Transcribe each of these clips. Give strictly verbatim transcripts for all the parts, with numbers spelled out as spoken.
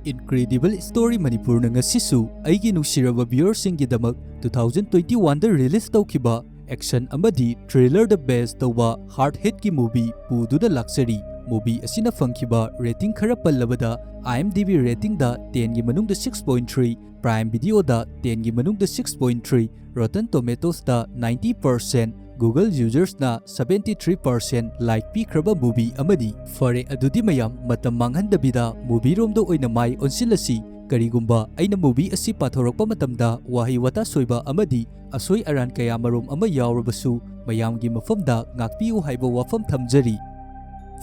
Incredible Story Manipurꯅ ꯉꯁꯤꯁꯨ ꯑꯩꯒꯤ ꯅꯨꯡꯁꯤꯔꯕ viewerꯁꯤꯡꯒꯤꯗꯃꯛ two thousand twenty-oneꯗ release ꯇꯧꯈꯤꯕ action ꯑꯃꯗꯤ thrillerꯗ base ꯇꯧꯕ Hard Hitꯀꯤ movie ꯄꯨꯗꯨꯅ ꯂꯥꯛꯆꯔꯤ꯫ Movie ꯑꯁꯤꯅ ꯐꯪꯈꯤꯕ rating ꯈꯔ ꯄꯜꯂꯕꯗ, IMDb ratingꯗ tenꯒꯤ ꯃꯅꯨꯡꯗ six point three, Prime Videoꯗ tenꯒꯤ ꯃꯅꯨꯡꯗ six point three, Rotten Tomatoesꯇ ninety percent, Google usersꯅ seventy three percent like ꯄꯤꯈ꯭ꯔꯕ movie ꯑꯃꯅꯤ꯫ ꯐꯔꯦ, ꯑꯗꯨꯗꯤ ꯃꯌꯥꯝ ꯃꯇꯝ ꯃꯥꯡꯍꯟꯗꯕꯤꯗ movieꯔꯣꯝꯗ ꯑꯣꯏꯅ ꯃꯥꯏ ꯑꯣꯟꯁꯤꯜꯂꯁꯤ꯫ ꯀꯔꯤꯒꯨꯝꯕ ꯑꯩꯅ movie ꯑꯁꯤ ꯄꯥꯊꯣꯔꯛꯄ ꯃꯇꯝꯗ ꯋꯥꯍꯩ ꯋꯥꯇꯥ ꯁꯣꯏꯕ ꯑꯃꯗꯤ ꯑꯁꯣꯏ ꯑꯔꯥꯟ ꯀꯌꯥ ꯃꯔꯨꯝ ꯑꯃ ꯌꯥꯎꯔꯕꯁꯨ, ꯃꯌꯥꯝꯒꯤ ꯃꯐꯝꯗ ꯉꯥꯛꯄꯤꯌꯨ ꯍꯥꯏꯕ ꯋꯥꯐꯝ ꯊꯝꯖꯔꯤ꯫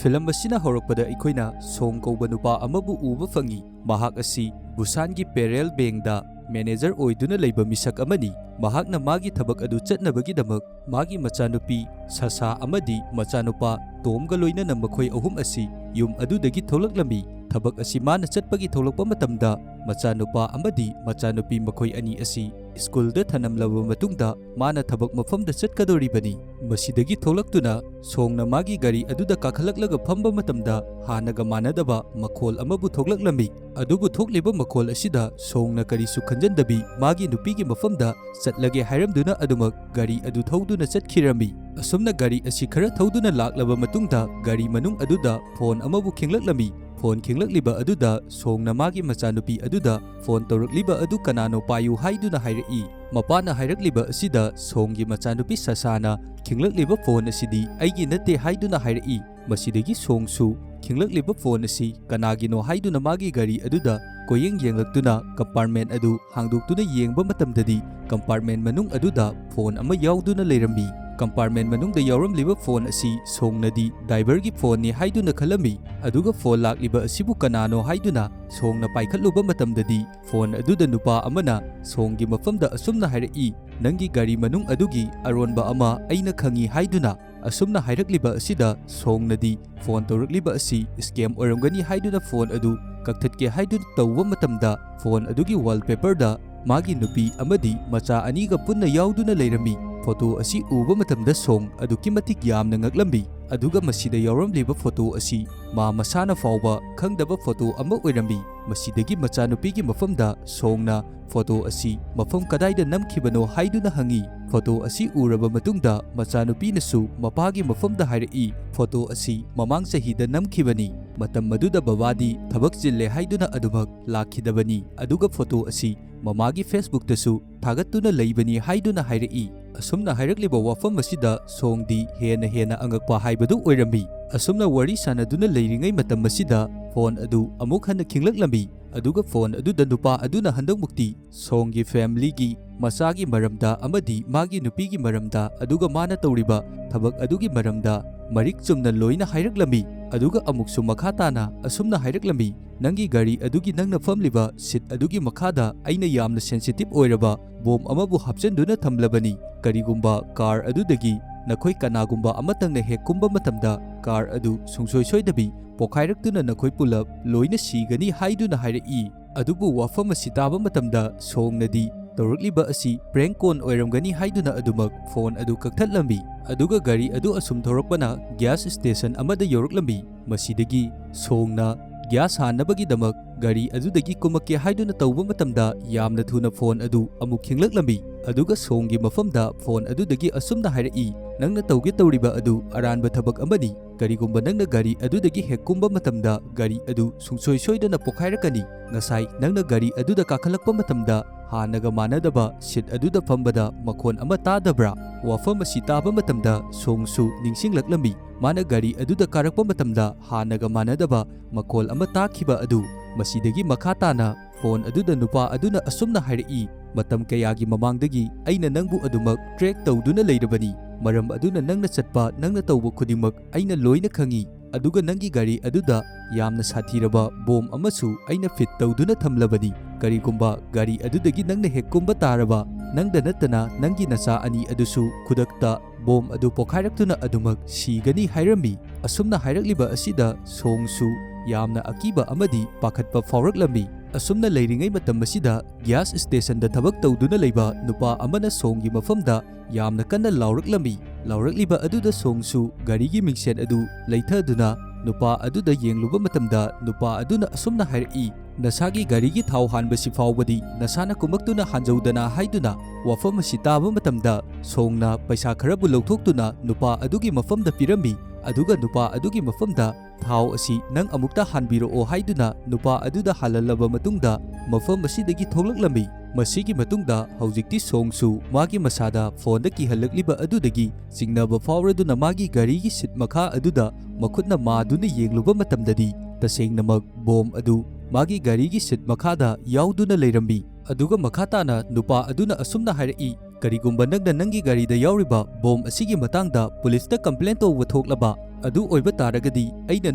Film ꯑꯁꯤꯅ ꯍꯧꯔꯛꯄꯗ ꯑꯩꯈꯣꯏꯅ ꯁꯣꯡ ꯀꯧꯕ ꯅꯨꯄꯥ ꯑꯃꯕꯨ ꯎꯕ ꯐꯪꯏ꯫ ꯃꯍꯥꯛ ꯑꯁꯤ ꯕꯨꯁꯥꯟꯒꯤ Parel Bankꯗ manager ꯑꯣꯏꯗꯨꯅ ꯂꯩꯕ ꯃꯤꯁꯛ ꯑꯃꯅꯤ꯫ ꯃꯍꯥꯛꯅ ꯃꯥꯒꯤ ꯊꯕꯛ ꯑꯗꯨ ꯆꯠꯅꯕꯒꯤꯗꯃꯛ ꯃꯥꯒꯤ ꯃꯆꯥꯅꯨꯄꯤ ꯁꯁꯥ ꯑꯃꯗꯤ ꯃꯆꯥꯅꯨꯄꯥ ꯇꯣꯝꯒ ꯂꯣꯏꯅꯅ ꯃꯈꯣꯏ ꯑꯍꯨꯝ ꯑꯁꯤ ꯌꯨꯝ ꯑꯗꯨꯗꯒꯤ ꯊꯣꯛꯂꯛꯂꯝꯃꯤ꯫ ꯊꯕꯛ ꯑꯁꯤ ꯃꯥꯅ ꯆꯠꯄꯒꯤ ꯊꯣꯛꯂꯛꯄ ꯃꯇꯝꯗ, ꯃꯆꯥꯅꯨꯄꯥ ꯑꯃꯗꯤ ꯃꯆꯥꯅꯨꯄꯤ ꯃꯈꯣꯏ ꯑꯅꯤ ꯑꯁꯤ ꯁ꯭ꯀꯨꯜꯗ ꯊꯅꯝꯂꯕ ꯃꯇꯨꯡꯗ, ꯃꯥꯅ ꯊꯕꯛ ꯃꯐꯝꯗ ꯆꯠꯀꯗꯧꯔꯤꯕꯅꯤ꯫ ꯃꯁꯤꯗꯒꯤ ꯊꯣꯛꯂꯛꯇꯨꯅ ꯁꯣꯡꯅ ꯃꯥꯒꯤ ꯒꯥꯔꯤ ꯑꯗꯨꯗ ꯀꯥꯈꯠꯂꯛꯂꯒ ꯐꯝꯕ ꯃꯇꯝꯗ, ꯍꯥꯟꯅꯒ ꯃꯥꯟꯅꯗꯕ ꯃꯈꯣꯜ ꯑꯃꯕꯨ ꯊꯣꯛꯂꯛꯂꯝꯃꯤ꯫ ꯑꯗꯨꯕꯨ ꯊꯣꯛꯂꯤꯕ ꯃꯈꯣꯜ ꯑꯁꯤꯗ ꯁꯣꯡꯅ ꯀꯔꯤꯁꯨ ꯈꯟꯖꯟꯗꯕꯤ, ꯃꯥꯒꯤ ꯅꯨꯄꯤꯒꯤ ꯃꯐꯝꯗ ꯆꯠꯂꯒꯦ ꯍꯥꯏꯔꯝꯗꯨꯅ ꯑꯗꯨꯃꯛ ꯒꯥꯔꯤ ꯑꯗꯨ ꯊꯧꯗꯨꯅ ꯆꯠꯈꯤꯔꯝꯃꯤ꯫ ꯑꯁꯨꯝꯅ ꯒꯥꯔꯤ ꯑꯁꯤ ꯈꯔ ꯊꯧꯗꯨꯅ ꯂꯥꯛꯂꯕ ꯃꯇꯨꯡꯗ, ꯒꯥꯔꯤ ꯃꯅꯨꯡ ꯑꯗꯨꯗ phone ꯑꯃꯕꯨ ꯈꯤꯡꯂꯛꯂꯝꯃꯤ꯫ Phone ꯈꯤꯡꯂꯛꯂꯤꯕ ꯑꯗꯨꯗ ꯁꯣꯡꯅ ꯃꯥꯒꯤ ꯃꯆꯥꯅꯨꯄꯤ ꯑꯗꯨꯗ phone ꯇꯧꯔꯛꯂꯤꯕ ꯑꯗꯨ ꯀꯅꯥꯅꯣ ꯄꯥꯏꯌꯨ ꯍꯥꯏꯗꯨꯅ ꯍꯥꯏꯔꯛꯏ꯫ ꯃꯄꯥꯅ ꯍꯥꯏꯔꯛꯂꯤꯕ ꯑꯁꯤꯗ ꯁꯣꯡꯒꯤ ꯃꯆꯥꯅꯨꯄꯤ ꯁꯁꯥꯅ ꯈꯤꯡꯂꯛꯂꯤꯕ phone ꯑꯁꯤꯗꯤ ꯑꯩꯒꯤ ꯅꯠꯇꯦ ꯍꯥꯏꯗꯨꯅ ꯍꯥꯏꯔꯛꯏ꯫ ꯃꯁꯤꯗꯒꯤ ꯁꯣꯡꯁꯨ ꯈꯤꯡꯂꯛꯂꯤꯕ phone ꯑꯁꯤ ꯀꯅꯥꯒꯤꯅꯣ ꯍꯥꯏꯗꯨꯅ ꯃꯥꯒꯤ ꯒꯥꯔꯤ ꯑꯗꯨꯗ ꯀꯣꯏꯌꯦꯡ ꯌꯦꯡꯂꯛꯇꯨꯅ compartment ꯑꯗꯨ ꯍꯥꯡꯗꯣꯛꯇꯨꯅ ꯌꯦꯡꯕ ꯃꯇꯝꯗꯗꯤ, compartment ꯃꯅꯨꯡ ꯑꯗꯨꯗ phone ꯑꯃ ꯌꯥꯎꯗꯨꯅ ꯂꯩꯔꯝꯃꯤ꯫ Compartment ꯃꯅꯨꯡꯗ ꯌꯥꯎꯔꯝꯂꯤꯕ phone ꯑꯁꯤ ꯁꯣꯡꯅꯗꯤ driverꯒꯤ phoneꯅꯤ ꯍꯥꯏꯗꯨꯅ ꯈꯜꯂꯝꯃꯤ꯫ ꯑꯗꯨꯒ phone ꯂꯥꯛꯂꯤꯕ ꯑꯁꯤꯕꯨ ꯀꯅꯥꯅꯣ ꯍꯥꯏꯗꯨꯅ ꯁꯣꯡꯅ ꯄꯥꯏꯈꯠꯂꯨꯕ ꯃꯇꯝꯗꯗꯤ, phone ꯑꯗꯨꯗ ꯅꯨꯄꯥ ꯑꯃꯅ ꯁꯣꯡꯒꯤ ꯃꯐꯝꯗ ꯑꯁꯨꯝꯅ ꯍꯥꯏꯔꯛꯏ, "ꯅꯪꯒꯤ ꯒꯥꯔꯤ ꯃꯅꯨꯡ ꯑꯗꯨꯒꯤ ꯑꯔꯣꯟꯕ ꯑꯃ ꯑꯩꯅ ꯈꯪꯏ" ꯍꯥꯏꯗꯨꯅ꯫ ꯑꯁꯨꯝꯅ ꯍꯥꯏꯔꯛꯂꯤꯕ ꯑꯁꯤꯗ ꯁꯣꯡꯅꯗꯤ phone ꯇꯧꯔꯛꯂꯤꯕ ꯑꯁꯤ scam ꯑꯣꯏꯔꯝꯒꯅꯤ ꯍꯥꯏꯗꯨꯅ phone ꯑꯗꯨ ꯀꯛꯊꯠꯀꯦ ꯍꯥꯏꯗꯨꯅ ꯇꯧꯕ ꯃꯇꯝꯗ, phone ꯑꯗꯨꯒꯤ wallpaperꯗ ꯃꯥꯒꯤ ꯅꯨꯄꯤ ꯑꯃꯗꯤ ꯃꯆꯥ ꯑꯅꯤꯒ ꯄꯨꯟꯅ ꯌꯥꯎꯗꯨꯅ ꯂꯩꯔꯝꯃꯤ꯫ Photo ꯑꯁꯤ ꯎꯕ ꯃꯇꯝꯗ ꯁꯣꯡ ꯑꯗꯨꯛꯀꯤ ꯃꯇꯤꯛ ꯌꯥꯝꯅ ꯉꯛꯂꯝꯃꯤ꯫ ꯑꯗꯨꯒ ꯃꯁꯤꯗ ꯌꯥꯎꯔꯝꯂꯤꯕ ꯐꯣꯇꯣ ꯑꯁꯤ ꯃꯥ ꯃꯁꯥꯅ ꯐꯥꯎꯕ ꯈꯪꯗꯕ ꯐꯣꯇꯣ ꯑꯃ ꯑꯣꯏꯔꯝꯃꯤ꯫ ꯃꯁꯤꯗꯒꯤ ꯃꯆꯥꯅꯨꯄꯤꯒꯤ ꯃꯐꯝꯗ ꯁꯣꯡꯅ ꯐꯣꯇꯣ ꯑꯁꯤ ꯃꯐꯝ ꯀꯗꯥꯏꯗ ꯅꯝꯈꯤꯕꯅꯣ ꯍꯥꯏꯗꯨꯅ ꯍꯪꯉꯤ꯫ ꯐꯣꯇꯣ ꯑꯁꯤ ꯎꯔꯕ ꯃꯇꯨꯡꯗ ꯃꯆꯥꯅꯨꯄꯤꯅꯁꯨ ꯃꯄꯥꯒꯤ ꯃꯐꯝꯗ ꯍꯥꯏꯔꯛꯏ, ꯐꯣꯇꯣ ꯑꯁꯤ ꯃꯃꯥꯡ ꯆꯍꯤꯗ ꯅꯝꯈꯤꯕꯅꯤ꯫ ꯃꯇꯝ ꯑꯗꯨꯗ ꯕꯕꯥꯗꯤ ꯊꯕꯛ ꯆꯤꯜꯂꯦ ꯍꯥꯏꯗꯨꯅ ꯑꯗꯨꯃꯛ ꯂꯥꯛꯈꯤꯗꯕꯅꯤ꯫ ꯑꯗꯨꯒ ꯐꯣꯇꯣ ꯑꯁꯤ ꯃꯃꯥꯒꯤ Facebookꯇꯁꯨ ꯊꯥꯒꯠꯇꯨꯅ ꯂꯩꯕꯅꯤ ꯍꯥꯏꯗꯨꯅ ꯍꯥꯏꯔꯛꯏ꯫ ꯑꯁꯨꯝꯅ ꯍꯥꯏꯔꯛꯂꯤꯕ ꯋꯥꯐꯝ ꯑꯁꯤꯗ ꯁꯣꯡꯗꯤ ꯍꯦꯟꯅ ꯍꯦꯟꯅ ꯑꯉꯛꯄ ꯍꯥꯏꯕꯗꯨ ꯑꯣꯏꯔꯝꯃꯤ꯫ ꯑꯁꯨꯝꯅ ꯋꯥꯔꯤ ꯁꯥꯟꯅꯗꯨꯅ ꯂꯩꯔꯤꯉꯩ ꯃꯇꯝ ꯑꯁꯤꯗ ꯐꯣꯟ ꯑꯗꯨ ꯑꯃꯨꯛ ꯍꯟꯅ ꯈꯤꯡꯂꯛꯂꯝꯃꯤ꯫ ꯑꯗꯨꯒ ꯐꯣꯟ ꯑꯗꯨꯗ ꯅꯨꯄꯥ ꯑꯗꯨꯅ ꯍꯟꯗꯛꯃꯨꯛꯇꯤ ꯁꯣꯡꯒꯤ familyꯒꯤ ꯃꯆꯥꯒꯤ ꯃꯔꯝꯗ ꯑꯃꯗꯤ ꯃꯥꯒꯤ ꯅꯨꯄꯤꯒꯤ ꯃꯔꯝꯗ, ꯑꯗꯨꯒ ꯃꯥꯅ ꯇꯧꯔꯤꯕ ꯊꯕꯛ ꯑꯗꯨꯒꯤ ꯃꯔꯝꯗ ꯃꯔꯤꯛ ꯆꯨꯝꯅ ꯂꯣꯏꯅ ꯍꯥꯏꯔꯛꯂꯝꯃꯤ꯫ ꯑꯗꯨꯒ ꯑꯃꯨꯛꯁꯨ ꯃꯈꯥ ꯇꯥꯅ ꯑꯁꯨꯝꯅ ꯍꯥꯏꯔꯛꯂꯝꯃꯤ, "ꯅꯪꯒꯤ ꯒꯥꯔꯤ ꯑꯗꯨꯒꯤ ꯅꯪꯅ ꯐꯝꯂꯤꯕ seat ꯑꯗꯨꯒꯤ ꯃꯈꯥꯗ ꯑꯩꯅ ꯌꯥꯝꯅ sensitive ꯑꯣꯏꯔꯕ bomb ꯑꯃꯕꯨ ꯍꯥꯞꯆꯤꯟꯗꯨꯅ ꯊꯝꯂꯕꯅꯤ꯫ ꯀꯔꯤꯒꯨꯝꯕ car ꯑꯗꯨꯗꯒꯤ ꯅꯈꯣꯏ ꯀꯅꯥꯒꯨꯝꯕ ꯑꯃꯇꯪꯅ ꯍꯦꯛ ꯀꯨꯝꯕ ꯃꯇꯝꯗ car ꯑꯗꯨ ꯁꯨꯡꯁꯣꯏ ꯁꯣꯏꯗꯕꯤ ꯄꯣꯈꯥꯏꯔꯛꯇꯨꯅ ꯅꯈꯣꯏ ꯄꯨꯂꯞ ꯂꯣꯏꯅ ꯁꯤꯒꯅꯤ" ꯍꯥꯏꯗꯨꯅ ꯍꯥꯏꯔꯛꯏ꯫ ꯑꯗꯨꯕꯨ ꯋꯥꯐꯝ ꯑꯁꯤ ꯇꯥꯕ ꯃꯇꯝꯗ ꯁꯣꯡꯅꯗꯤ ꯇꯧꯔꯛꯂꯤꯕ ꯑꯁꯤ prank call ꯑꯣꯏꯔꯝꯒꯅꯤ ꯍꯥꯏꯗꯨꯅ ꯑꯗꯨꯃꯛ ꯐꯣꯟ ꯑꯗꯨ ꯀꯛꯊꯠꯂꯝꯃꯤ꯫ ꯑꯗꯨꯒ ꯒꯥꯔꯤ ꯑꯗꯨ ꯑꯁꯨꯝ ꯊꯧꯔꯛꯄꯅ gas station ꯑꯃꯗ ꯌꯧꯔꯛꯂꯝꯃꯤ꯫ ꯃꯁꯤꯗꯒꯤ ꯁꯣꯡꯅ gas ꯍꯥꯟꯅꯕꯒꯤꯗꯃꯛ ꯒꯥꯔꯤ ꯑꯗꯨꯗꯒꯤ ꯀꯨꯝꯃꯛꯀꯦ ꯍꯥꯏꯗꯨꯅ ꯇꯧꯕ ꯃꯇꯝꯗ ꯌꯥꯝꯅ ꯊꯨꯅ ꯐꯣꯟ ꯑꯗꯨ ꯑꯃꯨꯛ ꯈꯤꯡꯂꯛꯂꯝꯃꯤ꯫ ꯑꯗꯨꯒ ꯁꯣꯡꯒꯤ ꯃꯐꯝꯗ ꯐꯣꯟ ꯑꯗꯨꯗꯒꯤ ꯑꯁꯨꯝꯅ ꯍꯥꯏꯔꯛꯏ, "ꯅꯪꯅ ꯇꯧꯒꯦ ꯇꯧꯔꯤꯕ ꯑꯗꯨ ꯑꯔꯥꯟꯕ ꯊꯕꯛ ꯑꯃꯅꯤ꯫ ꯀꯔꯤꯒꯨꯝꯕ ꯅꯪꯅ ꯒꯥꯔꯤ ꯑꯗꯨꯗꯒꯤ ꯍꯦꯛ ꯀꯨꯝꯕ ꯃꯇꯝꯗ ꯒꯥꯔꯤ ꯑꯗꯨ ꯁꯨꯡꯁꯣꯏ ꯁꯣꯏꯗꯅ ꯄꯣꯈꯥꯏꯔꯛꯀꯅꯤ꯫ ꯉꯁꯥꯏ ꯅꯪꯅ ꯒꯥꯔꯤ ꯑꯗꯨꯗ ꯀꯥꯈꯠꯂꯛꯄ ꯃꯇꯝꯗ ꯍꯥꯟꯅꯒ ꯃꯥꯟꯅꯗꯕ seat ꯑꯗꯨꯗ ꯐꯝꯕꯗ ꯃꯈꯣꯟ ꯑꯃ ꯇꯥꯗꯕ꯭ꯔꯥ?" ꯋꯥꯐꯝ ꯑꯁꯤ ꯇꯥꯕ ꯃꯇꯝꯗ ꯁꯣꯡꯁꯨ ꯅꯤꯡꯁꯤꯡꯂꯛꯂꯝꯃꯤ꯫ ꯃꯥꯅ ꯒꯥꯔꯤ ꯑꯗꯨꯗ ꯀꯥꯔꯛꯄ ꯃꯇꯝꯗ ꯍꯥꯟꯅꯒ ꯃꯥꯟꯅꯗꯕ ꯃꯈꯣꯜ ꯑꯃ ꯇꯥꯈꯤꯕ ꯑꯗꯨ꯫ ꯃꯁꯤꯗꯒꯤ ꯃꯈꯥ ꯇꯥꯅ ꯐꯣꯟ ꯑꯗꯨꯗ ꯅꯨꯄꯥ ꯑꯗꯨꯅ ꯑꯁꯨꯝꯅ ꯍꯥꯏꯔꯛꯏ, "ꯃꯇꯝ ꯀꯌꯥꯒꯤ ꯃꯃꯥꯡꯗꯒꯤ ꯑꯩꯅ ꯅꯪꯕꯨ ꯑꯗꯨꯃꯛ track ꯇꯧꯗꯨꯅ ꯂꯩꯔꯕꯅꯤ꯫ ꯃꯔꯝ ꯑꯗꯨꯅ ꯅꯪꯅ ꯆꯠꯄ, ꯅꯪꯅ ꯇꯧꯕ ꯈꯨꯗꯤꯡꯃꯛ ꯑꯩꯅ ꯂꯣꯏꯅ ꯈꯪꯏ꯫ ꯑꯗꯨꯒ ꯅꯪꯒꯤ ꯒꯥꯔꯤ ꯑꯗꯨꯗ ꯌꯥꯝꯅ ꯁꯥꯊꯤꯔꯕ bomb ꯑꯃꯁꯨ ꯑꯩꯅ fit ꯇꯧꯗꯨꯅ ꯊꯝꯂꯕꯅꯤ꯫ ꯀꯔꯤꯒꯨꯝꯕ ꯒꯥꯔꯤ ꯑꯗꯨꯗꯒꯤ ꯅꯪꯅ ꯍꯦꯛ ꯀꯨꯝꯕ ꯇꯥꯔꯕ, ꯅꯪꯗ ꯅꯠꯇꯅ ꯅꯪꯒꯤ ꯅꯆꯥ ꯑꯅꯤ ꯑꯗꯨꯁꯨ ꯈꯨꯗꯛꯇ bomb ꯑꯗꯨ ꯄꯣꯈꯥꯏꯔꯛꯇꯨꯅ ꯑꯗꯨꯃꯛ ꯁꯤꯒꯅꯤ" ꯍꯥꯏꯔꯝꯃꯤ꯫ ꯑꯁꯨꯝꯅ ꯍꯥꯏꯔꯛꯂꯤꯕ ꯑꯁꯤꯗ ꯁꯣꯡꯁꯨ ꯌꯥꯝꯅ ꯑꯀꯤꯕ ꯑꯃꯗꯤ ꯄꯥꯈꯠꯄ ꯐꯥꯎꯔꯛꯂꯝꯃꯤ꯫ ꯑꯁꯨꯝꯅ ꯂꯩꯔꯤꯉꯩ ꯃꯇꯝ ꯑꯁꯤꯗ gas stationꯗ ꯊꯕꯛ ꯇꯧꯗꯨꯅ ꯂꯩꯕ ꯅꯨꯄꯥ ꯑꯃꯅ ꯁꯣꯡꯒꯤ ꯃꯐꯝꯗ ꯌꯥꯝꯅ ꯀꯟꯅ ꯂꯥꯎꯔꯛꯂꯝꯃꯤ꯫ ꯂꯥꯎꯔꯛꯂꯤꯕ ꯑꯗꯨꯗ ꯁꯣꯡꯁꯨ ꯒꯥꯔꯤꯒꯤ ꯃꯤꯡꯁꯦꯟ ꯑꯗꯨ ꯂꯩꯊꯗꯨꯅ ꯅꯨꯄꯥ ꯑꯗꯨꯗ ꯌꯦꯡꯂꯨꯕ ꯃꯇꯝꯗ ꯅꯨꯄꯥ ꯑꯗꯨꯅ ꯑꯁꯨꯝꯅ ꯍꯥꯏꯔꯛꯏ, "ꯅꯁꯥꯒꯤ ꯒꯥꯔꯤꯒꯤ ꯊꯥꯎ ꯍꯥꯟꯕꯁꯤ ꯐꯥꯎꯕꯗꯤ ꯅꯁꯥꯅ ꯀꯨꯝꯃꯛꯇꯨꯅ ꯍꯥꯟꯖꯧꯗꯅ" ꯍꯥꯏꯗꯨꯅ ꯋꯥꯐꯝ ꯑꯁꯤ ꯇꯥꯕ ꯃꯇꯝꯗ ꯁꯣꯡꯅ ꯄꯩꯁꯥ ꯈꯔꯕꯨ ꯂꯧꯊꯣꯛꯇꯨꯅ ꯅꯨꯄꯥ ꯑꯗꯨꯒꯤ ꯃꯐꯝꯗ ꯄꯤꯔꯝꯃꯤ꯫ ꯑꯗꯨꯒ ꯅꯨꯄꯥ ꯑꯗꯨꯒꯤ ꯃꯐꯝꯗ, "ꯊꯥꯎ ꯑꯁꯤ ꯅꯪ ꯑꯃꯨꯛꯇ ꯍꯥꯟꯕꯤꯔꯛꯑꯣ" ꯍꯥꯏꯗꯨꯅ ꯅꯨꯄꯥ ꯑꯗꯨꯗ ꯍꯥꯜꯍꯜꯂꯕ ꯃꯇꯨꯡꯗ ꯃꯐꯝ ꯑꯁꯤꯗꯒꯤ ꯊꯣꯛꯂꯛꯂꯝꯃꯤ꯫ ꯃꯁꯤꯒꯤ ꯃꯇꯨꯡꯗ ꯍꯧꯖꯤꯛꯇꯤ ꯁꯣꯡꯁꯨ ꯃꯥꯒꯤ ꯃꯁꯥꯗ ꯐꯣꯟꯗ ꯀꯤꯍꯜꯂꯛꯂꯤꯕ ꯑꯗꯨꯗꯒꯤ ꯆꯤꯡꯅꯕ ꯐꯥꯎꯔꯗꯨꯅ ꯃꯥꯒꯤ ꯒꯥꯔꯤꯒꯤ ꯁꯤꯠ ꯃꯈꯥ ꯑꯗꯨꯗ ꯃꯈꯨꯠꯅ ꯃꯥꯗꯨꯅ ꯌꯦꯡꯂꯨꯕ ꯃꯇꯝꯗꯗꯤ ꯇꯁꯦꯡꯅꯃꯛ ꯕꯣꯝ ꯑꯗꯨ ꯃꯥꯒꯤ ꯒꯥꯔꯤꯒꯤ ꯁꯤꯠ ꯃꯈꯥꯗ ꯌꯥꯎꯗꯨꯅ ꯂꯩꯔꯝꯃꯤ꯫ ꯑꯗꯨꯒ ꯃꯈꯥ ꯇꯥꯅ ꯅꯨꯄꯥ ꯑꯗꯨꯅ ꯑꯁꯨꯝꯅ ꯍꯥꯏꯔꯛꯏ, "ꯀꯔꯤꯒꯨꯝꯕ ꯅꯪꯅ ꯅꯪꯒꯤ ꯒꯥꯔꯤꯗ ꯌꯥꯎꯔꯤꯕ ꯕꯣꯝ ꯑꯁꯤꯒꯤ ꯃꯇꯥꯡꯗ ꯄꯨꯂꯤꯁꯇ ꯀꯝꯄ꯭ꯂꯦꯟ ꯇꯧꯕ ꯊꯣꯛꯂꯕ ꯑꯗꯨ ꯑꯣꯏꯕ ꯇꯥꯔꯒꯗꯤ ꯑꯩꯅ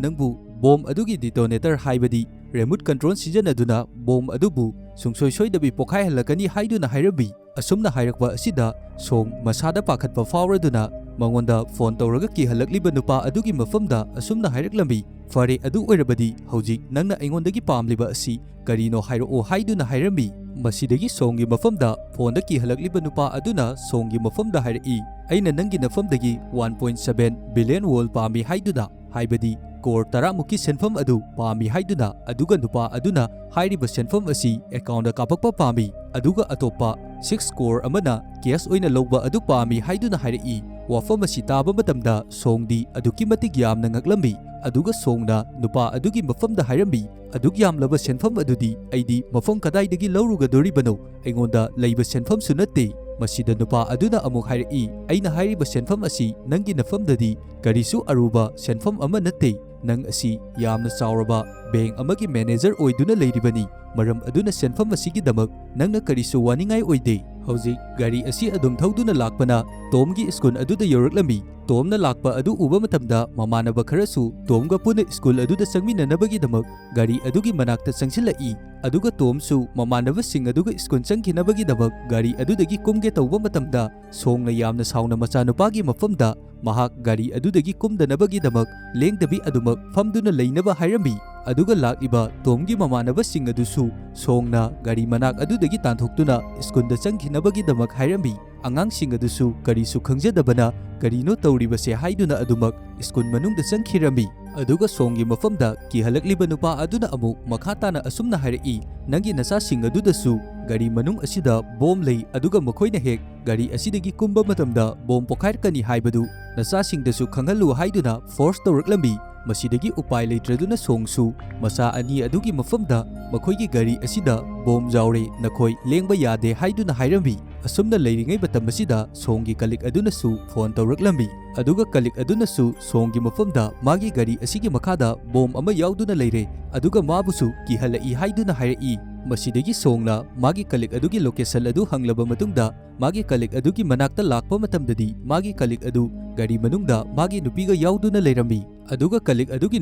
ꯅꯪꯕꯨ ꯕꯣꯝ ꯑꯗꯨꯒꯤ ꯗꯤꯇꯣꯅꯦꯇꯔ, ꯍꯥꯏꯕꯗꯤ ꯔꯤꯃꯣꯠ ꯀꯟꯇ꯭ꯔꯣꯜ ꯁꯤꯖꯤꯟꯅꯗꯨꯅ ꯕꯣꯝ ꯑꯗꯨꯕꯨ ꯁꯨꯡꯁꯣꯏ ꯁꯣꯏꯗꯕꯤ ꯄꯣꯈꯥꯏꯍꯜꯂꯛꯀꯅꯤ" ꯍꯥꯏꯗꯨꯅ ꯍꯥꯏꯔꯝꯃꯤ꯫ ꯑꯁꯨꯝꯅ ꯍꯥꯏꯔꯛꯄ ꯑꯁꯤꯗ ꯁꯣꯡ ꯃꯁꯥꯗ ꯄꯥꯈꯠꯄ ꯐꯥꯎꯔꯗꯨꯅ ꯃꯉꯣꯟꯗ ꯐꯣꯟ ꯇꯧꯔꯒ ꯀꯤꯍꯜꯂꯛꯂꯤꯕ ꯅꯨꯄꯥ ꯑꯗꯨꯒꯤ ꯃꯐꯝꯗ ꯑꯁꯨꯝꯅ ꯍꯥꯏꯔꯛꯂꯝꯃꯤ, "ꯐꯔꯦ, ꯑꯗꯨ ꯑꯣꯏꯔꯕꯗꯤ ꯍꯧꯖꯤꯛ ꯅꯪꯅ ꯑꯩꯉꯣꯟꯗꯒꯤ ꯄꯥꯝꯂꯤꯕ ꯑꯁꯤ ꯀꯔꯤꯅꯣ ꯍꯥꯏꯔꯛꯑꯣ" ꯍꯥꯏꯗꯨꯅ ꯍꯥꯏꯔꯝꯃꯤ꯫ ꯃꯁꯤꯗꯒꯤ ꯁꯣꯡꯒꯤ ꯃꯐꯝꯗ ꯐꯣꯟꯗ ꯀꯤꯍꯜꯂꯛꯂꯤꯕ ꯅꯨꯄꯥ ꯑꯗꯨꯅ ꯁꯣꯡꯒꯤ ꯃꯐꯝꯗ ꯍꯥꯏꯔꯛꯏ, "ꯑꯩꯅ ꯅꯪꯒꯤ ꯅꯐꯝꯗꯒꯤ ꯋꯥꯟ ꯄꯣꯏꯟꯠ ꯁꯚꯦꯟ ꯕꯤꯂꯤꯌꯟ ꯋꯣꯜ ꯄꯥꯝꯃꯤ" ꯍꯥꯏꯗꯨꯅ, ꯍꯥꯏꯕꯗꯤ ꯀꯣꯔ ꯇꯔꯥꯃꯨꯛꯀꯤ ꯁꯦꯟꯐꯝ ꯑꯗꯨ ꯄꯥꯝꯃꯤ ꯍꯥꯏꯗꯨꯅ, ꯑꯗꯨꯒ ꯅꯨꯄꯥ ꯑꯗꯨꯅ ꯍꯥꯏꯔꯤꯕ ꯁꯦꯟꯐꯝ ꯑꯁꯤ ꯑꯦꯀꯥꯎꯟꯗ ꯀꯥꯞꯄꯛꯄ ꯄꯥꯝꯃꯤ, ꯑꯗꯨꯒ ꯑꯇꯣꯞꯄ ꯁꯤꯛꯁ ꯀꯣꯔ ꯑꯃꯅ ꯀꯦꯁ ꯑꯣꯏꯅ ꯂꯧꯕ ꯑꯗꯨ ꯄꯥꯝꯃꯤ ꯍꯥꯏꯗꯨꯅ ꯍꯥꯏꯔꯛꯏ꯫ ꯋꯥꯐꯝ ꯑꯁꯤ ꯇꯥꯕ ꯃꯇꯝꯗ ꯁꯣꯡꯗꯤ ꯑꯗꯨꯛꯀꯤ ꯃꯇꯤꯛ ꯌꯥꯝꯅ ꯉꯛꯂꯝꯃꯤ, ꯑꯗꯨꯒ ꯁꯣꯡꯅ ꯅꯨꯄꯥ ꯑꯗꯨꯒꯤ ꯃꯐꯝꯗ ꯍꯥꯏꯔꯝꯃꯤ, "ꯑꯗꯨꯛ ꯌꯥꯝꯂꯕ ꯁꯦꯟꯐꯝ ꯑꯗꯨꯗꯤ ꯑꯩꯗꯤ ꯃꯐꯝ ꯀꯗꯥꯏꯗꯒꯤ ꯂꯧꯔꯨꯒꯗꯣꯔꯤꯕꯅꯣ? ꯑꯩꯉꯣꯟꯗ ꯂꯩꯕ ꯁꯦꯟꯐꯝꯁꯨ ꯅꯠꯇꯦ"꯫ ꯃꯁꯤꯗ ꯅꯨꯄꯥ ꯑꯗꯨꯅ ꯑꯃꯨꯛ ꯍꯥꯏꯔꯛꯏ, "ꯑꯩꯅ ꯍꯥꯏꯔꯤꯕ ꯁꯦꯟꯐꯝ ꯑꯁꯤ ꯅꯪꯒꯤ ꯅꯐꯝꯗꯗꯤ ꯀꯔꯤꯁꯨ ꯑꯔꯨꯕ ꯁꯦꯟꯐꯝ ꯑꯃ ꯅꯠꯇꯦ꯫ ꯅꯪ ꯑꯁꯤ ꯌꯥꯝꯅ ꯆꯥꯎꯔꯕ ꯕꯦꯡꯛ ꯑꯃꯒꯤ ꯃꯦꯅꯦꯖꯔ ꯑꯣꯏꯗꯨꯅ ꯂꯩꯔꯤꯕꯅꯤ꯫ ꯃꯔꯝ ꯑꯗꯨꯅ ꯁꯦꯟꯐꯝ ꯑꯁꯤꯒꯤꯗꯃꯛ ꯅꯪꯅ ꯀꯔꯤꯁꯨ ꯋꯥꯅꯤꯡꯉꯥꯏ ꯑꯣꯏꯗꯦ"꯫ ꯍꯧꯖꯤꯛ ꯒꯥꯔꯤ ꯑꯁꯤ ꯑꯗꯨꯝ ꯊꯧꯗꯨꯅ ꯂꯥꯛꯄꯅ ꯇꯣꯝꯒꯤ ꯁ꯭ꯀꯨꯜ ꯑꯗꯨꯗ ꯌꯧꯔꯛꯂꯝꯃꯤ꯫ ꯇꯣꯝꯅ ꯂꯥꯛꯄ ꯑꯗꯨ ꯎꯕ ꯃꯇꯝꯗ ꯃꯃꯥꯟꯅꯕ ꯈꯔꯁꯨ ꯇꯣꯝꯒ ꯄꯨꯟꯅ ꯁ꯭ꯀꯨꯜ ꯑꯗꯨꯗ ꯆꯪꯃꯤꯟꯅꯅꯕꯒꯤꯗꯃꯛ ꯒꯥꯔꯤ ꯑꯗꯨꯒꯤ ꯃꯅꯥꯛꯇ ꯆꯪꯁꯤꯜꯂꯛꯏ꯫ ꯑꯗꯨꯒ ꯇꯣꯝꯁꯨ ꯃꯃꯥꯟꯅꯕꯁꯤꯡ ꯑꯗꯨꯒ ꯁ꯭ꯀꯨꯜ ꯆꯪꯈꯤꯅꯕꯒꯤꯗꯃꯛ ꯒꯥꯔꯤ ꯑꯗꯨꯗꯒꯤ ꯀꯨꯝꯒꯦ ꯇꯧꯕ ꯃꯇꯝꯗ ꯁꯣꯡꯅ ꯌꯥꯝꯅ ꯁꯥꯎꯅ ꯃꯆꯥꯅꯨꯄꯥꯒꯤ ꯃꯐꯝꯗ ꯃꯍꯥꯛ ꯒꯥꯔꯤ ꯑꯗꯨꯗꯒꯤ ꯀꯨꯝꯗꯅꯕꯒꯤꯗꯃꯛ ꯂꯦꯡꯗꯕꯤ ꯑꯗꯨꯃꯛ ꯐꯝꯗꯨꯅ ꯂꯩꯅꯕ ꯍꯥꯏꯔꯝꯃꯤ꯫ ꯑꯗꯨꯒ ꯂꯥꯛꯂꯤꯕ ꯇꯣꯝꯒꯤ ꯃꯃꯥꯟꯅꯕꯁꯤꯡ ꯑꯗꯨꯁꯨ ꯁꯣꯡꯅ ꯒꯥꯔꯤ ꯃꯅꯥꯛ ꯑꯗꯨꯗꯒꯤ ꯇꯥꯟꯊꯣꯛꯇꯨꯅ ꯁ꯭ꯀꯨꯜꯗ ꯆꯪꯈꯤꯅꯕꯒꯤꯗꯃꯛ ꯍꯥꯏꯔꯝꯃꯤ꯫ ꯑꯉꯥꯡꯁꯤꯡ ꯑꯗꯨꯁꯨ ꯀꯔꯤꯁꯨ ꯈꯪꯖꯗꯕꯅ ꯀꯔꯤꯅꯣ ꯇꯧꯔꯤꯕꯁꯦ ꯍꯥꯏꯗꯨꯅ ꯑꯗꯨꯃꯛ ꯁ꯭ꯀꯨꯜ ꯃꯅꯨꯡꯗ ꯆꯪꯈꯤꯔꯝꯃꯤ꯫ ꯑꯗꯨꯒ ꯁꯣꯡꯒꯤ ꯃꯐꯝꯗ ꯀꯤꯍꯜꯂꯛꯂꯤꯕ ꯅꯨꯄꯥ ꯑꯗꯨꯅ ꯑꯃꯨꯛ ꯃꯈꯥ ꯇꯥꯅ ꯑꯁꯨꯝꯅ ꯍꯥꯏꯔꯛꯏ, "ꯅꯪꯒꯤ ꯅꯆꯥꯁꯤꯡ ꯑꯗꯨꯗꯁꯨ ꯒꯥꯔꯤ ꯃꯅꯨꯡ ꯑꯁꯤꯗ ꯕꯣꯝ ꯂꯩ, ꯑꯗꯨꯒ ꯃꯈꯣꯏꯅ ꯍꯦꯛ ꯒꯥꯔꯤ ꯑꯁꯤꯗꯒꯤ ꯀꯨꯝꯕ ꯃꯇꯝꯗ ꯕꯣꯝ ꯄꯣꯈꯥꯏꯔꯛꯀꯅꯤ ꯍꯥꯏꯕꯗꯨ ꯅꯆꯥꯁꯤꯡꯗꯁꯨ ꯈꯪꯍꯜꯂꯨ ꯍꯥꯏꯗꯨꯅ ꯐꯣꯔꯁ ꯇꯧꯔꯛꯂꯝꯃꯤ꯫ ꯃꯁꯤꯗꯒꯤ ꯎꯄꯥꯏ ꯂꯩꯇ꯭ꯔꯗꯨꯅ ꯁꯣꯡꯁꯨ ꯃꯆꯥ ꯑꯅꯤ ꯑꯗꯨꯒꯤ ꯃꯐꯝꯗ ꯃꯈꯣꯏꯒꯤ ꯒꯥꯔꯤ ꯑꯁꯤꯗ ꯕꯣꯝ ꯌꯥꯎꯔꯦ, ꯅꯈꯣꯏ ꯂꯦꯡꯕ ꯌꯥꯗꯦ ꯍꯥꯏꯗꯨꯅ ꯍꯥꯏꯔꯝꯃꯤ꯫ ꯑꯁꯨꯝꯅ ꯂꯩꯔꯤꯉꯩ ꯃꯇꯝ ꯑꯁꯤꯗ ꯁꯣꯡꯒꯤ ꯀꯂꯤꯛ ꯑꯗꯨꯅꯁꯨ ꯐꯣꯟ ꯇꯧꯔꯛꯂꯝꯃꯤ꯫ ꯑꯗꯨꯒ ꯀꯂꯤꯛ ꯑꯗꯨꯅꯁꯨ ꯁꯣꯡꯒꯤ ꯃꯐꯝꯗ ꯃꯥꯒꯤ ꯒꯥꯔꯤ ꯑꯁꯤꯒꯤ ꯃꯈꯥꯗ ꯕꯣꯝ ꯑꯃ ꯌꯥꯎꯗꯨꯅ ꯂꯩꯔꯦ, ꯑꯗꯨꯒ ꯃꯥꯕꯨꯁꯨ ꯀꯤꯍꯜꯂꯛꯏ ꯍꯥꯏꯗꯨꯅ ꯍꯥꯏꯔꯛꯏ꯫ ꯃꯁꯤꯗꯒꯤ ꯁꯣꯡꯅ ꯃꯥꯒꯤ ꯀꯂꯤꯛ ꯑꯗꯨꯒꯤ ꯂꯣꯀꯦꯁꯟ ꯑꯗꯨ ꯍꯪꯂꯕ ꯃꯇꯨꯡꯗ ꯃꯥꯒꯤ ꯀꯂꯤꯛ ꯑꯗꯨꯒꯤ ꯃꯅꯥꯛꯇ ꯂꯥꯛꯄ ꯃꯇꯝꯗꯗꯤ ꯃꯥꯒꯤ ꯀꯂꯤꯛ ꯑꯗꯨ ꯒꯥꯔꯤ ꯃꯅꯨꯡꯗ ꯃꯥꯒꯤ ꯅꯨꯄꯤꯒ ꯌꯥꯎꯗꯨꯅ ꯂꯩꯔꯝꯃꯤ꯫ ꯑꯗꯨꯒ ꯀꯂꯤꯛ ꯑꯗꯨꯒꯤ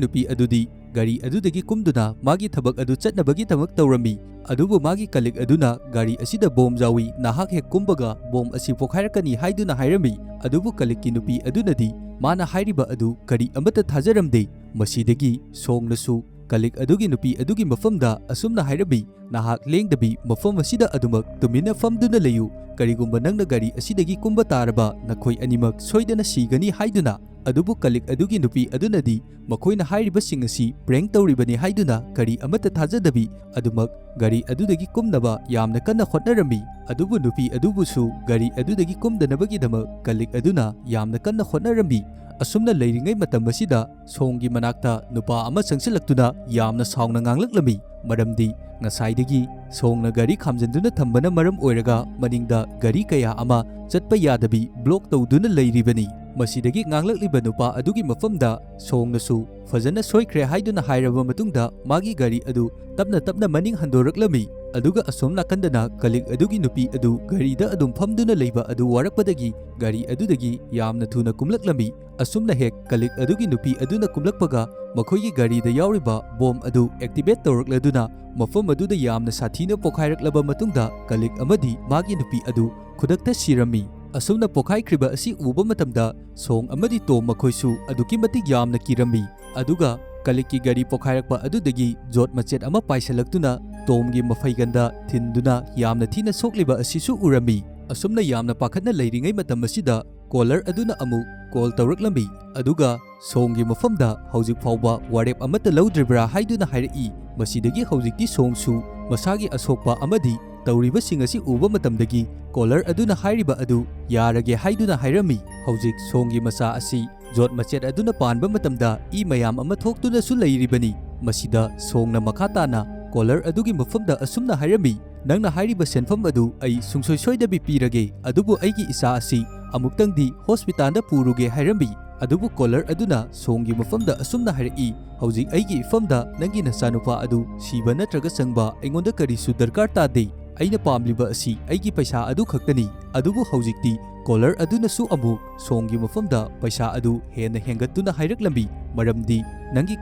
ꯅꯨꯄꯤ ꯑꯗꯨꯗꯤ ꯒꯥꯔꯤ ꯑꯗꯨꯗꯒꯤ ꯀꯨꯝꯗꯨꯅ ꯃꯥꯒꯤ ꯊꯕꯛ ꯑꯗꯨ ꯆꯠꯅꯕꯒꯤꯗꯃꯛ ꯇꯧꯔꯝꯃꯤ꯫ ꯑꯗꯨꯕꯨ ꯃꯥꯒꯤ ꯀꯂꯤꯛ ꯑꯗꯨꯅ ꯒꯥꯔꯤ ꯑꯁꯤꯗ ꯕꯣꯝ ꯌꯥꯎꯏ, ꯅꯍꯥꯛ ꯍꯦꯛ ꯀꯨꯝꯕꯒ ꯕꯣꯝ ꯑꯁꯤ ꯄꯣꯈꯥꯏꯔꯛꯀꯅꯤ ꯍꯥꯏꯗꯨꯅ ꯍꯥꯏꯔꯝꯃꯤ꯫ ꯑꯗꯨꯕꯨ ꯀꯂꯤꯛꯀꯤ ꯅꯨꯄꯤ ꯑꯗꯨꯅꯗꯤ ꯃꯥꯅ ꯍꯥꯏꯔꯤꯕ ꯑꯗꯨ ꯀꯔꯤ ꯑꯃꯠꯇ ꯊꯥꯖꯔꯝꯗꯦ꯫ ꯃꯁꯤꯗꯒꯤ ꯁꯣꯡꯅꯁꯨ ꯀꯂꯤꯛ ꯑꯗꯨꯒꯤ ꯅꯨꯄꯤ ꯑꯗꯨꯒꯤ ꯃꯐꯝꯗ ꯑꯁꯨꯝꯅ ꯍꯥꯏꯔꯝꯃꯤ, "ꯅꯍꯥꯛ ꯂꯦꯡꯗꯕꯤ ꯃꯐꯝ ꯑꯁꯤꯗ ꯑꯗꯨꯃꯛ ꯇꯨꯃꯤꯟꯅ ꯐꯝꯗꯨꯅ ꯂꯩꯌꯨ꯫ ꯀꯔꯤꯒꯨꯝꯕ ꯅꯪꯅ ꯒꯥꯔꯤ ꯑꯁꯤꯗꯒꯤ ꯀꯨꯝꯕ ꯇꯥꯔꯕ ꯅꯈꯣꯏ ꯑꯅꯤꯃꯛ ꯁꯣꯏꯗꯅ ꯁꯤꯒꯅꯤ" ꯍꯥꯏꯗꯨꯅ꯫ ꯑꯗꯨꯕꯨ ꯀꯂꯤꯛ ꯑꯗꯨꯒꯤ ꯅꯨꯄꯤ ꯑꯗꯨꯅꯗꯤ ꯃꯈꯣꯏꯅ ꯍꯥꯏꯔꯤꯕꯁꯤꯡ ꯑꯁꯤ ꯄ꯭ꯔꯦꯡ ꯇꯧꯔꯤꯕꯅꯤ ꯍꯥꯏꯗꯨꯅ ꯀꯔꯤ ꯑꯃꯠꯇ ꯊꯥꯖꯗꯕꯤ ꯑꯗꯨꯃꯛ ꯒꯥꯔꯤ ꯑꯗꯨꯗꯒꯤ ꯀꯨꯝꯅꯕ ꯌꯥꯝꯅ ꯀꯟꯅ ꯍꯣꯠꯅꯔꯝꯃꯤ꯫ ꯑꯗꯨꯕꯨ ꯅꯨꯄꯤ ꯑꯗꯨꯕꯨꯁꯨ ꯒꯥꯔꯤ ꯑꯗꯨꯗꯒꯤ ꯀꯨꯝꯗꯅꯕꯒꯤꯗꯃꯛ ꯀꯂꯤꯛ ꯑꯗꯨꯅ ꯌꯥꯝꯅ ꯀꯟꯅ ꯍꯣꯠꯅꯔꯝꯃꯤ꯫ ꯑꯁꯨꯝꯅ ꯂꯩꯔꯤꯉꯩ ꯃꯇꯝ ꯑꯁꯤꯗ ꯁꯣꯡꯒꯤ ꯃꯅꯥꯛꯇ ꯅꯨꯄꯥ ꯑꯃ ꯆꯪꯁꯤꯜꯂꯛꯇꯨꯅ ꯌꯥꯝꯅ ꯁꯥꯎꯅ ꯉꯥꯡꯂꯛꯂꯝꯃꯤ꯫ ꯃꯔꯝꯗꯤ ꯉꯁꯥꯏꯗꯒꯤ ꯁꯣꯡꯅ ꯒꯥꯔꯤ ꯈꯥꯝꯖꯤꯟꯗꯨꯅ ꯊꯝꯕꯅ ꯃꯔꯝ ꯑꯣꯏꯔꯒ ꯃꯅꯤꯡꯗ ꯒꯥꯔꯤ ꯀꯌꯥ ꯑꯃ ꯆꯠꯄ ꯌꯥꯗꯕꯤ ꯕ꯭ꯂꯣꯛ ꯇꯧꯗꯨꯅ ꯂꯩꯔꯤꯕꯅꯤ꯫ ꯃꯁꯤꯗꯒꯤ ꯉꯥꯡꯂꯛꯂꯤꯕ ꯅꯨꯄꯥ ꯑꯗꯨꯒꯤ ꯃꯐꯝꯗ ꯁꯣꯡꯅꯁꯨ ꯐꯖꯅ ꯁꯣꯏꯈ꯭ꯔꯦ ꯍꯥꯏꯗꯨꯅ ꯍꯥꯏꯔꯕ ꯃꯇꯨꯡꯗ ꯃꯥꯒꯤ ꯒꯥꯔꯤ ꯑꯗꯨ ꯇꯞꯅ ꯇꯞꯅ ꯃꯅꯤꯡ ꯍꯟꯗꯣꯔꯛꯂꯝꯃꯤ꯫ ꯑꯗꯨꯒ ꯑꯁꯣꯝ ꯅꯥꯀꯟꯗꯅ ꯀꯂꯤꯛ ꯑꯗꯨꯒꯤ ꯅꯨꯄꯤ ꯑꯗꯨ ꯒꯥꯔꯤꯗ ꯑꯗꯨꯝ ꯐꯝꯗꯨꯅ ꯂꯩꯕ ꯑꯗꯨ ꯋꯥꯔꯛꯄꯗꯒꯤ ꯒꯥꯔꯤ ꯑꯗꯨꯗꯒꯤ ꯌꯥꯝꯅ ꯊꯨꯅ ꯀꯨꯝꯂꯛꯂꯝꯃꯤ꯫ ꯑꯁꯨꯝꯅ ꯍꯦꯛ ꯀꯂꯤꯛ ꯑꯗꯨꯒꯤ ꯅꯨꯄꯤ ꯑꯗꯨꯅ ꯀꯨꯝꯂꯛꯄꯒ ꯃꯈꯣꯏꯒꯤ ꯒꯥꯔꯤꯗ ꯌꯥꯎꯔꯤꯕ ꯕꯣꯝ ꯑꯗꯨ ꯑꯦꯛꯇꯤꯚꯦꯠ ꯇꯧꯔꯛꯂꯗꯨꯅ ꯃꯐꯝ ꯑꯗꯨꯗ ꯌꯥꯝꯅ ꯁꯥꯊꯤꯅ ꯄꯣꯈꯥꯏꯔꯛꯂꯕ ꯃꯇꯨꯡꯗ ꯀꯂꯤꯛ ꯑꯃꯗꯤ ꯃꯥꯒꯤ ꯅꯨꯄꯤ ꯑꯗꯨ ꯈꯨꯗꯛꯇ ꯁꯤꯔꯝꯃꯤ꯫ ꯑꯁꯨꯝꯅ ꯄꯣꯈꯥꯏꯈ꯭ꯔꯤꯕ ꯑꯁꯤ ꯎꯕ ꯃꯇꯝꯗ ꯁꯣꯡ ꯑꯃꯗꯤ ꯇꯣꯝ ꯃꯈꯣꯏꯁꯨ ꯑꯗꯨꯛꯀꯤ ꯃꯇꯤꯛ ꯌꯥꯝꯅ ꯀꯤꯔꯝꯃꯤ꯫ ꯑꯗꯨꯒ ꯀꯂꯤꯛꯀꯤ ꯒꯥꯔꯤ ꯄꯣꯈꯥꯏꯔꯛꯄ ꯑꯗꯨꯗꯒꯤ ꯖꯣꯠ ꯃꯆꯦꯠ ꯑꯃ ꯄꯥꯏꯁꯤꯜꯂꯛꯇꯨꯅ ꯇꯣꯝꯒꯤ ꯃꯐꯩꯒꯟꯗ ꯊꯤꯟꯗꯨꯅ ꯌꯥꯝꯅ ꯊꯤꯅ ꯁꯣꯛꯂꯤꯕ ꯑꯁꯤꯁꯨ ꯎꯔꯝꯃꯤ꯫ ꯑꯁꯨꯝꯅ ꯌꯥꯝꯅ ꯄꯥꯈꯠꯅ ꯂꯩꯔꯤꯉꯩ ꯃꯇꯝ ꯑꯁꯤꯗ ꯀꯣꯂꯔ ꯑꯗꯨꯅ ꯑꯃꯨꯛ ꯀꯣꯜ ꯇꯧꯔꯛꯂꯝꯃꯤ, ꯑꯗꯨꯒ ꯁꯣꯡꯒꯤ ꯃꯐꯝꯗ ꯍꯧꯖꯤꯛ ꯐꯥꯎꯕ ꯋꯥꯔꯦꯞ ꯑꯃꯠꯇ ꯂꯧꯗ꯭ꯔꯤꯕ꯭ꯔꯥ ꯍꯥꯏꯗꯨꯅ ꯍꯥꯏꯔꯛꯏ꯫ ꯃꯁꯤꯗꯒꯤ ꯍꯧꯖꯤꯛꯇꯤ ꯁꯣꯡꯁꯨ ꯃꯁꯥꯒꯤ ꯑꯁꯣꯛꯄ ꯑꯃꯗꯤ ꯇꯧꯔꯤꯕꯁꯤꯡ ꯑꯁꯤ ꯎꯕ ꯃꯇꯝꯗꯒꯤ ꯀꯣꯂꯔ ꯑꯗꯨꯅ ꯍꯥꯏꯔꯤꯕ ꯑꯗꯨ ꯌꯥꯔꯒꯦ ꯍꯥꯏꯗꯨꯅ ꯍꯥꯏꯔꯝꯃꯤ꯫ ꯍꯧꯖꯤꯛ ꯁꯣꯡꯒꯤ ꯃꯆꯥ ꯑꯁꯤ ꯖꯣꯠ ꯃꯆꯦꯠ ꯑꯗꯨꯅ ꯄꯥꯟꯕ ꯃꯇꯝꯗ ꯏ ꯃꯌꯥꯝ ꯑꯃ ꯊꯣꯛꯇꯨꯅꯁꯨ ꯂꯩꯔꯤꯕꯅꯤ꯫ ꯃꯁꯤꯗ ꯁꯣꯡꯅ ꯃꯈꯥ ꯇꯥꯅ ꯀꯣꯂꯔ ꯑꯗꯨꯒꯤ ꯃꯐꯝꯗ ꯑꯁꯨꯝꯅ ꯍꯥꯏꯔꯝꯃꯤ, "ꯅꯪꯅ ꯍꯥꯏꯔꯤꯕ ꯁꯦꯟꯐꯝ ꯑꯗꯨ ꯑꯩ ꯁꯨꯡꯁꯣꯏ ꯁꯣꯏꯗꯕꯤ ꯄꯤꯔꯒꯦ, ꯑꯗꯨꯕꯨ ꯑꯩꯒꯤ ꯏꯆꯥ ꯑꯁꯤ ꯑꯃꯨꯛꯇꯪꯗꯤ ꯍꯣꯁꯄꯤꯇꯥꯜꯗ ꯄꯨꯔꯨꯒꯦ" ꯍꯥꯏꯔꯝꯃꯤ꯫ ꯑꯗꯨꯕꯨ ꯀꯣꯂꯔ ꯑꯗꯨꯅ ꯁꯣꯡꯒꯤ ꯃꯐꯝꯗ ꯑꯁꯨꯝꯅ ꯍꯥꯏꯔꯛꯏ, "ꯍꯧꯖꯤꯛ ꯑꯩꯒꯤ ꯏꯐꯝꯗ ꯅꯪꯒꯤ ꯅꯆꯥꯅꯨꯄꯥ ꯑꯗꯨ ꯁꯤꯕ ꯅꯠꯇ꯭ꯔꯒ ꯆꯪꯕ ꯑꯩꯉꯣꯟꯗ ꯀꯔꯤꯁꯨ ꯗꯔꯀꯥꯔ ꯇꯥꯗꯦ꯫ ꯑꯩꯅ ꯄꯥꯝꯂꯤꯕ ꯑꯁꯤ ꯑꯩꯒꯤ ꯄꯩꯁꯥ ꯑꯗꯨ ꯈꯛꯇꯅꯤ"꯫ ꯑꯗꯨꯕꯨ ꯍꯧꯖꯤꯛꯇꯤ ꯀꯣꯂꯔ ꯑꯗꯨꯅꯁꯨ ꯑꯃꯨꯛ ꯁꯣꯡꯒꯤ ꯃꯐꯝꯗ ꯄꯩꯁꯥ ꯑꯗꯨ ꯍꯦꯟꯅ ꯍꯦꯟꯒꯠꯇꯨꯅ ꯍꯥꯏꯔꯛꯂꯝꯃꯤ, "ꯃꯔꯝꯗꯤ ꯅꯪꯒꯤ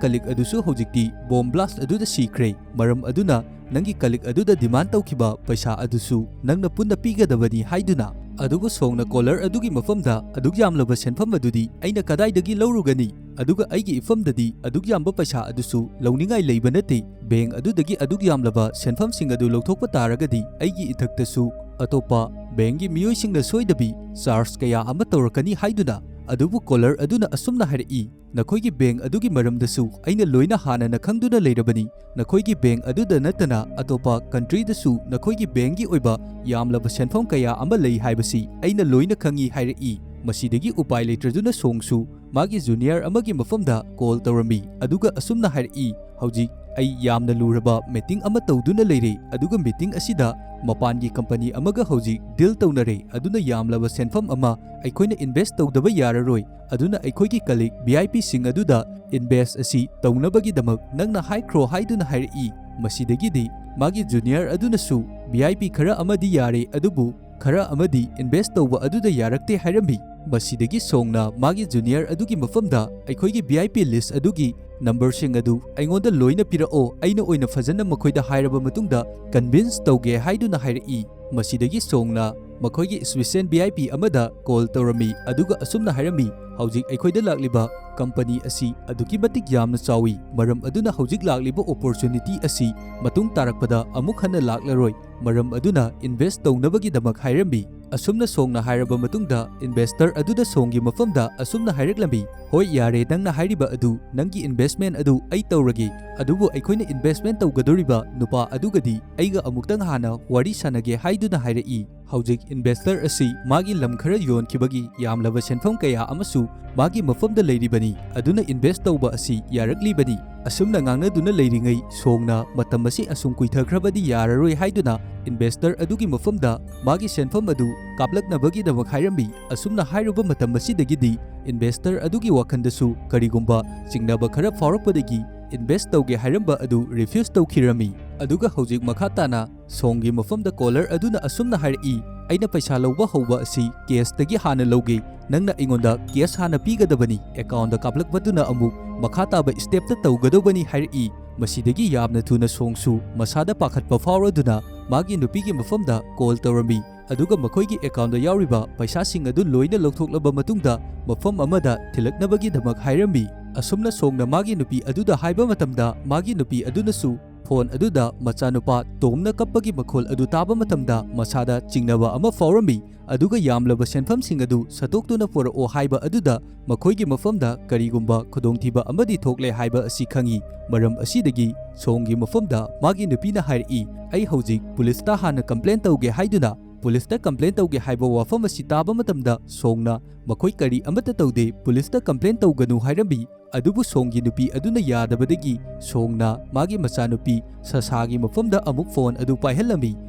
ꯀꯂꯤꯛ ꯑꯗꯨꯁꯨ ꯍꯧꯖꯤꯛꯇꯤ ꯕꯣꯝ ꯕ꯭ꯂꯥꯁ ꯑꯗꯨꯗ ꯁꯤꯈ꯭ꯔꯦ꯫ ꯃꯔꯝ ꯑꯗꯨꯅ ꯅꯪꯒꯤ ꯀꯂꯤꯛ ꯑꯗꯨꯗ ꯗꯤꯃꯥꯟ ꯇꯧꯈꯤꯕ ꯄꯩꯁꯥ ꯑꯗꯨꯁꯨ ꯅꯪꯅ ꯄꯨꯟꯅ ꯄꯤꯒꯗꯕꯅꯤ" ꯍꯥꯏꯗꯨꯅ꯫ ꯑꯗꯨꯕꯨ ꯁꯣꯡꯅ ꯀꯣꯂꯔ ꯑꯗꯨꯒꯤ ꯃꯐꯝꯗ, "ꯑꯗꯨꯛ ꯌꯥꯝꯂꯕ ꯁꯦꯟꯐꯝ ꯑꯗꯨꯗꯤ ꯑꯩꯅ ꯀꯗꯥꯏꯗꯒꯤ ꯂꯧꯔꯨꯒꯅꯤ? ꯑꯗꯨꯒ ꯑꯩꯒꯤ ꯏꯐꯝꯗꯗꯤ ꯑꯗꯨꯛ ꯌꯥꯝꯕ ꯄꯩꯁꯥ ꯑꯗꯨꯁꯨ ꯂꯧꯅꯤꯡꯉꯥꯏ ꯂꯩꯕ ꯅꯠꯇꯦ꯫ ꯕꯦꯡ ꯑꯗꯨꯗꯒꯤ ꯑꯗꯨꯛ ꯌꯥꯝꯂꯕ ꯁꯦꯟꯐꯝꯁꯤꯡ ꯑꯗꯨ ꯂꯧꯊꯣꯛꯄ ꯇꯥꯔꯒꯗꯤ ꯑꯩꯒꯤ ꯏꯊꯛꯇꯁꯨ ꯑꯇꯣꯞꯄ ꯕꯦꯡꯒꯤ ꯃꯤꯑꯣꯏꯁꯤꯡꯅ ꯁꯣꯏꯗꯕꯤ ꯆꯥꯔꯖ ꯀꯌꯥ ꯑꯃ ꯇꯧꯔꯛꯀꯅꯤ" ꯍꯥꯏꯗꯨꯅ꯫ ꯑꯗꯨꯕꯨ ꯀꯣꯂꯔ ꯑꯗꯨꯅ ꯑꯁꯨꯝꯅ ꯍꯥꯏꯔꯛꯏ, "ꯅꯈꯣꯏꯒꯤ ꯕꯦꯡ ꯑꯗꯨꯒꯤ ꯃꯔꯝꯗꯁꯨ ꯑꯩꯅ ꯂꯣꯏꯅ ꯍꯥꯟꯅꯅ ꯈꯪꯗꯨꯅ ꯂꯩꯔꯕꯅꯤ꯫ ꯅꯈꯣꯏꯒꯤ ꯕꯦꯡ ꯑꯗꯨꯗ ꯅꯠꯇꯅ ꯑꯇꯣꯞꯄ ꯀꯟꯇ꯭ꯔꯤꯗꯁꯨ ꯅꯈꯣꯏꯒꯤ ꯕꯦꯡꯒꯤ ꯑꯣꯏꯕ ꯌꯥꯝꯂꯕ ꯁꯦꯟꯐꯝ ꯀꯌꯥ ꯑꯃ ꯂꯩ ꯍꯥꯏꯕꯁꯤ ꯑꯩꯅ ꯂꯣꯏꯅ ꯈꯪꯏ" ꯍꯥꯏꯔꯛꯏ꯫ ꯃꯁꯤꯗꯒꯤ ꯎꯄꯥꯏ ꯂꯩꯇ꯭ꯔꯗꯨꯅ ꯁꯣꯡꯁꯨ ꯃꯥꯒꯤ ꯖꯨꯅꯤꯌꯔ ꯑꯃꯒꯤ ꯃꯐꯝꯗ ꯀꯣꯜ ꯇꯧꯔꯝꯃꯤ, ꯑꯗꯨꯒ ꯑꯁꯨꯝꯅ ꯍꯥꯏꯔꯛꯏ, "ꯍꯧꯖꯤꯛ ꯑꯩ ꯌꯥꯝꯅ ꯂꯨꯔꯕ ꯃꯤꯇꯤꯡ ꯑꯃ ꯇꯧꯗꯨꯅ ꯂꯩꯔꯦ, ꯑꯗꯨꯒ ꯃꯤꯇꯤꯡ ꯑꯁꯤꯗ ꯃꯄꯥꯟꯒꯤ ꯀꯝꯄꯅꯤ ꯑꯃꯒ ꯍꯧꯖꯤꯛ ꯗꯤꯜ ꯇꯧꯅꯔꯦ, ꯑꯗꯨꯅ ꯌꯥꯝꯂꯕ ꯁꯦꯟꯐꯝ ꯑꯃ ꯑꯩꯈꯣꯏꯅ ꯏꯟꯚꯦꯁ꯭ꯠ ꯇꯧꯗꯕ ꯌꯥꯔꯔꯣꯏ꯫ ꯑꯗꯨꯅ ꯑꯩꯈꯣꯏꯒꯤ ꯀꯂꯤꯛ ꯚꯤ ꯑꯥꯏ ꯄꯤꯁꯤꯡ ꯑꯗꯨꯗ ꯏꯟꯚꯦꯁ꯭ꯠ ꯑꯁꯤ ꯇꯧꯅꯕꯒꯤꯗꯃꯛ ꯅꯪꯅ ꯍꯥꯏꯈ꯭ꯔꯣ" ꯍꯥꯏꯗꯨꯅ ꯍꯥꯏꯔꯛꯏ꯫ ꯃꯁꯤꯗꯒꯤꯗꯤ ꯃꯥꯒꯤ ꯖꯨꯅꯤꯌꯔ ꯑꯗꯨꯅꯁꯨ, "ꯚꯤ ꯑꯥꯏ ꯄꯤ ꯈꯔ ꯑꯃꯗꯤ ꯌꯥꯔꯦ, ꯑꯗꯨꯕꯨ ꯈꯔ ꯑꯃꯗꯤ ꯏꯟꯚꯦꯁ꯭ꯠ ꯇꯧꯕ ꯑꯗꯨꯗ ꯌꯥꯔꯛꯇꯦ" ꯍꯥꯏꯔꯝꯃꯤ꯫ ꯃꯁꯤꯗꯒꯤ ꯁꯣꯡꯅ ꯃꯥꯒꯤ ꯖꯨꯅꯤꯌꯔ ꯑꯗꯨꯒꯤ ꯃꯐꯝꯗ, "ꯑꯩꯈꯣꯏꯒꯤ ꯚꯤ ꯑꯥꯏ ꯄꯤ ꯂꯤꯁ꯭ꯠ ꯑꯗꯨꯒꯤ ꯅꯝꯕꯔꯁꯤꯡ ꯑꯗꯨ ꯑꯩꯉꯣꯟꯗ ꯂꯣꯏꯅ ꯄꯤꯔꯛꯑꯣ, ꯑꯩꯅ ꯑꯣꯏꯅ ꯐꯖꯅ ꯃꯈꯣꯏꯗ ꯍꯥꯏꯔꯕ ꯃꯇꯨꯡꯗ ꯀꯟꯚꯤꯟꯁ ꯇꯧꯒꯦ" ꯍꯥꯏꯗꯨꯅ ꯍꯥꯏꯔꯛꯏ꯫ ꯃꯁꯤꯗꯒꯤ ꯁꯣꯡꯅ ꯃꯈꯣꯏꯒꯤ ꯏꯁ꯭ꯄꯦꯁꯤꯌꯦꯜ ꯚꯤ ꯑꯥꯏ ꯄꯤ ꯑꯃꯗ ꯀꯣꯜ ꯇꯧꯔꯝꯃꯤ, ꯑꯗꯨꯒ ꯑꯁꯨꯝꯅ ꯍꯥꯏꯔꯝꯃꯤ, "ꯍꯧꯖꯤꯛ ꯑꯩꯈꯣꯏꯗ ꯂꯥꯛꯂꯤꯕ ꯀꯝꯄꯅꯤ ꯑꯁꯤ ꯑꯗꯨꯛꯀꯤ ꯃꯇꯤꯛ ꯌꯥꯝꯅ ꯆꯥꯎꯏ, ꯃꯔꯝ ꯑꯗꯨꯅ ꯍꯧꯖꯤꯛ ꯂꯥꯛꯂꯤꯕ ꯑꯣꯄꯣꯔꯆꯨꯅꯤꯇꯤ ꯑꯁꯤ ꯃꯇꯨꯡ ꯇꯥꯔꯛꯄꯗ ꯑꯃꯨꯛ ꯍꯟꯅ ꯂꯥꯛꯂꯔꯣꯏ꯫ ꯃꯔꯝ ꯑꯗꯨꯅ invest ꯇꯧꯅꯕꯒꯤꯗꯃꯛ ꯍꯥꯏꯔꯝꯃꯤ꯫ ꯑꯁꯨꯝꯅ ꯁꯣꯡꯅ ꯍꯥꯏꯔꯕ ꯃꯇꯨꯡꯗ, investor ꯑꯗꯨꯅ ꯁꯣꯡꯒꯤ ꯃꯐꯝꯗ ꯑꯁꯨꯝꯅ ꯍꯥꯏꯔꯛꯂꯝꯃꯤ, "ꯍꯣꯏ, ꯌꯥꯔꯦ, ꯅꯪꯅ ꯍꯥꯏꯔꯤꯕ ꯑꯗꯨ, ꯅꯪꯒꯤ investment ꯑꯗꯨ ꯑꯩ ꯇꯧꯔꯒꯦ, ꯑꯗꯨꯕꯨ ꯑꯩꯈꯣꯏꯅ investment ꯇꯧꯒꯗꯧꯔꯤꯕ ꯅꯨꯄꯥ ꯑꯗꯨꯒꯗꯤ ꯑꯩꯒ ꯑꯃꯨꯛꯇꯪ ꯍꯥꯟꯅ ꯋꯥꯔꯤ ꯁꯥꯟꯅꯒꯦ" ꯍꯥꯏꯗꯨꯅ ꯍꯥꯏꯔꯛꯏ꯫ ꯍꯧꯖꯤꯛ investor ꯑꯁꯤ ꯃꯥꯒꯤ ꯂꯝ ꯈꯔ ꯌꯣꯟꯈꯤꯕꯒꯤ ꯌꯥꯝꯂꯕ ꯁꯦꯟꯐꯝ ꯀꯌꯥ ꯑꯃꯁꯨ ꯃꯥꯒꯤ ꯃꯐꯝꯗ ꯂꯩꯔꯤꯕꯅꯤ, ꯑꯗꯨꯅ invest ꯇꯧꯕ ꯑꯁꯤ ꯌꯥꯔꯛꯂꯤꯕꯅꯤ꯫ ꯑꯁꯨꯝꯅ ꯉꯥꯡꯅꯗꯨꯅ ꯂꯩꯔꯤꯉꯩ, ꯁꯣꯡꯅ ꯃꯇꯝ ꯑꯁꯤ ꯑꯁꯨꯝ ꯀꯨꯏꯊꯈ꯭ꯔꯕꯗꯤ ꯌꯥꯔꯔꯣꯏ ꯍꯥꯏꯗꯨꯅ investor ꯑꯗꯨꯒꯤ ꯃꯐꯝꯗ ꯃꯥꯒꯤ ꯁꯦꯟꯐꯝ ꯑꯗꯨ ꯀꯥꯞꯂꯛꯅꯕꯒꯤꯗꯃꯛ ꯍꯥꯏꯔꯝꯃꯤ꯫ ꯑꯁꯨꯝꯅ ꯍꯥꯏꯔꯨꯕ ꯃꯇꯝ ꯑꯁꯤꯗꯒꯤꯗꯤ investor ꯑꯗꯨꯒꯤ ꯋꯥꯈꯜꯗꯁꯨ ꯀꯔꯤꯒꯨꯝꯕ ꯆꯤꯡꯅꯕ ꯈꯔ ꯐꯥꯎꯔꯛꯄꯗꯒꯤ invest ꯇꯧꯒꯦ ꯍꯥꯏꯔꯝꯕ ꯑꯗꯨ refuse ꯇꯧꯈꯤꯔꯝꯃꯤ꯫ ꯑꯗꯨꯒ ꯍꯧꯖꯤꯛ ꯃꯈꯥ ꯇꯥꯅ ꯁꯣꯡꯒꯤ ꯃꯐꯝꯗ caller ꯑꯗꯨꯅ ꯑꯁꯨꯝꯅ ꯍꯥꯏꯔꯛꯏ, "ꯑꯩꯅ ꯄꯩꯁꯥ ꯂꯧꯕ ꯍꯧꯕ ꯑꯁꯤ cash ꯇꯒꯤ ꯍꯥꯟꯅ ꯂꯧꯒꯦ, ꯅꯪꯅ ꯑꯩꯉꯣꯟꯗ cash ꯍꯥꯟꯅ ꯄꯤꯒꯗꯕꯅꯤ, account ꯇ ꯀꯥꯞꯂꯛꯄꯗꯨꯅ ꯑꯃꯨꯛ ꯃꯈꯥ ꯇꯥꯕ step ꯇ ꯇꯧꯒꯗꯧꯕꯅꯤ" ꯍꯥꯏꯔꯛꯏ꯫ ꯃꯁꯤꯗꯒꯤ ꯌꯥꯝꯅ ꯊꯨꯅ ꯁꯣꯡꯁꯨ ꯃꯁꯥꯗ ꯄꯥꯈꯠꯄ ꯐꯥꯎꯔꯗꯨꯅ ꯃꯥꯒꯤ ꯅꯨꯄꯤꯒꯤ ꯃꯐꯝꯗ call ꯇꯧꯔꯝꯃꯤ, ꯑꯗꯨꯒ ꯃꯈꯣꯏꯒꯤ account ꯇ ꯌꯥꯎꯔꯤꯕ ꯄꯩꯁꯥꯁꯤꯡ ꯑꯗꯨ ꯂꯣꯏꯅ ꯂꯧꯊꯣꯛꯂꯕ ꯃꯇꯨꯡꯗ ꯃꯐꯝ ꯑꯃꯗ ꯊꯤꯜꯂꯛꯅꯕꯒꯤꯗꯃꯛ ꯍꯥꯏꯔꯝꯃꯤ꯫ ꯑꯁꯨꯝꯅ ꯁꯣꯡꯅ ꯃꯥꯒꯤ ꯅꯨꯄꯤ ꯑꯗꯨꯗ ꯍꯥꯏꯕ ꯃꯇꯝꯗ, ꯃꯥꯒꯤ ꯅꯨꯄꯤ ꯑꯗꯨꯅꯁꯨ phone ꯑꯗꯨꯗ ꯃꯆꯥꯅꯨꯄꯥ ꯇꯣꯝꯅ ꯀꯞꯄꯒꯤ ꯃꯈꯣꯜ ꯑꯗꯨ ꯇꯥꯕ ꯃꯇꯝꯗ ꯃꯁꯥꯗ ꯆꯤꯡꯅꯕ ꯑꯃ ꯐꯥꯎꯔꯝꯃꯤ, ꯑꯗꯨꯒ ꯌꯥꯝꯂꯕ ꯁꯦꯟꯐꯝꯁꯤꯡ ꯑꯗꯨ ꯁꯠꯇꯣꯛꯇꯨꯅ ꯄꯨꯔꯛꯑꯣ ꯍꯥꯏꯕ ꯑꯗꯨꯗ ꯃꯈꯣꯏꯒꯤ ꯃꯐꯝꯗ ꯀꯔꯤꯒꯨꯝꯕ ꯈꯨꯗꯣꯡꯊꯤꯕ ꯑꯃꯗꯤ ꯊꯣꯛꯂꯦ ꯍꯥꯏꯕ ꯑꯁꯤ ꯈꯪꯏ꯫ ꯃꯔꯝ ꯑꯁꯤꯗꯒꯤ ꯁꯣꯡꯒꯤ ꯃꯐꯝꯗ ꯃꯥꯒꯤ ꯅꯨꯄꯤꯅ ꯍꯥꯏꯔꯛꯏ, "ꯑꯩ ꯍꯧꯖꯤꯛ police ꯇ ꯍꯥꯟꯅ complain ꯇꯧꯒꯦ" ꯍꯥꯏꯗꯨꯅ꯫ Police ꯇ complain ꯇꯧꯒꯦ ꯍꯥꯏꯕ ꯋꯥꯐꯝ ꯑꯁꯤ ꯇꯥꯕ ꯃꯇꯝꯗ ꯁꯣꯡꯅ, "ꯃꯈꯣꯏ ꯀꯔꯤ ꯑꯃꯠꯇ ꯇꯧꯗꯦ, police ꯇ complain ꯇꯧꯒꯅꯨ" ꯍꯥꯏꯔꯝꯃꯤ꯫ ꯑꯗꯨꯕꯨ ꯁꯣꯡꯒꯤ ꯅꯨꯄꯤ ꯑꯗꯨꯅ ꯌꯥꯗꯕꯗꯒꯤ ꯁꯣꯡꯅ ꯃꯥꯒꯤ ꯃꯆꯥꯅꯨꯄꯤ ꯁꯁꯥꯒꯤ ꯃꯐꯝꯗ ꯑꯃꯨꯛ phone ꯑꯗꯨ ꯄꯥꯏꯍꯜꯂꯝꯃꯤ,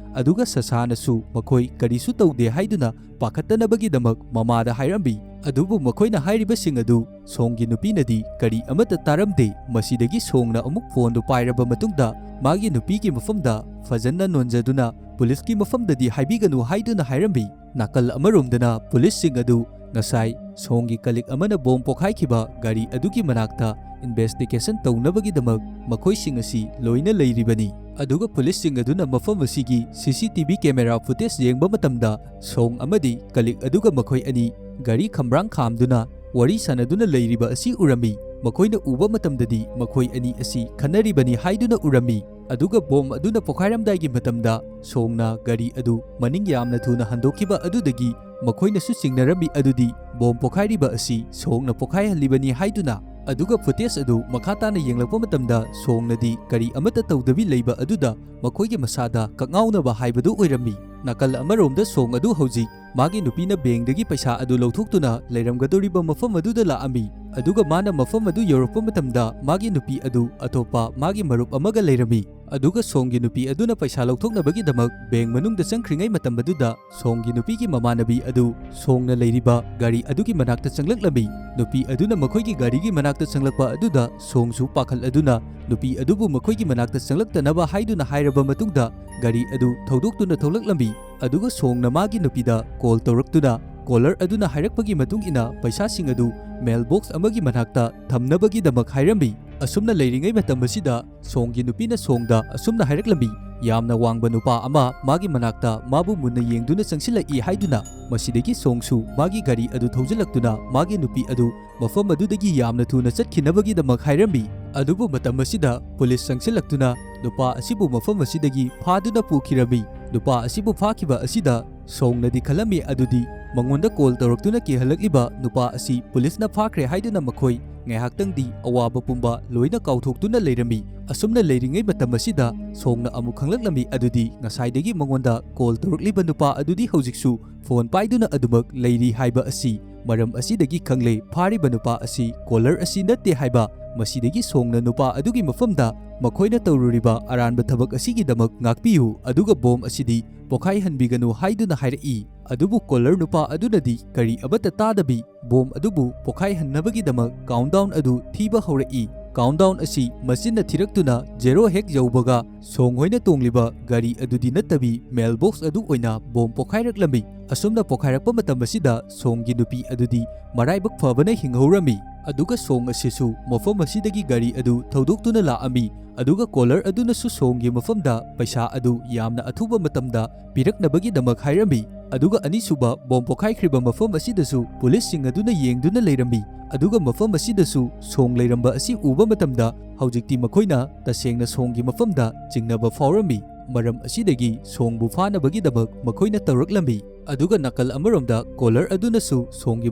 ꯑꯗꯨꯒ ꯁꯁꯥꯅꯁꯨ ꯃꯈꯣꯏ ꯀꯔꯤꯁꯨ ꯇꯧꯗꯦ ꯍꯥꯏꯗꯨꯅ ꯄꯥꯈꯠꯇꯅꯕꯒꯤꯗꯃꯛ ꯃꯃꯥꯗ ꯍꯥꯏꯔꯝꯃꯤ꯫ ꯑꯗꯨꯕꯨ ꯃꯈꯣꯏꯅ ꯍꯥꯏꯔꯤꯕꯁꯤꯡ ꯑꯗꯨ ꯁꯣꯡꯒꯤ ꯅꯨꯄꯤꯅꯗꯤ ꯀꯔꯤ ꯑꯃꯠꯇ ꯇꯥꯔꯝꯗꯦ꯫ ꯃꯁꯤꯗꯒꯤ ꯁꯣꯡꯅ ꯑꯃꯨꯛ phone ꯗꯨ ꯄꯥꯏꯔꯕ ꯃꯇꯨꯡꯗ ꯃꯥꯒꯤ ꯅꯨꯄꯤꯒꯤ ꯃꯐꯝꯗ ꯐꯖꯅ ꯅꯣꯟꯖꯗꯨꯅ police ꯀꯤ ꯃꯐꯝꯗꯗꯤ ꯍꯥꯏꯕꯤꯒꯅꯨ ꯍꯥꯏꯗꯨꯅ ꯍꯥꯏꯔꯝꯃꯤ꯫ ꯅꯥꯀꯜ ꯑꯃꯔꯣꯝꯗꯅ police ꯁꯤꯡ ꯑꯗꯨ ꯉꯁꯥꯏ ꯁꯣꯡꯒꯤ colleague ꯑꯃꯅ bomb ꯄꯣꯈꯥꯏꯈꯤꯕ ꯒꯥꯔꯤ ꯑꯗꯨꯒꯤ ꯃꯅꯥꯛꯇ investigation ꯇꯧꯅꯕꯒꯤꯗꯃꯛ ꯃꯈꯣꯏꯁꯤꯡ ꯑꯁꯤ ꯂꯣꯏꯅ ꯂꯩꯔꯤꯕꯅꯤ꯫ ꯑꯗꯨꯒ police ꯁꯤꯡ ꯑꯗꯨꯅ ꯃꯐꯝ ꯑꯁꯤꯒꯤ C C T V camera footage ꯌꯦꯡꯕ ꯃꯇꯝꯗ ꯁꯣꯡ ꯑꯃꯗꯤ colleague ꯑꯗꯨꯒ ꯃꯈꯣꯏ ꯑꯅꯤ ꯒꯥꯔꯤ ꯈꯝꯕ꯭ꯔꯥꯡ ꯈꯥꯝꯗꯨꯅ ꯋꯥꯔꯤ ꯁꯥꯟꯅꯗꯨꯅ ꯂꯩꯔꯤꯕ ꯑꯁꯤ ꯎꯔꯝꯃꯤ꯫ ꯃꯈꯣꯏꯅ ꯎꯕ ꯃꯇꯝꯗꯗꯤ ꯃꯈꯣꯏ ꯑꯅꯤ ꯑꯁꯤ ꯈꯟꯅꯔꯤꯕꯅꯤ ꯍꯥꯏꯗꯨꯅ ꯎꯔꯝꯃꯤ꯫ ꯑꯗꯨꯒ ꯕꯣꯝ ꯑꯗꯨꯅ ꯄꯣꯈꯥꯏꯔꯝꯗꯥꯏꯒꯤ ꯃꯇꯝꯗ ꯁꯣꯡꯅ ꯒꯥꯔꯤ ꯑꯗꯨ ꯃꯅꯤꯡ ꯌꯥꯝꯅ ꯊꯨꯅ ꯍꯟꯗꯣꯛꯈꯤꯕ ꯑꯗꯨꯗꯒꯤ ꯃꯈꯣꯏꯅꯁꯨ ꯆꯤꯡꯅꯔꯝꯃꯤ ꯑꯗꯨꯗꯤ ꯕꯣꯝ ꯄꯣꯈꯥꯏꯔꯤꯕ ꯑꯁꯤ ꯁꯣꯡꯅ ꯄꯣꯈꯥꯏꯍꯜꯂꯤꯕꯅꯤ ꯍꯥꯏꯗꯨꯅ꯫ ꯑꯗꯨꯒ footage ꯑꯗꯨ ꯃꯈꯥ ꯇꯥꯅ ꯌꯦꯡꯂꯛꯄ ꯃꯇꯝꯗ ꯁꯣꯡꯅꯗꯤ ꯀꯔꯤ ꯑꯃꯠꯇ ꯇꯧꯗꯕꯤ ꯂꯩꯕ ꯑꯗꯨꯗ ꯃꯈꯣꯏꯒꯤ ꯃꯁꯥꯗ ꯀꯛꯉꯥꯎꯅꯕ ꯍꯥꯏꯕꯗꯨ ꯑꯣꯏꯔꯝꯃꯤ꯫ ꯅꯥꯀꯜ ꯑꯃꯔꯣꯝꯗ ꯁꯣꯡ ꯑꯗꯨ ꯍꯧꯖꯤꯛ ꯃꯥꯒꯤ ꯅꯨꯄꯤꯅ ꯕꯦꯡꯗꯒꯤ ꯄꯩꯁꯥ ꯑꯗꯨ ꯂꯧꯊꯣꯛꯇꯨꯅ ꯂꯩꯔꯝꯒꯗꯧꯔꯤꯕ ꯃꯐꯝ ꯑꯗꯨꯗ ꯂꯥꯛꯑꯝꯃꯤ꯫ ꯑꯗꯨꯒ ꯃꯥꯅ ꯃꯐꯝ ꯑꯗꯨ ꯌꯧꯔꯛꯄ ꯃꯇꯝꯗ ꯃꯥꯒꯤ ꯅꯨꯄꯤ ꯑꯗꯨ ꯑꯇꯣꯞꯄ ꯃꯥꯒꯤ ꯃꯔꯨꯞ ꯑꯃꯒ ꯂꯩꯔꯝꯃꯤ꯫ ꯑꯗꯨꯒ ꯁꯣꯡꯒꯤ ꯅꯨꯄꯤ ꯑꯗꯨꯅ ꯄꯩꯁꯥ ꯂꯧꯊꯣꯛꯅꯕꯒꯤꯗꯃꯛ ꯕꯦꯡ ꯃꯅꯨꯡꯗ ꯆꯪꯈ꯭ꯔꯤꯉꯩ ꯃꯇꯝ ꯑꯗꯨꯗ ꯁꯣꯡꯒꯤ ꯅꯨꯄꯤꯒꯤ ꯃꯃꯥꯟꯅꯕꯤ ꯑꯗꯨ ꯁꯣꯡꯅ ꯂꯩꯔꯤꯕ ꯒꯥꯔꯤ ꯑꯗꯨꯒꯤ ꯃꯅꯥꯛꯇ ꯆꯪꯂꯛꯂꯝꯃꯤ꯫ ꯅꯨꯄꯤ ꯑꯗꯨꯅ ꯃꯈꯣꯏꯒꯤ ꯒꯥꯔꯤꯒꯤ ꯃꯅꯥꯛꯇ ꯆꯪꯂꯛꯄ ꯑꯗꯨꯗ ꯁꯣꯡꯁꯨ ꯄꯥꯈꯠꯂꯗꯨꯅ ꯅꯨꯄꯤ ꯑꯗꯨꯕꯨ ꯃꯈꯣꯏꯒꯤ ꯃꯅꯥꯛꯇ ꯆꯪꯂꯛꯇꯅꯕ ꯍꯥꯏꯗꯨꯅ ꯍꯥꯏꯔꯕ ꯃꯇꯨꯡꯗ ꯒꯥꯔꯤ ꯑꯗꯨ ꯊꯧꯗꯣꯛꯇꯨꯅ ꯊꯣꯛꯂꯛꯂꯝꯃꯤ꯫ ꯑꯗꯨꯒ ꯁꯣꯡꯅ ꯃꯥꯒꯤ ꯅꯨꯄꯤꯗ ꯀꯣꯜ ꯇꯧꯔꯛꯇꯨꯅ ꯀꯣꯂꯔ ꯑꯗꯨꯅ ꯍꯥꯏꯔꯛꯄꯒꯤ ꯃꯇꯨꯡ ꯏꯟꯅ ꯄꯩꯁꯥꯁꯤꯡ ꯑꯗꯨ ꯃꯦꯜ ꯕꯣꯛꯁ ꯑꯃꯒꯤ ꯃꯅꯥꯛꯇ ꯊꯝꯅꯕꯒꯤꯗꯃꯛ ꯍꯥꯏꯔꯝꯃꯤ꯫ ꯑꯁꯨꯝꯅ ꯂꯩꯔꯤꯉꯩ ꯃꯇꯝ ꯑꯁꯤꯗ ꯁꯣꯡꯒꯤ ꯅꯨꯄꯤꯅ ꯁꯣꯡꯗ ꯑꯁꯨꯝꯅ ꯍꯥꯏꯔꯛꯂꯝꯃꯤ, "ꯌꯥꯝꯅ ꯋꯥꯡꯕ ꯅꯨꯄꯥ ꯑꯃ ꯃꯥꯒꯤ ꯃꯅꯥꯛꯇ ꯃꯥꯕꯨ ꯃꯨꯟꯅ ꯌꯦꯡꯗꯨꯅ ꯆꯪꯁꯤꯜꯂꯛꯏ" ꯍꯥꯏꯗꯨꯅ꯫ ꯃꯁꯤꯗꯒꯤ ꯁꯣꯡꯁꯨ ꯃꯥꯒꯤ ꯒꯥꯔꯤ ꯑꯗꯨ ꯊꯧꯖꯤꯜꯂꯛꯇꯨꯅ ꯃꯥꯒꯤ ꯅꯨꯄꯤ ꯑꯗꯨ ꯃꯐꯝ ꯑꯗꯨꯗꯒꯤ ꯌꯥꯝꯅ ꯊꯨꯅ ꯆꯠꯈꯤꯅꯕꯒꯤꯗꯃꯛ ꯍꯥꯏꯔꯝꯃꯤ꯫ ꯑꯗꯨꯕꯨ ꯃꯇꯝ ꯑꯁꯤꯗ ꯄꯨꯂꯤꯁ ꯆꯪꯁꯤꯜꯂꯛꯇꯨꯅ ꯅꯨꯄꯥ ꯑꯁꯤꯕꯨ ꯃꯐꯝ ꯑꯁꯤꯗꯒꯤ ꯐꯥꯗꯨꯅ ꯄꯨꯈꯤꯔꯝꯃꯤ꯫ ꯅꯨꯄꯥ ꯑꯁꯤꯕꯨ ꯐꯥꯈꯤꯕ ꯑꯁꯤꯗ ꯁꯣꯡꯅꯗꯤ ꯈꯜꯂꯝꯃꯤ ꯑꯗꯨꯗꯤ ꯃꯉꯣꯟꯗ ꯀꯣꯜ ꯇꯧꯔꯛꯇꯨꯅ ꯀꯤꯍꯜꯂꯛꯂꯤꯕ ꯅꯨꯄꯥ ꯑꯁꯤ ꯄꯨꯂꯤꯁꯅ ꯐꯥꯈ꯭ꯔꯦ ꯍꯥꯏꯗꯨꯅ ꯃꯈꯣꯏ ꯉꯥꯏꯍꯥꯛꯇꯪꯗꯤ ꯑꯋꯥꯕ ꯄꯨꯝꯕ ꯂꯣꯏꯅ ꯀꯥꯎꯊꯣꯛꯇꯨꯅ ꯂꯩꯔꯝꯃꯤ꯫ ꯑꯁꯨꯝꯅ ꯂꯩꯔꯤꯉꯩ ꯃꯇꯝ ꯑꯁꯤꯗ ꯁꯣꯡꯅ ꯑꯃꯨꯛ ꯈꯪꯂꯛꯂꯝꯃꯤ ꯑꯗꯨꯗꯤ ꯉꯁꯥꯏꯗꯒꯤ ꯃꯉꯣꯟꯗ ꯀꯣꯜ ꯇꯧꯔꯛꯂꯤꯕ ꯅꯨꯄꯥ ꯑꯗꯨꯗꯤ ꯍꯧꯖꯤꯛꯁꯨ ꯐꯣꯟ ꯄꯥꯏꯗꯨꯅ ꯑꯗꯨꯃꯛ ꯂꯩꯔꯤ ꯍꯥꯏꯕ ꯑꯁꯤ꯫ ꯃꯔꯝ ꯑꯁꯤꯗꯒꯤ ꯈꯪꯂꯦ ꯐꯥꯔꯤꯕ ꯅꯨꯄꯥ ꯑꯁꯤ ꯀꯣꯂꯔ ꯑꯁꯤ ꯅꯠꯇꯦ ꯍꯥꯏꯕ꯫ ꯃꯁꯤꯗꯒꯤ ꯁꯣꯡꯅ ꯅꯨꯄꯥ ꯑꯗꯨꯒꯤ ꯃꯐꯝꯗ ꯃꯈꯣꯏꯅ ꯇꯧꯔꯨꯔꯤꯕ ꯑꯔꯥꯟꯕ ꯊꯕꯛ ꯑꯁꯤꯒꯤꯗꯃꯛ ꯉꯥꯛꯄꯤꯌꯨ ꯑꯗꯨꯒ ꯕꯣꯝ ꯑꯁꯤꯗꯤ ꯄꯣꯈꯥꯏꯍꯟꯕꯤꯒꯅꯨ ꯍꯥꯏꯗꯨꯅ ꯍꯥꯏꯔꯛꯏ꯫ ꯑꯗꯨꯕꯨ ꯀꯣꯂꯔ ꯅꯨꯄꯥ ꯑꯗꯨꯅꯗꯤ ꯀꯔꯤ ꯑꯃꯠꯇ ꯇꯥꯗꯕꯤ ꯕꯣꯝ ꯑꯗꯨꯕꯨ ꯄꯣꯈꯥꯏꯍꯟꯅꯕꯒꯤꯗꯃꯛ ꯀꯥꯎꯟꯗꯥꯎꯟ ꯑꯗꯨ ꯊꯤꯕ ꯍꯧꯔꯛꯏ꯫ ꯀꯥꯎꯟꯗꯥꯎꯟ ꯑꯁꯤ ꯃꯆꯤꯟꯅ ꯊꯤꯔꯛꯇꯨꯅ ꯖꯦꯔꯣ ꯍꯦꯛ ꯌꯧꯕꯒ ꯁꯣꯡ ꯍꯣꯏꯅ ꯇꯣꯡꯂꯤꯕ ꯒꯥꯔꯤ ꯑꯗꯨꯗꯤ ꯅꯠꯇꯕꯤ ꯃꯦꯜ ꯕꯣꯛꯁ ꯑꯗꯨ ꯑꯣꯏꯅ ꯕꯣꯝ ꯄꯣꯈꯥꯏꯔꯛꯂꯝꯃꯤ꯫ ꯑꯁꯨꯝꯅ ꯄꯣꯈꯥꯏꯔꯛꯄ ꯃꯇꯝ ꯑꯁꯤꯗ ꯁꯣꯡꯒꯤ ꯅꯨꯄꯤ ꯑꯗꯨꯗꯤ ꯃꯔꯥꯏꯕꯛ ꯐꯕꯅ ꯍꯤꯡꯍꯧꯔꯝꯃꯤ꯫ ꯑꯗꯨꯒ ꯁꯣꯡ ꯑꯁꯤꯁꯨ ꯃꯐꯝ ꯑꯁꯤꯗꯒꯤ ꯒꯥꯔꯤ ꯑꯗꯨ ꯊꯧꯗꯣꯛꯇꯨꯅ ꯂꯥꯛꯑꯝꯃꯤ꯫ ꯑꯗꯨꯒ ꯀꯣꯂꯔ ꯑꯗꯨꯅꯁꯨ ꯁꯣꯡꯒꯤ ꯃꯐꯝꯗ ꯄꯩꯁꯥ ꯑꯗꯨ ꯌꯥꯝꯅ ꯑꯊꯨꯕ ꯃꯇꯝꯗ ꯄꯤꯔꯛꯅꯕꯒꯤꯗꯃꯛ ꯍꯥꯏꯔꯝꯃꯤ꯫ ꯑꯗꯨꯒ ꯑꯅꯤꯁꯨꯕ ꯕꯣꯝ ꯄꯣꯈꯥꯏꯈ꯭ꯔꯤꯕ ꯃꯐꯝ ꯑꯁꯤꯗꯁꯨ ꯄꯨꯂꯤꯁꯁꯤꯡ ꯑꯗꯨꯅ ꯌꯦꯡꯗꯨꯅ ꯂꯩꯔꯝꯃꯤ꯫ ꯑꯗꯨꯒ ꯃꯐꯝ ꯑꯁꯤꯗꯁꯨ ꯁꯣꯡ ꯂꯩꯔꯝꯕ ꯑꯁꯤ ꯎꯕ ꯃꯇꯝꯗ ꯍꯧꯖꯤꯛꯇꯤ ꯃꯈꯣꯏꯅ ꯇꯁꯦꯡꯅ ꯁꯣꯡꯒꯤ ꯃꯐꯝꯗ ꯆꯤꯡꯅꯕ ꯐꯥꯎꯔꯝꯃꯤ꯫ ꯃꯔꯝ ꯑꯁꯤꯗꯒꯤ ꯁꯣꯡꯕꯨ ꯐꯥꯅꯕꯒꯤꯗꯃꯛ ꯃꯈꯣꯏꯅ ꯇꯧꯔꯛꯂꯝꯃꯤ꯫ ꯑꯗꯨꯒ ꯅꯥꯀꯜ ꯑꯃꯔꯣꯝꯗ ꯀꯣꯂꯔ ꯑꯗꯨꯅꯁꯨ ꯁꯣꯡꯒꯤ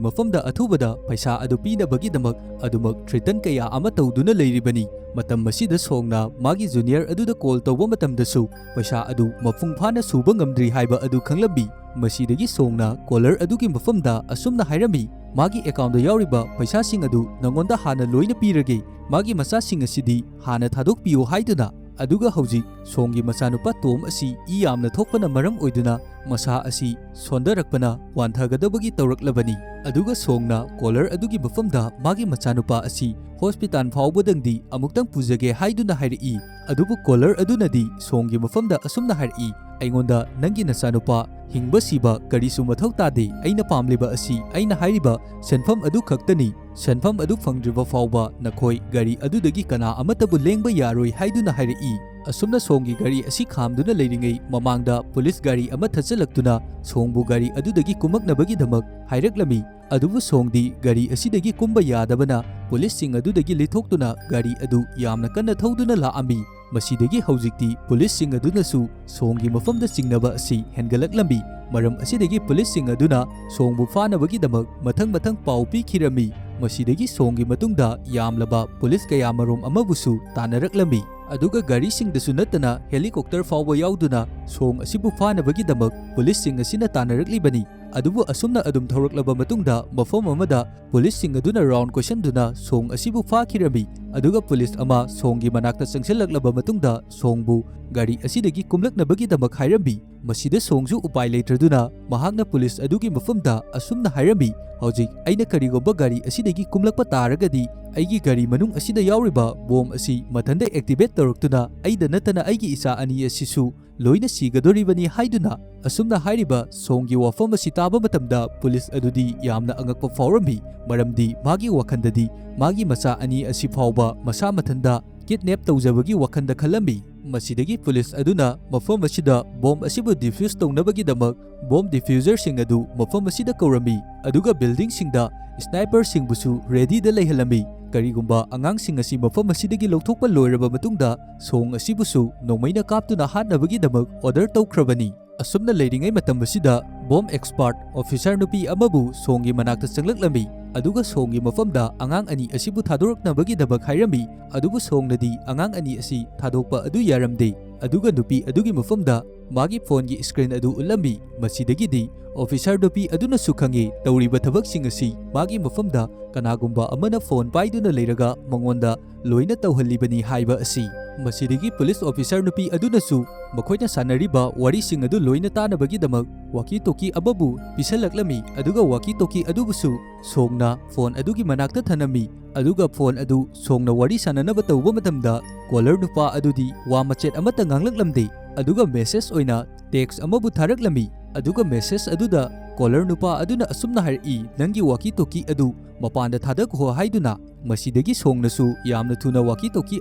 ꯃꯐꯝꯗ ꯑꯊꯨꯕꯗ ꯄꯩꯁꯥ ꯑꯗꯨ ꯄꯤꯅꯕꯒꯤꯗꯃꯛ ꯑꯗꯨꯃꯛ ꯊ꯭ꯔꯤꯇꯟ ꯀꯌꯥ ꯑꯃ ꯇꯧꯗꯨꯅ ꯂꯩꯔꯤꯕꯅꯤ꯫ ꯃꯇꯝ ꯑꯁꯤꯗ ꯁꯣꯡꯅ ꯃꯥꯒꯤ ꯖꯨꯅꯤꯌꯔ ꯑꯗꯨꯗ ꯀꯣꯜ ꯇꯧꯕ ꯃꯇꯝꯗꯁꯨ ꯄꯩꯁꯥ ꯑꯗꯨ ꯃꯄꯨꯡ ꯐꯥꯅ ꯁꯨꯕ ꯉꯝꯗ꯭ꯔꯤ ꯍꯥꯏꯕ ꯑꯗꯨ ꯈꯪꯂꯝꯃꯤ꯫ ꯃꯁꯤꯗꯒꯤ ꯁꯣꯡꯅ ꯀꯣꯂꯔ ꯑꯗꯨꯒꯤ ꯃꯐꯝꯗ ꯑꯁꯨꯝꯅ ꯍꯥꯏꯔꯝꯃꯤ, "ꯃꯥꯒꯤ ꯑꯦꯀꯥꯎꯟꯗ ꯌꯥꯎꯔꯤꯕ ꯄꯩꯁꯥꯁꯤꯡ ꯑꯗꯨ ꯅꯉꯣꯟꯗ ꯍꯥꯟꯅ ꯂꯣꯏꯅ ꯄꯤꯔꯒꯦ, ꯃꯥꯒꯤ ꯃꯆꯥꯁꯤꯡ ꯑꯁꯤꯗꯤ ꯍꯥꯟꯅ ꯊꯥꯗꯣꯛꯄꯤꯌꯨ" ꯍꯥꯏꯗꯨꯅ꯫ ꯑꯗꯨꯒ ꯍꯧꯖꯤꯛ ꯁꯣꯡꯒꯤ ꯃꯆꯥꯅꯨꯄꯥ ꯇꯣꯝ ꯑꯁꯤ ꯏ ꯌꯥꯝꯅ ꯊꯣꯛꯄꯅ ꯃꯔꯝ ꯑꯣꯏꯗꯨꯅ ꯃꯁꯥ ꯑꯁꯤ ꯁꯣꯟꯊꯔꯛꯄꯅ ꯋꯥꯟꯊꯒꯗꯕꯒꯤ ꯇꯧꯔꯛꯂꯕꯅꯤ꯫ ꯑꯗꯨꯒ ꯁꯣꯡꯅ ꯀꯣꯂꯔ ꯑꯗꯨꯒꯤ ꯃꯐꯝꯗ ꯃꯥꯒꯤ ꯃꯆꯥꯅꯨꯄꯥ ꯑꯁꯤ ꯍꯣꯁꯄꯤꯇꯥꯜ ꯐꯥꯎꯕꯗꯪꯗꯤ ꯑꯃꯨꯛꯇꯪ ꯄꯨꯖꯒꯦ ꯍꯥꯏꯗꯨꯅ ꯍꯥꯏꯔꯛꯏ꯫ ꯑꯗꯨꯕꯨ ꯀꯣꯂꯔ ꯑꯗꯨꯅꯗꯤ ꯁꯣꯡꯒꯤ ꯃꯐꯝꯗ ꯑꯁꯨꯝꯅ ꯍꯥꯏꯔꯛꯏ, "ꯑꯩꯉꯣꯟꯗ ꯅꯪꯒꯤ ꯅꯆꯥꯅꯨꯄꯥ ꯍꯤꯡꯕ ꯁꯤꯕ ꯀꯔꯤꯁꯨ ꯃꯊꯧ ꯇꯥꯗꯦ꯫ ꯑꯩꯅ ꯄꯥꯝꯂꯤꯕ ꯑꯁꯤ ꯑꯩꯅ ꯍꯥꯏꯔꯤꯕ ꯁꯦꯟꯐꯝ ꯑꯗꯨ ꯈꯛꯇꯅꯤ꯫ ꯁꯦꯟꯐꯝ ꯑꯗꯨ ꯐꯪꯗ꯭ꯔꯤꯕ ꯐꯥꯎꯕ ꯅꯈꯣꯏ ꯒꯥꯔꯤ ꯑꯗꯨꯗꯒꯤ ꯀꯅꯥ ꯑꯃꯠꯇꯕꯨ ꯂꯦꯡꯕ ꯌꯥꯔꯣꯏ" ꯍꯥꯏꯗꯨꯅ ꯍꯥꯏꯔꯛꯏ꯫ ꯑꯁꯨꯝꯅ ꯁꯣꯡꯒꯤ ꯒꯥꯔꯤ ꯑꯁꯤ ꯈꯥꯝꯗꯨꯅ ꯂꯩꯔꯤꯉꯩ ꯃꯃꯥꯡꯗ ꯄꯨꯂꯤꯁ ꯒꯥꯔꯤ ꯑꯃ ꯊꯠꯆꯜꯂꯛꯇꯨꯅ ꯁꯣꯡꯕꯨ ꯒꯥꯔꯤ ꯑꯗꯨꯗꯒꯤ ꯀꯨꯝꯃꯛꯅꯕꯒꯤꯗꯃꯛ ꯍꯥꯏꯔꯛꯂꯝꯃꯤ꯫ ꯑꯗꯨꯕꯨ ꯁꯣꯡꯗꯤ ꯒꯥꯔꯤ ꯑꯁꯤꯗꯒꯤ ꯀꯨꯝꯕ ꯌꯥꯗꯕꯅ ꯄꯨꯂꯤꯁꯁꯤꯡ ꯑꯗꯨꯗꯒꯤ ꯂꯤꯊꯣꯛꯇꯨꯅ ꯒꯥꯔꯤ ꯑꯗꯨ ꯌꯥꯝꯅ ꯀꯟꯅ ꯊꯧꯗꯨꯅ ꯂꯥꯛꯑꯝꯃꯤ꯫ ꯃꯁꯤꯗꯒꯤ ꯍꯧꯖꯤꯛꯇꯤ ꯄꯨꯂꯤꯁꯁꯤꯡ ꯑꯗꯨꯅꯁꯨ ꯁꯣꯡꯒꯤ ꯃꯐꯝꯗ ꯆꯤꯡꯅꯕ ꯑꯁꯤ ꯍꯦꯟꯒꯠꯂꯛꯂꯝꯃꯤ꯫ ꯃꯔꯝ ꯑꯁꯤꯗꯒꯤ ꯄꯨꯂꯤꯁꯁꯤꯡ ꯑꯗꯨꯅ ꯁꯣꯡꯕꯨ ꯐꯥꯅꯕꯒꯤꯗꯃꯛ ꯃꯊꯪ ꯃꯊꯪ ꯄꯥꯎ ꯄꯤꯈꯤꯔꯝꯃꯤ꯫ ꯃꯁꯤꯗꯒꯤ ꯁꯣꯡꯒꯤ ꯃꯇꯨꯡꯗ ꯌꯥꯝꯂꯕ ꯄꯨꯂꯤꯁ ꯀꯌꯥꯃꯔꯨꯝ ꯑꯃꯕꯨꯁꯨ ꯇꯥꯟꯅꯔꯛꯂꯝꯃꯤ꯫ ꯑꯗꯨꯒ ꯒꯥꯔꯤꯁꯤꯡꯗꯁꯨ ꯅꯠꯇꯅ ꯍꯦꯂꯤꯀꯣꯞꯇꯔ ꯐꯥꯎꯕ ꯌꯥꯎꯗꯨꯅ ꯁꯣꯡ ꯑꯁꯤꯕꯨ ꯐꯥꯅꯕꯒꯤꯗꯃꯛ ꯄꯨꯂꯤꯁꯁꯤꯡ ꯑꯁꯤꯅ ꯇꯥꯟꯅꯔꯛꯂꯤꯕꯅꯤ꯫ ꯑꯗꯨꯕꯨ ꯑꯁꯨꯝꯅ ꯑꯗꯨꯝ ꯊꯧꯔꯛꯂꯕ ꯃꯇꯨꯡꯗ ꯃꯐꯝ ꯑꯃꯗ ꯄꯨꯂꯤꯁꯁꯤꯡ ꯑꯗꯨꯅ ꯔꯥꯎꯟ ꯀꯣꯏꯁꯟꯗꯨꯅ ꯁꯣꯡ ꯑꯁꯤꯕꯨ ꯐꯥꯈꯤꯔꯝꯃꯤ꯫ ꯑꯗꯨꯒ ꯄꯨꯂꯤꯁ ꯑꯃ ꯁꯣꯡꯒꯤ ꯃꯅꯥꯛꯇ ꯆꯪꯁꯤꯜꯂꯛꯂꯕ ꯃꯇꯨꯡꯗ ꯁꯣꯡꯕꯨ ꯒꯥꯔꯤ ꯑꯁꯤꯗꯒꯤ ꯀꯨꯝꯂꯛꯅꯕꯒꯤꯗꯃꯛ ꯍꯥꯏꯔꯝꯃꯤ꯫ ꯃꯁꯤꯗ ꯁꯣꯡꯁꯨ ꯎꯄꯥꯏ ꯂꯩꯇ꯭ꯔꯗꯨꯅ ꯃꯍꯥꯛꯅ ꯄꯨꯂꯤꯁ ꯑꯗꯨꯒꯤ ꯃꯐꯝꯗ ꯑꯁꯨꯝꯅ ꯍꯥꯏꯔꯝꯃꯤ, "ꯍꯧꯖꯤꯛ ꯑꯩꯅ ꯀꯔꯤꯒꯨꯝꯕ ꯒꯥꯔꯤ ꯑꯁꯤꯗꯒꯤ ꯀꯨꯝꯂꯛꯄ ꯇꯥꯔꯒꯗꯤ ꯑꯩꯒꯤ ꯒꯥꯔꯤ ꯃꯅꯨꯡ ꯑꯁꯤꯗ ꯌꯥꯎꯔꯤꯕ ꯕꯣꯝ ꯑꯁꯤ ꯃꯊꯟꯇ ꯑꯦꯛꯇꯤꯚꯦꯠ ꯇꯧꯔꯛꯇꯨꯅ ꯑꯩꯗ ꯅꯠꯇꯅ ꯑꯩꯒꯤ ꯏꯆꯥ ꯑꯅꯤ ꯑꯁꯤꯁꯨ ꯂꯣꯏꯅ ꯁꯤꯒꯗꯣꯔꯤꯕꯅꯤ" ꯍꯥꯏꯗꯨꯅ ꯑꯁꯨꯝꯅ ꯍꯥꯏꯔꯤꯕ ꯁꯣꯡꯒꯤ ꯋꯥꯐꯝ ꯑꯁꯤ ꯇꯥꯕ ꯃꯇꯝꯗ ꯄꯨꯂꯤꯁ ꯑꯗꯨꯗꯤ ꯌꯥꯝꯅ ꯑꯉꯛꯄ ꯐꯥꯎꯔꯝꯃꯤ꯫ ꯃꯔꯝꯗꯤ ꯃꯥꯒꯤ ꯋꯥꯈꯜꯗꯗꯤ ꯃꯥꯒꯤ ꯃꯆꯥ ꯑꯅꯤ ꯑꯁꯤ ꯐꯥꯎꯕ ꯃꯁꯥ ꯃꯊꯟꯇ ꯀꯤꯗꯅꯦꯞ ꯇꯧꯖꯕꯒꯤ ꯋꯥꯈꯜꯗ ꯈꯜꯂꯝꯃꯤ꯫ ꯃꯁꯤꯗꯒꯤ ꯄꯨꯂꯤꯁ ꯑꯗꯨꯅ ꯃꯐꯝ ꯑꯁꯤꯗ ꯕꯣꯝ ꯑꯁꯤꯕꯨ ꯗꯤꯐ꯭ꯌꯨꯁ ꯇꯧꯅꯕꯒꯤꯗꯃꯛ ꯕꯣꯝ ꯗꯤꯐ꯭ꯌꯨꯖꯔꯁꯤꯡ ꯑꯗꯨ ꯃꯐꯝ ꯑꯁꯤꯗ ꯀꯧꯔꯝꯃꯤ, ꯑꯗꯨꯒ ꯕꯤꯜꯗꯤꯡꯁꯤꯡꯗ ꯁ꯭ꯅꯥꯏꯄꯔꯁꯤꯡꯕꯨꯁꯨ ꯔꯦꯗꯤꯗ ꯂꯩꯍꯜꯂꯝꯃꯤ꯫ ꯀꯔꯤꯒꯨꯝꯕ ꯑꯉꯥꯡꯁꯤꯡ ꯑꯁꯤ ꯃꯐꯝ ꯑꯁꯤꯗꯒꯤ ꯂꯧꯊꯣꯛꯄ ꯂꯣꯏꯔꯕ ꯃꯇꯨꯡꯗ, ꯁꯣꯡ ꯑꯁꯤꯕꯨꯁꯨ ꯅꯣꯡꯃꯩꯅ ꯀꯥꯞꯇꯨꯅ ꯍꯥꯠꯅꯕꯒꯤꯗꯃꯛ ꯑꯣꯔꯗꯔ ꯇꯧꯈ꯭ꯔꯕꯅꯤ꯫ ꯑꯁꯨꯝꯅ ꯂꯩꯔꯤꯉꯩ ꯃꯇꯝ ꯑꯁꯤꯗ, ꯕꯣꯝ ꯑꯦꯛꯁꯄꯥꯔꯠ ꯑꯣꯐꯤꯁꯥꯔ ꯅꯨꯄꯤ ꯑꯃꯕꯨ ꯁꯣꯡꯒꯤ ꯃꯅꯥꯛꯇ ꯆꯪꯂꯛꯂꯝꯃꯤ, ꯑꯗꯨꯒ ꯁꯣꯡꯒꯤ ꯃꯐꯝꯗ ꯑꯉꯥꯡ ꯑꯅꯤ ꯑꯁꯤꯕꯨ ꯊꯥꯗꯣꯔꯛꯅꯕꯒꯤꯗꯃꯛ ꯍꯥꯏꯔꯝꯃꯤ꯫ ꯑꯗꯨꯕꯨ ꯁꯣꯡꯅꯗꯤ ꯑꯉꯥꯡ ꯑꯅꯤ ꯑꯁꯤ ꯊꯥꯗꯣꯛꯄ ꯑꯗꯨ ꯌꯥꯔꯝꯗꯦ, ꯑꯗꯨꯒ ꯅꯨꯄꯤ ꯑꯗꯨꯒꯤ ꯃꯐꯝꯗ ꯃꯥꯒꯤ ꯐꯣꯟꯒꯤ ꯁ꯭ꯀ꯭ꯔꯤꯟ ꯑꯗꯨ ꯎꯠꯂꯝꯃꯤ꯫ ꯃꯁꯤꯗꯒꯤꯗꯤ ꯑꯣꯐꯤꯁꯥꯔ ꯅꯨꯄꯤ ꯑꯗꯨꯅꯁꯨ ꯈꯪꯉꯤ, ꯇꯧꯔꯤꯕ ꯊꯕꯛꯁꯤꯡ ꯑꯁꯤ ꯃꯥꯒꯤ ꯃꯐꯝꯗ ꯀꯅꯥꯒꯨꯝꯕ ꯑꯃꯅ ꯐꯣꯟ ꯄꯥꯏꯗꯨꯅ ꯂꯩꯔꯒ ꯃꯉꯣꯟꯗ ꯂꯣꯏꯅ ꯇꯧꯍꯜꯂꯤꯕꯅꯤ ꯍꯥꯏꯕ ꯑꯁꯤ꯫ ꯃꯁꯤꯗꯒꯤ ꯄꯨꯂꯤꯁ ꯑꯣꯐꯤꯁꯥꯔ ꯅꯨꯄꯤ ꯑꯗꯨꯅꯁꯨ ꯃꯈꯣꯏꯅ ꯁꯥꯟꯅꯔꯤꯕ ꯋꯥꯔꯤꯁꯤꯡ ꯑꯗꯨ ꯂꯣꯏꯅ ꯇꯥꯅꯕꯒꯤꯗꯃꯛ ꯋꯥꯀꯤ ꯇꯣꯀꯤ ꯑꯃꯕꯨ ꯄꯤꯁꯜꯂꯛꯂꯝꯃꯤ, ꯑꯗꯨꯒ ꯋꯥꯀꯤ ꯇꯣꯀꯤ ꯑꯗꯨꯕꯨꯁꯨ ꯁꯣꯡꯅ ꯐꯣꯟ ꯑꯗꯨꯒꯤ ꯃꯅꯥꯛꯇ ꯊꯅꯝꯃꯤ, ꯑꯗꯨꯒ ꯐꯣꯟ ꯑꯗꯨ ꯁꯣꯡꯅ ꯋꯥꯔꯤ ꯁꯥꯟꯅꯅꯕ ꯇꯧꯕ ꯃꯇꯝꯗ, ꯀꯣꯂꯔ ꯅꯨꯄꯥ ꯑꯗꯨꯗꯤ ꯋꯥ ꯃꯆꯦꯠ ꯑꯃꯠꯇ ꯉꯥꯡꯂꯛꯂꯝꯗꯦ, ꯑꯗꯨꯒ ꯃꯦꯁꯦꯖ ꯑꯣꯏꯅ ꯇꯦꯛꯁ ꯑꯃꯕꯨ ꯊꯥꯔꯛꯂꯝꯃꯤ, ꯑꯗꯨꯒ ꯃꯦꯁꯦꯖ ꯑꯗꯨꯗ ꯀꯣꯂꯔ ꯅꯨꯄꯥ ꯑꯗꯨꯅ ꯑꯁꯨꯝꯅ ꯍꯥꯏꯔꯛꯏ, "ꯅꯪꯒꯤ ꯋꯥꯀꯤ ꯇꯣꯀꯤ ꯑꯗꯨ ꯃꯄꯥꯟꯗ ꯊꯥꯗꯈꯣ" ꯍꯥꯏꯗꯨꯅ꯫ ꯃꯁꯤꯗꯒꯤ ꯁꯣꯡꯅꯁꯨ ꯌꯥꯝꯅ ꯊꯨꯅ ꯋꯥꯀꯤ ꯇꯣꯀꯤ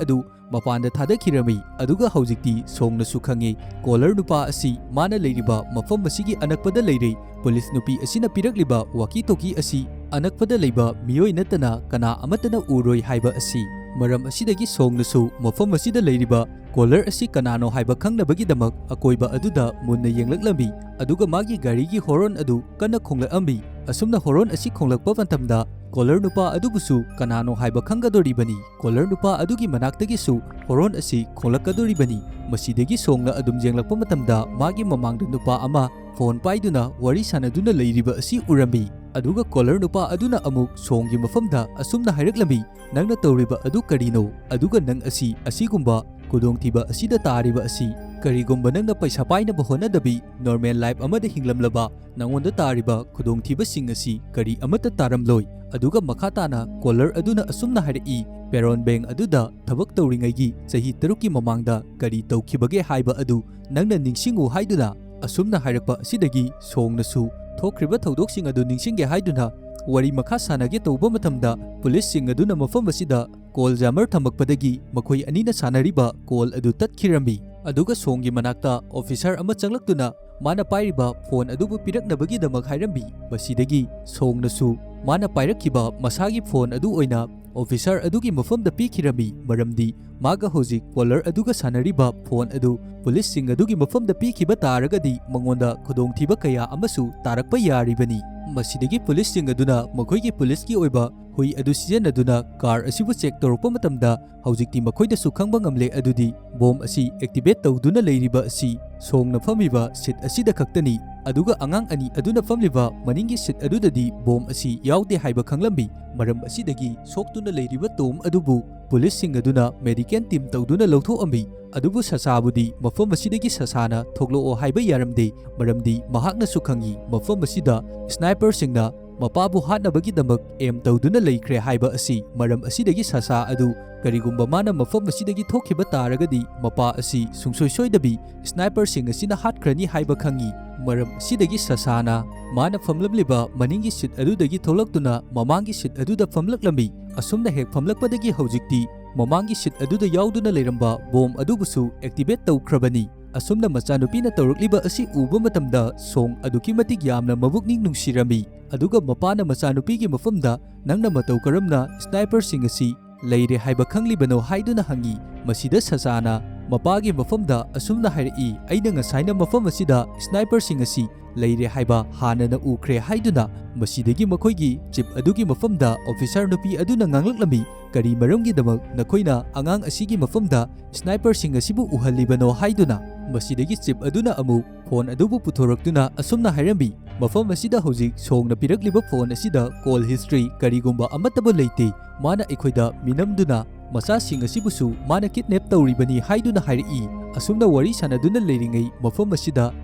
ꯑꯗꯨ ꯃꯄꯥꯟꯗ ꯊꯥꯗꯈꯤꯔꯝꯃꯤ, ꯑꯗꯨꯒ ꯍꯧꯖꯤꯛꯇꯤ ꯁꯣꯡꯅꯁꯨ ꯈꯪꯉꯤ, ꯀꯣꯂꯔ ꯅꯨꯄꯥ ꯑꯁꯤ ꯃꯥꯅ ꯂꯩꯔꯤꯕ ꯃꯐꯝ ꯑꯁꯤꯒꯤ ꯑꯅꯛꯄꯗ ꯂꯩꯔꯦ꯫ ꯄꯨꯂꯤꯁ ꯅꯨꯄꯤ ꯑꯁꯤꯅ ꯄꯤꯔꯛꯂꯤꯕ ꯋꯥꯀꯤ ꯇꯣꯀꯤ ꯑꯁꯤ ꯑꯅꯛꯄꯗ ꯂꯩꯕ ꯃꯤꯑꯣꯏ ꯅꯠꯇꯅ ꯀꯅꯥ ꯑꯃꯠꯇꯅ ꯎꯔꯣꯏ ꯍꯥꯏꯕ ꯑꯁꯤ꯫ ꯃꯔꯝ ꯑꯁꯤꯗꯒꯤ ꯁꯣꯡꯅꯁꯨ ꯃꯐꯝ ꯑꯁꯤꯗ ꯂꯩꯔꯤꯕ ꯀꯣꯂꯔ ꯑꯁꯤ ꯀꯅꯥꯅꯣ ꯍꯥꯏꯕ ꯈꯪꯅꯕꯒꯤꯗꯃꯛ ꯑꯀꯣꯏꯕ ꯑꯗꯨꯗ ꯃꯨꯟꯅ ꯌꯦꯡꯂꯛꯂꯝꯃꯤ, ꯑꯗꯨꯒ ꯃꯥꯒꯤ ꯒꯥꯔꯤꯒꯤ ꯍꯣꯔꯣꯟ ꯑꯗꯨ ꯀꯟꯅ ꯈꯣꯡꯂꯛꯑꯝꯃꯤ꯫ ꯑꯁꯨꯝꯅ ꯍꯣꯔꯣꯟ ꯑꯁꯤ ꯈꯣꯡꯂꯛꯄ ꯃꯇꯝꯗ, ꯀꯣꯂꯔ ꯅꯨꯄꯥ ꯑꯗꯨꯕꯨꯁꯨ ꯀꯅꯥꯅꯣ ꯍꯥꯏꯕ ꯈꯪꯒꯗꯣꯔꯤꯕꯅꯤ꯫ ꯀꯣꯂꯔ ꯅꯨꯄꯥ ꯑꯗꯨꯒꯤ ꯃꯅꯥꯛꯇꯒꯤꯁꯨ ꯍꯣꯔꯣꯟ ꯑꯁꯤ ꯈꯣꯡꯂꯛꯀꯗꯣꯔꯤꯕꯅꯤ꯫ ꯃꯁꯤꯗꯒꯤ ꯁꯣꯡꯅ ꯑꯗꯨꯝ ꯌꯦꯡꯂꯛꯄ ꯃꯇꯝꯗ, ꯃꯥꯒꯤ ꯃꯃꯥꯡꯗ ꯅꯨꯄꯥ ꯑꯃ ꯐꯣꯟ ꯄꯥꯏꯗꯨꯅ ꯋꯥꯔꯤ ꯁꯥꯟꯅꯗꯨꯅ ꯂꯩꯔꯤꯕ ꯑꯁꯤ ꯎꯔꯝꯃꯤ꯫ ꯑꯗꯨꯒ ꯀꯣꯂꯔ ꯅꯨꯄꯥ ꯑꯗꯨꯅ ꯑꯃꯨꯛ ꯁꯣꯡꯒꯤ ꯃꯐꯝꯗ ꯑꯁꯨꯝꯅ ꯍꯥꯏꯔꯛꯂꯝꯃꯤ, "ꯅꯪꯅ ꯇꯧꯔꯤꯕ ꯑꯗꯨ ꯀꯔꯤꯅꯣ? ꯑꯗꯨꯒ ꯅꯪ ꯑꯁꯤ ꯑꯁꯤꯒꯨꯝꯕ ꯈꯨꯗꯣꯡꯊꯤꯕ ꯑꯁꯤꯗ ꯇꯥꯔꯤꯕ ꯑꯁꯤ, ꯀꯔꯤꯒꯨꯝꯕ ꯅꯪꯅ ꯄꯩꯁꯥ ꯄꯥꯏꯅꯕ ꯍꯣꯠꯅꯗꯕꯤ ꯅꯣꯔꯃꯦꯜ ꯂꯥꯏꯐ ꯑꯃꯗ ꯍꯤꯡꯂꯝꯂꯕ, ꯅꯉꯣꯟꯗ ꯇꯥꯔꯤꯕ ꯈꯨꯗꯣꯡꯊꯤꯕꯁꯤꯡ ꯑꯁꯤ ꯀꯔꯤ ꯑꯃꯠꯇ ꯇꯥꯔꯝꯂꯣꯏ"꯫ ꯑꯗꯨꯒ ꯃꯈꯥ ꯇꯥꯅ ꯀꯣꯂꯔ ꯑꯗꯨꯅ ꯑꯁꯨꯝꯅ ꯍꯥꯏꯔꯛꯏ, "ꯄꯦꯔꯣꯟ ꯕꯦꯡ ꯑꯗꯨꯗ ꯊꯕꯛ ꯇꯧꯔꯤꯉꯩꯒꯤ ꯆꯍꯤ ꯇꯔꯨꯛꯀꯤ ꯃꯃꯥꯡꯗ ꯀꯔꯤ ꯇꯧꯈꯤꯕꯒꯦ ꯍꯥꯏꯕ ꯑꯗꯨ ꯅꯪꯅ ꯅꯤꯡꯁꯤꯡꯉꯨ" ꯍꯥꯏꯗꯨꯅ꯫ ꯑꯁꯨꯝꯅ ꯍꯥꯏꯔꯛꯄ ꯑꯁꯤꯗꯒꯤ ꯁꯣꯡꯅꯁꯨ ꯊꯣꯛꯈ꯭ꯔꯤꯕ ꯊꯧꯗꯣꯛꯁꯤꯡ ꯑꯗꯨ ꯅꯤꯡꯁꯤꯡꯒꯦ ꯍꯥꯏꯗꯨꯅ ꯋꯥꯔꯤ ꯃꯈꯥ ꯁꯥꯟꯅꯒꯦ ꯇꯧꯕ ꯃꯇꯝꯗ, ꯄꯨꯂꯤꯁꯁꯤꯡ ꯑꯗꯨꯅ ꯃꯐꯝ ꯑꯁꯤꯗ ꯀꯣꯜ ꯖꯥꯃꯔ ꯊꯝꯃꯛꯄꯗꯒꯤ ꯃꯈꯣꯏ ꯑꯅꯤꯅ ꯁꯥꯟꯅꯔꯤꯕ ꯀꯣꯜ ꯑꯗꯨ ꯇꯠꯈꯤꯔꯝꯃꯤ꯫ ꯑꯗꯨꯒ ꯁꯣꯡꯒꯤ ꯃꯅꯥꯛꯇ ꯑꯣꯐꯤꯁꯥꯔ ꯑꯃ ꯆꯪꯂꯛꯇꯨꯅ ꯃꯥꯅ ꯄꯥꯏꯔꯤꯕ ꯐꯣꯟ ꯑꯗꯨꯕꯨ ꯄꯤꯔꯛꯅꯕꯒꯤꯗꯃꯛ ꯍꯥꯏꯔꯝꯃꯤ꯫ ꯃꯁꯤꯗꯒꯤ ꯁꯣꯡꯅꯁꯨ ꯃꯥꯅ ꯄꯥꯏꯔꯛꯈꯤꯕ ꯃꯁꯥꯒꯤ ꯐꯣꯟ ꯑꯗꯨ ꯑꯣꯏꯅ ꯑꯣꯐꯤꯁꯥꯔ ꯑꯗꯨꯒꯤ ꯃꯐꯝꯗ ꯄꯤꯈꯤꯔꯝꯃꯤ, ꯃꯔꯝꯗꯤ ꯃꯥꯒ ꯍꯧꯖꯤꯛ ꯀꯣꯂꯔ ꯑꯗꯨꯒ ꯁꯥꯟꯅꯔꯤꯕ ꯐꯣꯟ ꯑꯗꯨ ꯄꯨꯂꯤꯁꯁꯤꯡ ꯑꯗꯨꯒꯤ ꯃꯐꯝꯗ ꯄꯤꯈꯤꯕ ꯇꯥꯔꯒꯗꯤ ꯃꯉꯣꯟꯗ ꯈꯨꯗꯣꯡꯊꯤꯕ ꯀꯌꯥ ꯑꯃꯁꯨ ꯇꯥꯔꯛꯄ ꯌꯥꯔꯤꯕꯅꯤ꯫ ꯃꯁꯤꯗꯒꯤ ꯄꯨꯂꯤꯁꯁꯤꯡ ꯑꯗꯨꯅ ꯃꯈꯣꯏꯒꯤ ꯄꯨꯂꯤꯁꯀꯤ ꯑꯣꯏꯕ ꯍꯨꯏ ꯑꯗꯨ ꯁꯤꯖꯤꯟꯅꯗꯨꯅ ꯀꯥꯔ ꯑꯁꯤꯕꯨ ꯆꯦꯛ ꯇꯧꯔꯛꯄ ꯃꯇꯝꯗ ꯍꯧꯖꯤꯛꯇꯤ ꯃꯈꯣꯏꯗꯁꯨ ꯈꯪꯕ ꯉꯝꯂꯦ, ꯑꯗꯨꯗꯤ ꯕꯣꯝ ꯑꯁꯤ ꯑꯦꯛꯇꯤꯚꯦꯠ ꯇꯧꯗꯨꯅ ꯂꯩꯔꯤꯕ ꯑꯁꯤ ꯁꯣꯡꯅ ꯐꯝꯃꯤꯕ ꯁꯤꯠ ꯑꯁꯤꯗ ꯈꯛꯇꯅꯤ, ꯑꯗꯨꯒ ꯑꯉꯥꯡ ꯑꯅꯤ ꯑꯗꯨꯅ ꯐꯝꯂꯤꯕ ꯃꯅꯤꯡꯒꯤ ꯁꯤꯠ ꯑꯗꯨꯗꯗꯤ ꯕꯣꯝ ꯑꯁꯤ ꯌꯥꯎꯗꯦ ꯍꯥꯏꯕ ꯈꯪꯂꯝꯃꯤ꯫ ꯃꯔꯝ ꯑꯁꯤꯗꯒꯤ ꯁꯣꯛꯇꯨꯅ ꯂꯩꯔꯤꯕ ꯇꯣꯝ ꯑꯗꯨꯕꯨ ꯄꯨꯂꯤꯁꯁꯤꯡ ꯑꯗꯨꯅ ꯃꯦꯗꯤꯀꯦꯜ ꯇꯤꯝ ꯇꯧꯗꯨꯅ ꯂꯧꯊꯣꯛꯑꯝꯃꯤ꯫ ꯑꯗꯨꯕꯨ ꯁꯁꯥꯕꯨꯗꯤ ꯃꯐꯝ ꯑꯁꯤꯗꯒꯤ ꯁꯁꯥꯅ ꯊꯣꯛꯂꯛꯑꯣ ꯍꯥꯏꯕ ꯌꯥꯔꯝꯗꯦ, ꯃꯔꯝꯗꯤ ꯃꯍꯥꯛꯅꯁꯨ ꯈꯪꯏ ꯃꯐꯝ ꯑꯁꯤꯗ ꯁ꯭ꯅꯥꯏꯄꯔꯁꯤꯡꯅ ꯃꯄꯥꯕꯨ ꯍꯥꯠꯅꯕꯒꯤꯗꯃꯛ ꯑꯦꯝ ꯇꯧꯗꯨꯅ ꯂꯩꯈ꯭ꯔꯦ ꯍꯥꯏꯕ ꯑꯁꯤ꯫ ꯃꯔꯝ ꯑꯁꯤꯗꯒꯤ ꯁꯁꯥ ꯑꯗꯨ ꯀꯔꯤꯒꯨꯝꯕ ꯃꯥꯅ ꯃꯐꯝ ꯑꯁꯤꯗꯒꯤ ꯊꯣꯛꯈꯤꯕ ꯇꯥꯔꯒꯗꯤ ꯃꯄꯥ ꯑꯁꯤ ꯁꯨꯡꯁꯣꯏ ꯁꯣꯏꯗꯕꯤ ꯁ꯭ꯅꯥꯏꯄꯔꯁꯤꯡ ꯑꯁꯤꯅ ꯍꯥꯠꯈ꯭ꯔꯅꯤ ꯍꯥꯏꯕ ꯈꯪꯏ꯫ ꯃꯔꯝ ꯑꯁꯤꯗꯒꯤ ꯁꯁꯥꯅ ꯃꯥꯅ ꯐꯝꯂꯝꯂꯤꯕ ꯃꯅꯤꯡꯒꯤ ꯁꯤꯠ ꯑꯗꯨꯗꯒꯤ ꯊꯣꯛꯂꯛꯇꯨꯅ ꯃꯃꯥꯡꯒꯤ ꯁꯤꯠ ꯑꯗꯨꯗ ꯐꯝꯂꯛꯂꯝꯃꯤ꯫ ꯑꯁꯨꯝꯅ ꯍꯦꯛ ꯐꯝꯂꯛꯄꯗꯒꯤ ꯍꯧꯖꯤꯛꯇꯤ ꯃꯃꯥꯡꯒꯤ ꯁꯤꯠ ꯑꯗꯨꯗ ꯌꯥꯎꯗꯨꯅ ꯂꯩꯔꯝꯕ ꯕꯣꯝ ꯑꯗꯨꯕꯨꯁꯨ ꯑꯦꯛꯇꯤꯚꯦꯠ ꯇꯧꯈ꯭ꯔꯕꯅꯤ꯫ ꯑꯁꯨꯝꯅ ꯃꯆꯥꯅꯨꯄꯤꯅ ꯇꯧꯔꯛꯂꯤꯕ ꯑꯁꯤ ꯎꯕ ꯃꯇꯝꯗ ꯁꯣꯡ ꯑꯗꯨꯛꯀꯤ ꯃꯇꯤꯛ ꯌꯥꯝꯅ ꯃꯕꯨꯛꯅꯤꯡ ꯅꯨꯡꯁꯤꯔꯝꯃꯤ꯫ ꯑꯗꯨꯒ ꯃꯄꯥꯅ ꯃꯆꯥꯅꯨꯄꯤꯒꯤ ꯃꯐꯝꯗ ꯅꯪꯅ ꯃꯇꯧ ꯀꯔꯝꯅ ꯁ꯭ꯅꯥꯏꯄꯔꯁꯤꯡ ꯑꯁꯤ ꯂꯩꯔꯦ ꯍꯥꯏꯕ ꯈꯪꯂꯤꯕꯅꯣ ꯍꯥꯏꯗꯨꯅ ꯍꯪꯏ꯫ ꯃꯁꯤꯗ ꯁꯁꯥꯅ ꯃꯄꯥꯒꯤ ꯃꯐꯝꯗ ꯑꯁꯨꯝꯅ ꯍꯥꯏꯔꯛꯏ, ꯑꯩꯅ ꯉꯁꯥꯏꯅ ꯃꯐꯝ ꯑꯁꯤꯗ ꯁ꯭ꯅꯥꯏꯄꯔꯁꯤꯡ ꯑꯁꯤ ꯂꯩꯔꯦ ꯍꯥꯏꯕ ꯍꯥꯟꯅꯅ ꯎꯈ꯭ꯔꯦ ꯍꯥꯏꯗꯨꯅ꯫ ꯃꯁꯤꯗꯒꯤ ꯃꯈꯣꯏꯒꯤ ꯆꯤꯞ ꯑꯗꯨꯒꯤ ꯃꯐꯝꯗ ꯑꯣꯐꯤꯁꯥꯔ ꯅꯨꯄꯤ ꯑꯗꯨꯅ ꯉꯥꯡꯂꯛꯂꯝꯃꯤ, ꯀꯔꯤ ꯃꯔꯝꯒꯤꯗꯃꯛ ꯅꯈꯣꯏꯅ ꯑꯉꯥꯡ ꯑꯁꯤꯒꯤ ꯃꯐꯝꯗ ꯁ꯭ꯅꯥꯏꯄꯔꯁꯤꯡ ꯑꯁꯤꯕꯨ ꯎꯍꯜꯂꯤꯕꯅꯣ ꯍꯥꯏꯗꯨꯅ꯫ ꯃꯁꯤꯗꯒꯤ ꯆꯤꯞ ꯑꯗꯨꯅ ꯑꯃꯨꯛ ꯐꯣꯟ ꯑꯗꯨꯕꯨ ꯄꯨꯊꯣꯔꯛꯇꯨꯅ ꯑꯁꯨꯝꯅ ꯍꯥꯏꯔꯝꯃꯤ, ꯃꯐꯝ ꯑꯁꯤꯗ ꯍꯧꯖꯤꯛ ꯁꯣꯡꯅ ꯄꯤꯔꯛꯂꯤꯕ ꯐꯣꯟ ꯑꯁꯤꯗ ꯀꯣꯜ ꯍꯤꯁꯇ꯭ꯔꯤ ꯀꯔꯤꯒꯨꯝꯕ ꯑꯃꯠꯇꯕꯨ ꯂꯩꯇꯦ꯫ ꯃꯥꯅ ꯑꯩꯈꯣꯏꯗ ꯃꯤꯅꯝꯗꯨꯅ ꯃꯆꯥꯁꯤꯡ ꯑꯁꯤꯕꯨꯁꯨ ꯃꯥꯅ ꯀꯤꯗꯅꯦꯞ ꯇꯧꯔꯤꯕꯅꯤ ꯍꯥꯏꯗꯨꯅ ꯍꯥꯏꯔꯛꯏ꯫ ꯑꯁꯨꯝꯅ ꯋꯥꯔꯤ ꯁꯥꯟꯅꯗꯨꯅ ꯂꯩꯔꯤꯉꯩ ꯃꯐꯝ ꯑꯁꯤꯗ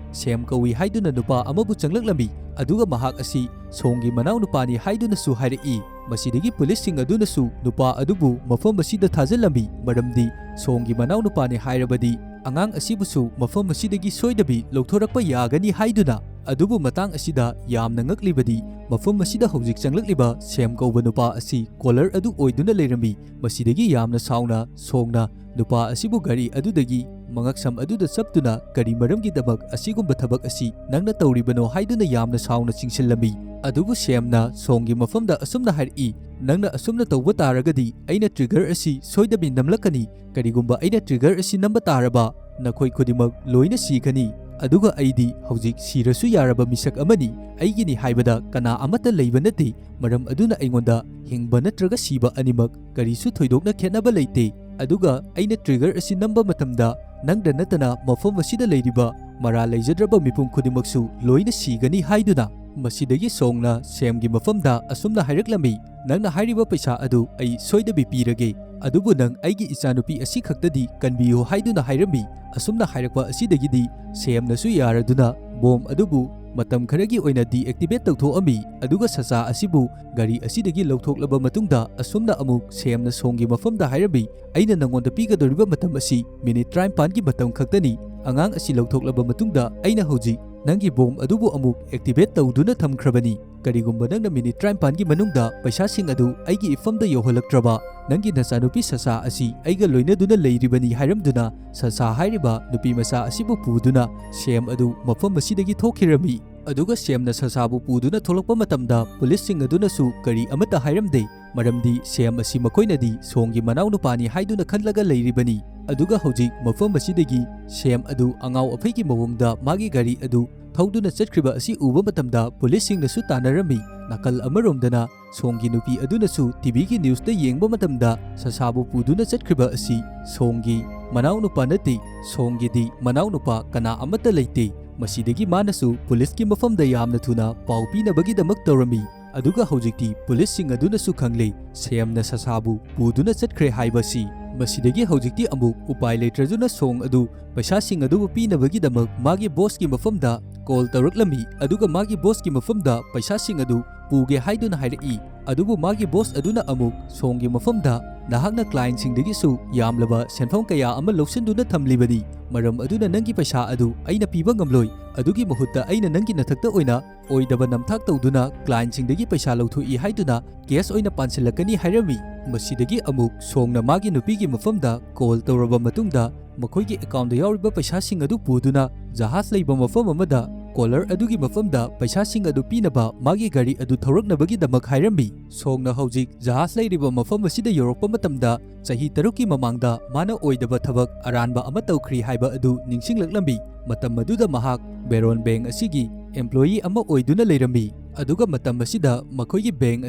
ꯁꯦꯝ ꯀꯧꯏ ꯍꯥꯏꯗꯨꯅ ꯅꯨꯄꯥ ꯑꯃꯕꯨ ꯆꯪꯂꯛꯂꯝꯃꯤ, ꯑꯗꯨꯒ ꯃꯍꯥꯛ ꯑꯁꯤ ꯁꯣꯡꯒꯤ ꯃꯅꯥꯎꯅꯨꯄꯥꯅꯤ ꯍꯥꯏꯗꯨꯅꯁꯨ ꯍꯥꯏꯔꯛꯏ꯫ ꯃꯁꯤꯗꯒꯤ ꯄꯨꯂꯤꯁꯁꯤꯡ ꯑꯗꯨꯅꯁꯨ ꯅꯨꯄꯥ ꯑꯗꯨꯕꯨ ꯃꯐꯝ ꯑꯁꯤꯗ ꯊꯥꯖꯤꯜꯂꯝꯃꯤ, ꯃꯔꯝꯗꯤ ꯁꯣꯡꯒꯤ ꯃꯅꯥꯎꯅꯨꯄꯥꯅꯤ ꯍꯥꯏꯔꯕꯗꯤ ꯑꯉꯥꯡ ꯑꯁꯤꯕꯨꯁꯨ ꯃꯐꯝ ꯑꯁꯤꯗꯒꯤ ꯁꯣꯏꯗꯕꯤ ꯂꯧꯊꯣꯔꯛꯄ ꯌꯥꯒꯅꯤ ꯍꯥꯏꯗꯨꯅ꯫ ꯑꯗꯨꯕꯨ ꯃꯇꯥꯡ ꯑꯁꯤꯗ ꯌꯥꯝꯅ ꯉꯛꯂꯤꯕꯗꯤ, ꯃꯐꯝ ꯑꯁꯤꯗ ꯍꯧꯖꯤꯛ ꯆꯪꯂꯛꯂꯤꯕ ꯁꯦꯝ ꯀꯧꯕ ꯅꯨꯄꯥ ꯑꯁꯤ ꯀꯣꯂꯔ ꯑꯗꯨ ꯑꯣꯏꯗꯨꯅ ꯂꯩꯔꯝꯃꯤ꯫ ꯃꯁꯤꯗꯒꯤ ꯌꯥꯝꯅ ꯁꯥꯎꯅ ꯁꯣꯡꯅ ꯅꯨꯄꯥ ꯑꯁꯤꯕꯨ ꯒꯥꯔꯤ ꯑꯗꯨꯗꯒꯤ ꯃꯉꯛꯁꯝ ꯑꯗꯨꯗ ꯆꯞꯇꯨꯅ, "ꯀꯔꯤ ꯃꯔꯝꯒꯤꯗꯃꯛ ꯑꯁꯤꯒꯨꯝꯕ ꯊꯕꯛ ꯑꯁꯤ ꯅꯪꯅ ꯇꯧꯔꯤꯕꯅꯣ?" ꯍꯥꯏꯗꯨꯅ ꯌꯥꯝꯅ ꯁꯥꯎꯅ ꯆꯤꯡꯁꯤꯜꯂꯝꯃꯤ꯫ ꯑꯗꯨꯕꯨ ꯁꯦꯝꯅ ꯁꯣꯡꯒꯤ ꯃꯐꯝꯗ ꯑꯁꯨꯝꯅ ꯍꯥꯏꯔꯛꯏ, "ꯅꯪꯅ ꯑꯁꯨꯝꯅ ꯇꯧꯕ ꯇꯥꯔꯒꯗꯤ ꯑꯩꯅ ꯇ꯭ꯔꯤꯒꯔ ꯑꯁꯤ ꯁꯣꯏꯗꯕꯤ ꯅꯝꯂꯛꯀꯅꯤ꯫ ꯀꯔꯤꯒꯨꯝꯕ ꯑꯩꯅ ꯇ꯭ꯔꯤꯒꯔ ꯑꯁꯤ ꯅꯝꯕ ꯇꯥꯔꯕ, ꯅꯈꯣꯏ ꯈꯨꯗꯤꯡꯃꯛ ꯂꯣꯏꯅ ꯁꯤꯈꯅꯤ꯫ ꯑꯗꯨꯒ ꯑꯩꯗꯤ ꯍꯧꯖꯤꯛ ꯁꯤꯔꯁꯨ ꯌꯥꯔꯕ ꯃꯤꯁꯛ ꯑꯃꯅꯤ꯫ ꯑꯩꯒꯤꯅꯤ ꯍꯥꯏꯕꯗ ꯀꯅꯥ ꯑꯃꯠꯇ ꯂꯩꯕ ꯅꯠꯇꯦ꯫ ꯃꯔꯝ ꯑꯗꯨꯅ ꯑꯩꯉꯣꯟꯗ ꯍꯤꯡꯕ ꯅꯠꯇ꯭ꯔꯒ ꯁꯤꯕ ꯑꯅꯤꯃꯛ ꯀꯔꯤꯁꯨ ꯊꯣꯏꯗꯣꯛꯅ ꯈꯦꯠꯅꯕ ꯂꯩꯇꯦ꯫ ꯑꯗꯨꯒ ꯑꯩꯅ ꯇ꯭ꯔꯤꯒꯔ ꯑꯁꯤ ꯅꯝꯕ ꯃꯇꯝꯗ ꯅꯪꯗ ꯅꯠꯇꯅ ꯃꯐꯝ ꯑꯁꯤꯗ ꯂꯩꯔꯤꯕ ꯃꯔꯥꯜ ꯂꯩꯖꯗ꯭ꯔꯕ ꯃꯤꯄꯨꯝ ꯈꯨꯗꯤꯡꯃꯛꯁꯨ ꯂꯣꯏꯅ ꯁꯤꯒꯅꯤ" ꯍꯥꯏꯗꯨꯅ꯫ ꯃꯁꯤꯗꯒꯤ ꯁꯣꯡꯅ ꯁꯦꯝꯒꯤ ꯃꯐꯝꯗ ꯑꯁꯨꯝꯅ ꯍꯥꯏꯔꯛꯂꯝꯃꯤ, "ꯅꯪꯅ ꯍꯥꯏꯔꯤꯕ ꯄꯩꯁꯥ ꯑꯗꯨ ꯑꯩ ꯁꯣꯏꯗꯕꯤ ꯄꯤꯔꯒꯦ, ꯑꯗꯨꯕꯨ ꯅꯪ ꯑꯩꯒꯤ ꯏꯆꯥꯅꯨꯄꯤ ꯑꯁꯤ ꯈꯛꯇꯗꯤ ꯀꯟꯕꯤꯌꯨ" ꯍꯥꯏꯗꯨꯅ ꯍꯥꯏꯔꯝꯃꯤ꯫ ꯑꯁꯨꯝꯅ ꯍꯥꯏꯔꯛꯄ ꯑꯁꯤꯗꯒꯤꯗꯤ ꯁꯦꯝꯅꯁꯨ ꯌꯥꯔꯗꯨꯅ ꯕꯣꯝ ꯑꯗꯨꯕꯨ ꯃꯇꯝ ꯈꯔꯒꯤ ꯑꯣꯏꯅ ꯗꯤꯑꯦꯛꯇꯤꯚꯦꯠ ꯇꯧꯊꯣꯛꯑꯝꯃꯤ꯫ ꯑꯗꯨꯒ ꯁꯁꯥ ꯑꯁꯤꯕꯨ ꯒꯥꯔꯤ ꯑꯁꯤꯗꯒꯤ ꯂꯧꯊꯣꯛꯂꯕ ꯃꯇꯨꯡꯗ ꯑꯁꯨꯝꯅ ꯑꯃꯨꯛ ꯁꯦꯝꯅ ꯁꯣꯡꯒꯤ ꯃꯐꯝꯗ ꯍꯥꯏꯔꯝꯃꯤ, "ꯑꯩꯅ ꯅꯪꯉꯣꯟꯗ ꯄꯤꯒꯗꯧꯔꯤꯕ ꯃꯇꯝ ꯑꯁꯤ ꯃꯤꯅꯤꯠ ꯇꯔꯥꯅꯤꯄꯥꯟꯒꯤ ꯃꯇꯝ ꯈꯛꯇꯅꯤ꯫ ꯑꯉꯥꯡ ꯑꯁꯤ ꯂꯧꯊꯣꯛꯂꯕ ꯃꯇꯨꯡꯗ ꯑꯩꯅ ꯍꯧꯖꯤꯛ ꯅꯪꯒꯤ ꯕꯣꯝ ꯑꯗꯨꯕꯨ ꯑꯃꯨꯛ ꯑꯦꯛꯇꯤꯚꯦꯠ ꯇꯧꯗꯨꯅ ꯊꯝꯈ꯭ꯔꯕꯅꯤ꯫ ꯀꯔꯤꯒꯨꯝꯕ ꯅꯪꯅ ꯃꯤꯅꯤꯠ ꯇꯔꯥꯅꯤꯄꯥꯟꯒꯤ ꯃꯅꯨꯡꯗ ꯄꯩꯁꯥꯁꯤꯡ ꯑꯗꯨ ꯑꯩꯒꯤ ꯏꯐꯝꯗ ꯌꯧꯍꯜꯂꯛꯇ꯭ꯔꯕ, ꯅꯪꯒꯤ ꯅꯆꯥꯅꯨꯄꯤ ꯁꯁꯥ ꯑꯁꯤ ꯑꯩꯒ ꯂꯣꯏꯅꯗꯨꯅ ꯂꯩꯔꯤꯕꯅꯤ" ꯍꯥꯏꯔꯝꯗꯨꯅ ꯁꯁꯥ ꯍꯥꯏꯔꯤꯕ ꯅꯨꯄꯤ ꯃꯆꯥ ꯑꯁꯤꯕꯨ ꯄꯨꯗꯨꯅ ꯁꯦꯝ ꯑꯗꯨ ꯃꯐꯝ ꯑꯁꯤꯗꯒꯤ ꯊꯣꯛꯈꯤꯔꯝꯃꯤ꯫ ꯑꯗꯨꯒ ꯁꯦꯝꯅ ꯁꯁꯥꯕꯨ ꯄꯨꯗꯨꯅ ꯊꯣꯛꯂꯛꯄ ꯃꯇꯝꯗ ꯄꯨꯂꯤꯁꯁꯤꯡ ꯑꯗꯨꯅꯁꯨ ꯀꯔꯤ ꯑꯃꯠꯇ ꯍꯥꯏꯔꯝꯗꯦ, ꯃꯔꯝꯗꯤ ꯁꯦꯝ ꯑꯁꯤ ꯃꯈꯣꯏꯅꯗꯤ ꯁꯣꯡꯒꯤ ꯃꯅꯥꯎꯅꯨꯄꯥꯅꯤ ꯍꯥꯏꯗꯨꯅ ꯈꯜꯂꯒ ꯂꯩꯔꯤꯕꯅꯤ꯫ ꯑꯗꯨꯒ ꯍꯧꯖꯤꯛ ꯃꯐꯝ ꯑꯁꯤꯗꯒꯤ ꯁꯦꯝ ꯑꯗꯨ ꯑꯉꯥꯎ ꯑꯐꯩꯒꯤ ꯃꯑꯣꯡꯗ ꯃꯥꯒꯤ ꯒꯥꯔꯤ ꯑꯗꯨ ꯊꯧꯗꯨꯅ ꯆꯠꯈ꯭ꯔꯤꯕ ꯑꯁꯤ ꯎꯕ ꯃꯇꯝꯗ ꯄꯨꯂꯤꯁꯁꯤꯡꯅꯁꯨ ꯇꯥꯟꯅꯔꯝꯃꯤ꯫ ꯅꯥꯀꯜ ꯑꯃꯔꯣꯝꯗꯅ ꯁꯣꯡꯒꯤ ꯅꯨꯄꯤ ꯑꯗꯨꯅꯁꯨ ꯇꯤꯚꯤꯒꯤ ꯅ꯭ꯌꯨꯁꯇ ꯌꯦꯡꯕ ꯃꯇꯝꯗ ꯁꯁꯥꯕꯨ ꯄꯨꯗꯨꯅ ꯆꯠꯈ꯭ꯔꯤꯕ ꯑꯁꯤ ꯁꯣꯡꯒꯤ ꯃꯅꯥꯎꯅꯨꯄꯥ ꯅꯠꯇꯦ, ꯁꯣꯡꯒꯤꯗꯤ ꯃꯅꯥꯎꯅꯨꯄꯥ ꯀꯅꯥ ꯑꯃꯠꯇ ꯂꯩꯇꯦ꯫ ꯃꯁꯤꯗꯒꯤ ꯃꯥꯅꯁꯨ ꯄꯨꯂꯤꯁꯀꯤ ꯃꯐꯝꯗ ꯌꯥꯝꯅ ꯊꯨꯅ ꯄꯥꯎ ꯄꯤꯅꯕꯒꯤꯗꯃꯛ ꯇꯧꯔꯝꯃꯤ꯫ ꯑꯗꯨꯒ ꯍꯧꯖꯤꯛꯇꯤ ꯄꯨꯂꯤꯁꯁꯤꯡ ꯑꯗꯨꯅꯁꯨ ꯈꯪꯂꯦ, ꯁꯦꯝꯅ ꯁꯁꯥꯕꯨ ꯄꯨꯗꯨꯅ ꯆꯠꯈ꯭ꯔꯦ ꯍꯥꯏꯕꯁꯤ꯫ ꯃꯁꯤꯗꯒꯤ ꯍꯧꯖꯤꯛꯇꯤ ꯑꯃꯨꯛ ꯎꯄꯥꯏ ꯂꯩꯇ꯭ꯔꯗꯨꯅ ꯁꯣꯡ ꯑꯗꯨ ꯄꯩꯁꯥꯁꯤꯡ ꯑꯗꯨꯕꯨ ꯄꯤꯅꯕꯒꯤꯗꯃꯛ ꯃꯥꯒꯤ ꯕꯣꯁꯀꯤ ꯃꯐꯝꯗ ꯀꯣꯜ ꯇꯧꯔꯛꯂꯝꯃꯤ꯫ ꯑꯗꯨꯒ ꯃꯥꯒꯤ ꯕꯣꯁꯀꯤ ꯃꯐꯝꯗ ꯄꯩꯁꯥꯁꯤꯡ ꯑꯗꯨ ꯄꯨꯒꯦ ꯍꯥꯏꯗꯨꯅ ꯍꯥꯏꯔꯛꯏ꯫ ꯑꯗꯨꯕꯨ ꯃꯥꯒꯤ ꯕꯣꯁ ꯑꯗꯨꯅ ꯑꯃꯨꯛ ꯁꯣꯡꯒꯤ ꯃꯐꯝꯗ ꯅꯍꯥꯛꯅ clientꯁꯤꯡꯗꯒꯤꯁꯨ ꯌꯥꯝꯂꯕ ꯁꯦꯟꯐꯝ ꯀꯌꯥ ꯑꯃ ꯂꯧꯁꯤꯟꯗꯨꯅ ꯊꯝꯂꯤꯕꯅꯤ꯫ ꯃꯔꯝ ꯑꯗꯨꯅ ꯅꯪꯒꯤ ꯄꯩꯁꯥ ꯑꯗꯨ ꯑꯩꯅ ꯄꯤꯕ ꯉꯝꯂꯣꯏ꯫ ꯑꯗꯨꯒꯤ ꯃꯍꯨꯠꯇ ꯑꯩꯅ ꯅꯪꯒꯤ ꯅꯊꯛꯇ ꯑꯣꯏꯅ ꯑꯣꯏꯗꯕ ꯅꯝꯊꯥꯛ ꯇꯧꯗꯨꯅ clientꯁꯤꯡꯗꯒꯤ ꯄꯩꯁꯥ ꯂꯧꯊꯣꯛꯏ ꯍꯥꯏꯗꯨꯅ case ꯑꯣꯏꯅ ꯄꯥꯟꯁꯤꯜꯂꯛꯀꯅꯤ ꯍꯥꯏꯔꯝꯃꯤ꯫ ꯃꯁꯤꯗꯒꯤ ꯑꯃꯨꯛ ꯁꯣꯡꯅ ꯃꯥꯒꯤ ꯅꯨꯄꯤꯒꯤ ꯃꯐꯝꯗ call ꯇꯧꯔꯕ ꯃꯇꯨꯡꯗ ꯃꯈꯣꯏꯒꯤ accountꯗ ꯌꯥꯎꯔꯤꯕ ꯄꯩꯁꯥꯁꯤꯡ ꯑꯗꯨ ꯄꯨꯗꯨꯅ ꯖꯍꯥꯖ ꯂꯩꯕ ꯃꯐꯝ ꯑꯃꯗ caller ꯑꯗꯨꯒꯤ ꯃꯐꯝꯗ ꯄꯩꯁꯥꯁꯤꯡ ꯑꯗꯨ ꯄꯤꯅꯕ ꯃꯥꯒꯤ ꯒꯥꯔꯤ ꯑꯗꯨ ꯊꯧꯔꯛꯅꯕꯒꯤꯗꯃꯛ ꯍꯥꯏꯔꯝꯃꯤ꯫ ꯁꯣꯡꯅ ꯍꯧꯖꯤꯛ ꯖꯍꯥꯖ ꯂꯩꯔꯤꯕ ꯃꯐꯝ ꯑꯁꯤꯗ ꯌꯧꯔꯛꯄ ꯃꯇꯝꯗ ꯆꯍꯤ ꯇꯔꯨꯛꯀꯤ ꯃꯃꯥꯡꯗ ꯃꯥꯅ ꯑꯣꯏꯗꯕ ꯊꯕꯛ ꯑꯔꯥꯟꯕ ꯑꯃ ꯇꯧꯈ꯭ꯔꯤ ꯍꯥꯏꯕ ꯑꯗꯨ ꯅꯤꯡꯁꯤꯡꯂꯛꯂꯝꯃꯤ꯫ ꯃꯇꯝ ꯑꯗꯨꯗ ꯃꯍꯥꯛ Baron Bank ꯑꯁꯤꯒꯤ employee ꯑꯃ ꯑꯣꯏꯗꯨꯅ ꯂꯩꯔꯝꯃꯤ꯫ ꯑꯗꯨꯒ ꯃꯇꯝ ꯑꯁꯤꯗ ꯃꯈꯣꯏꯒꯤ bank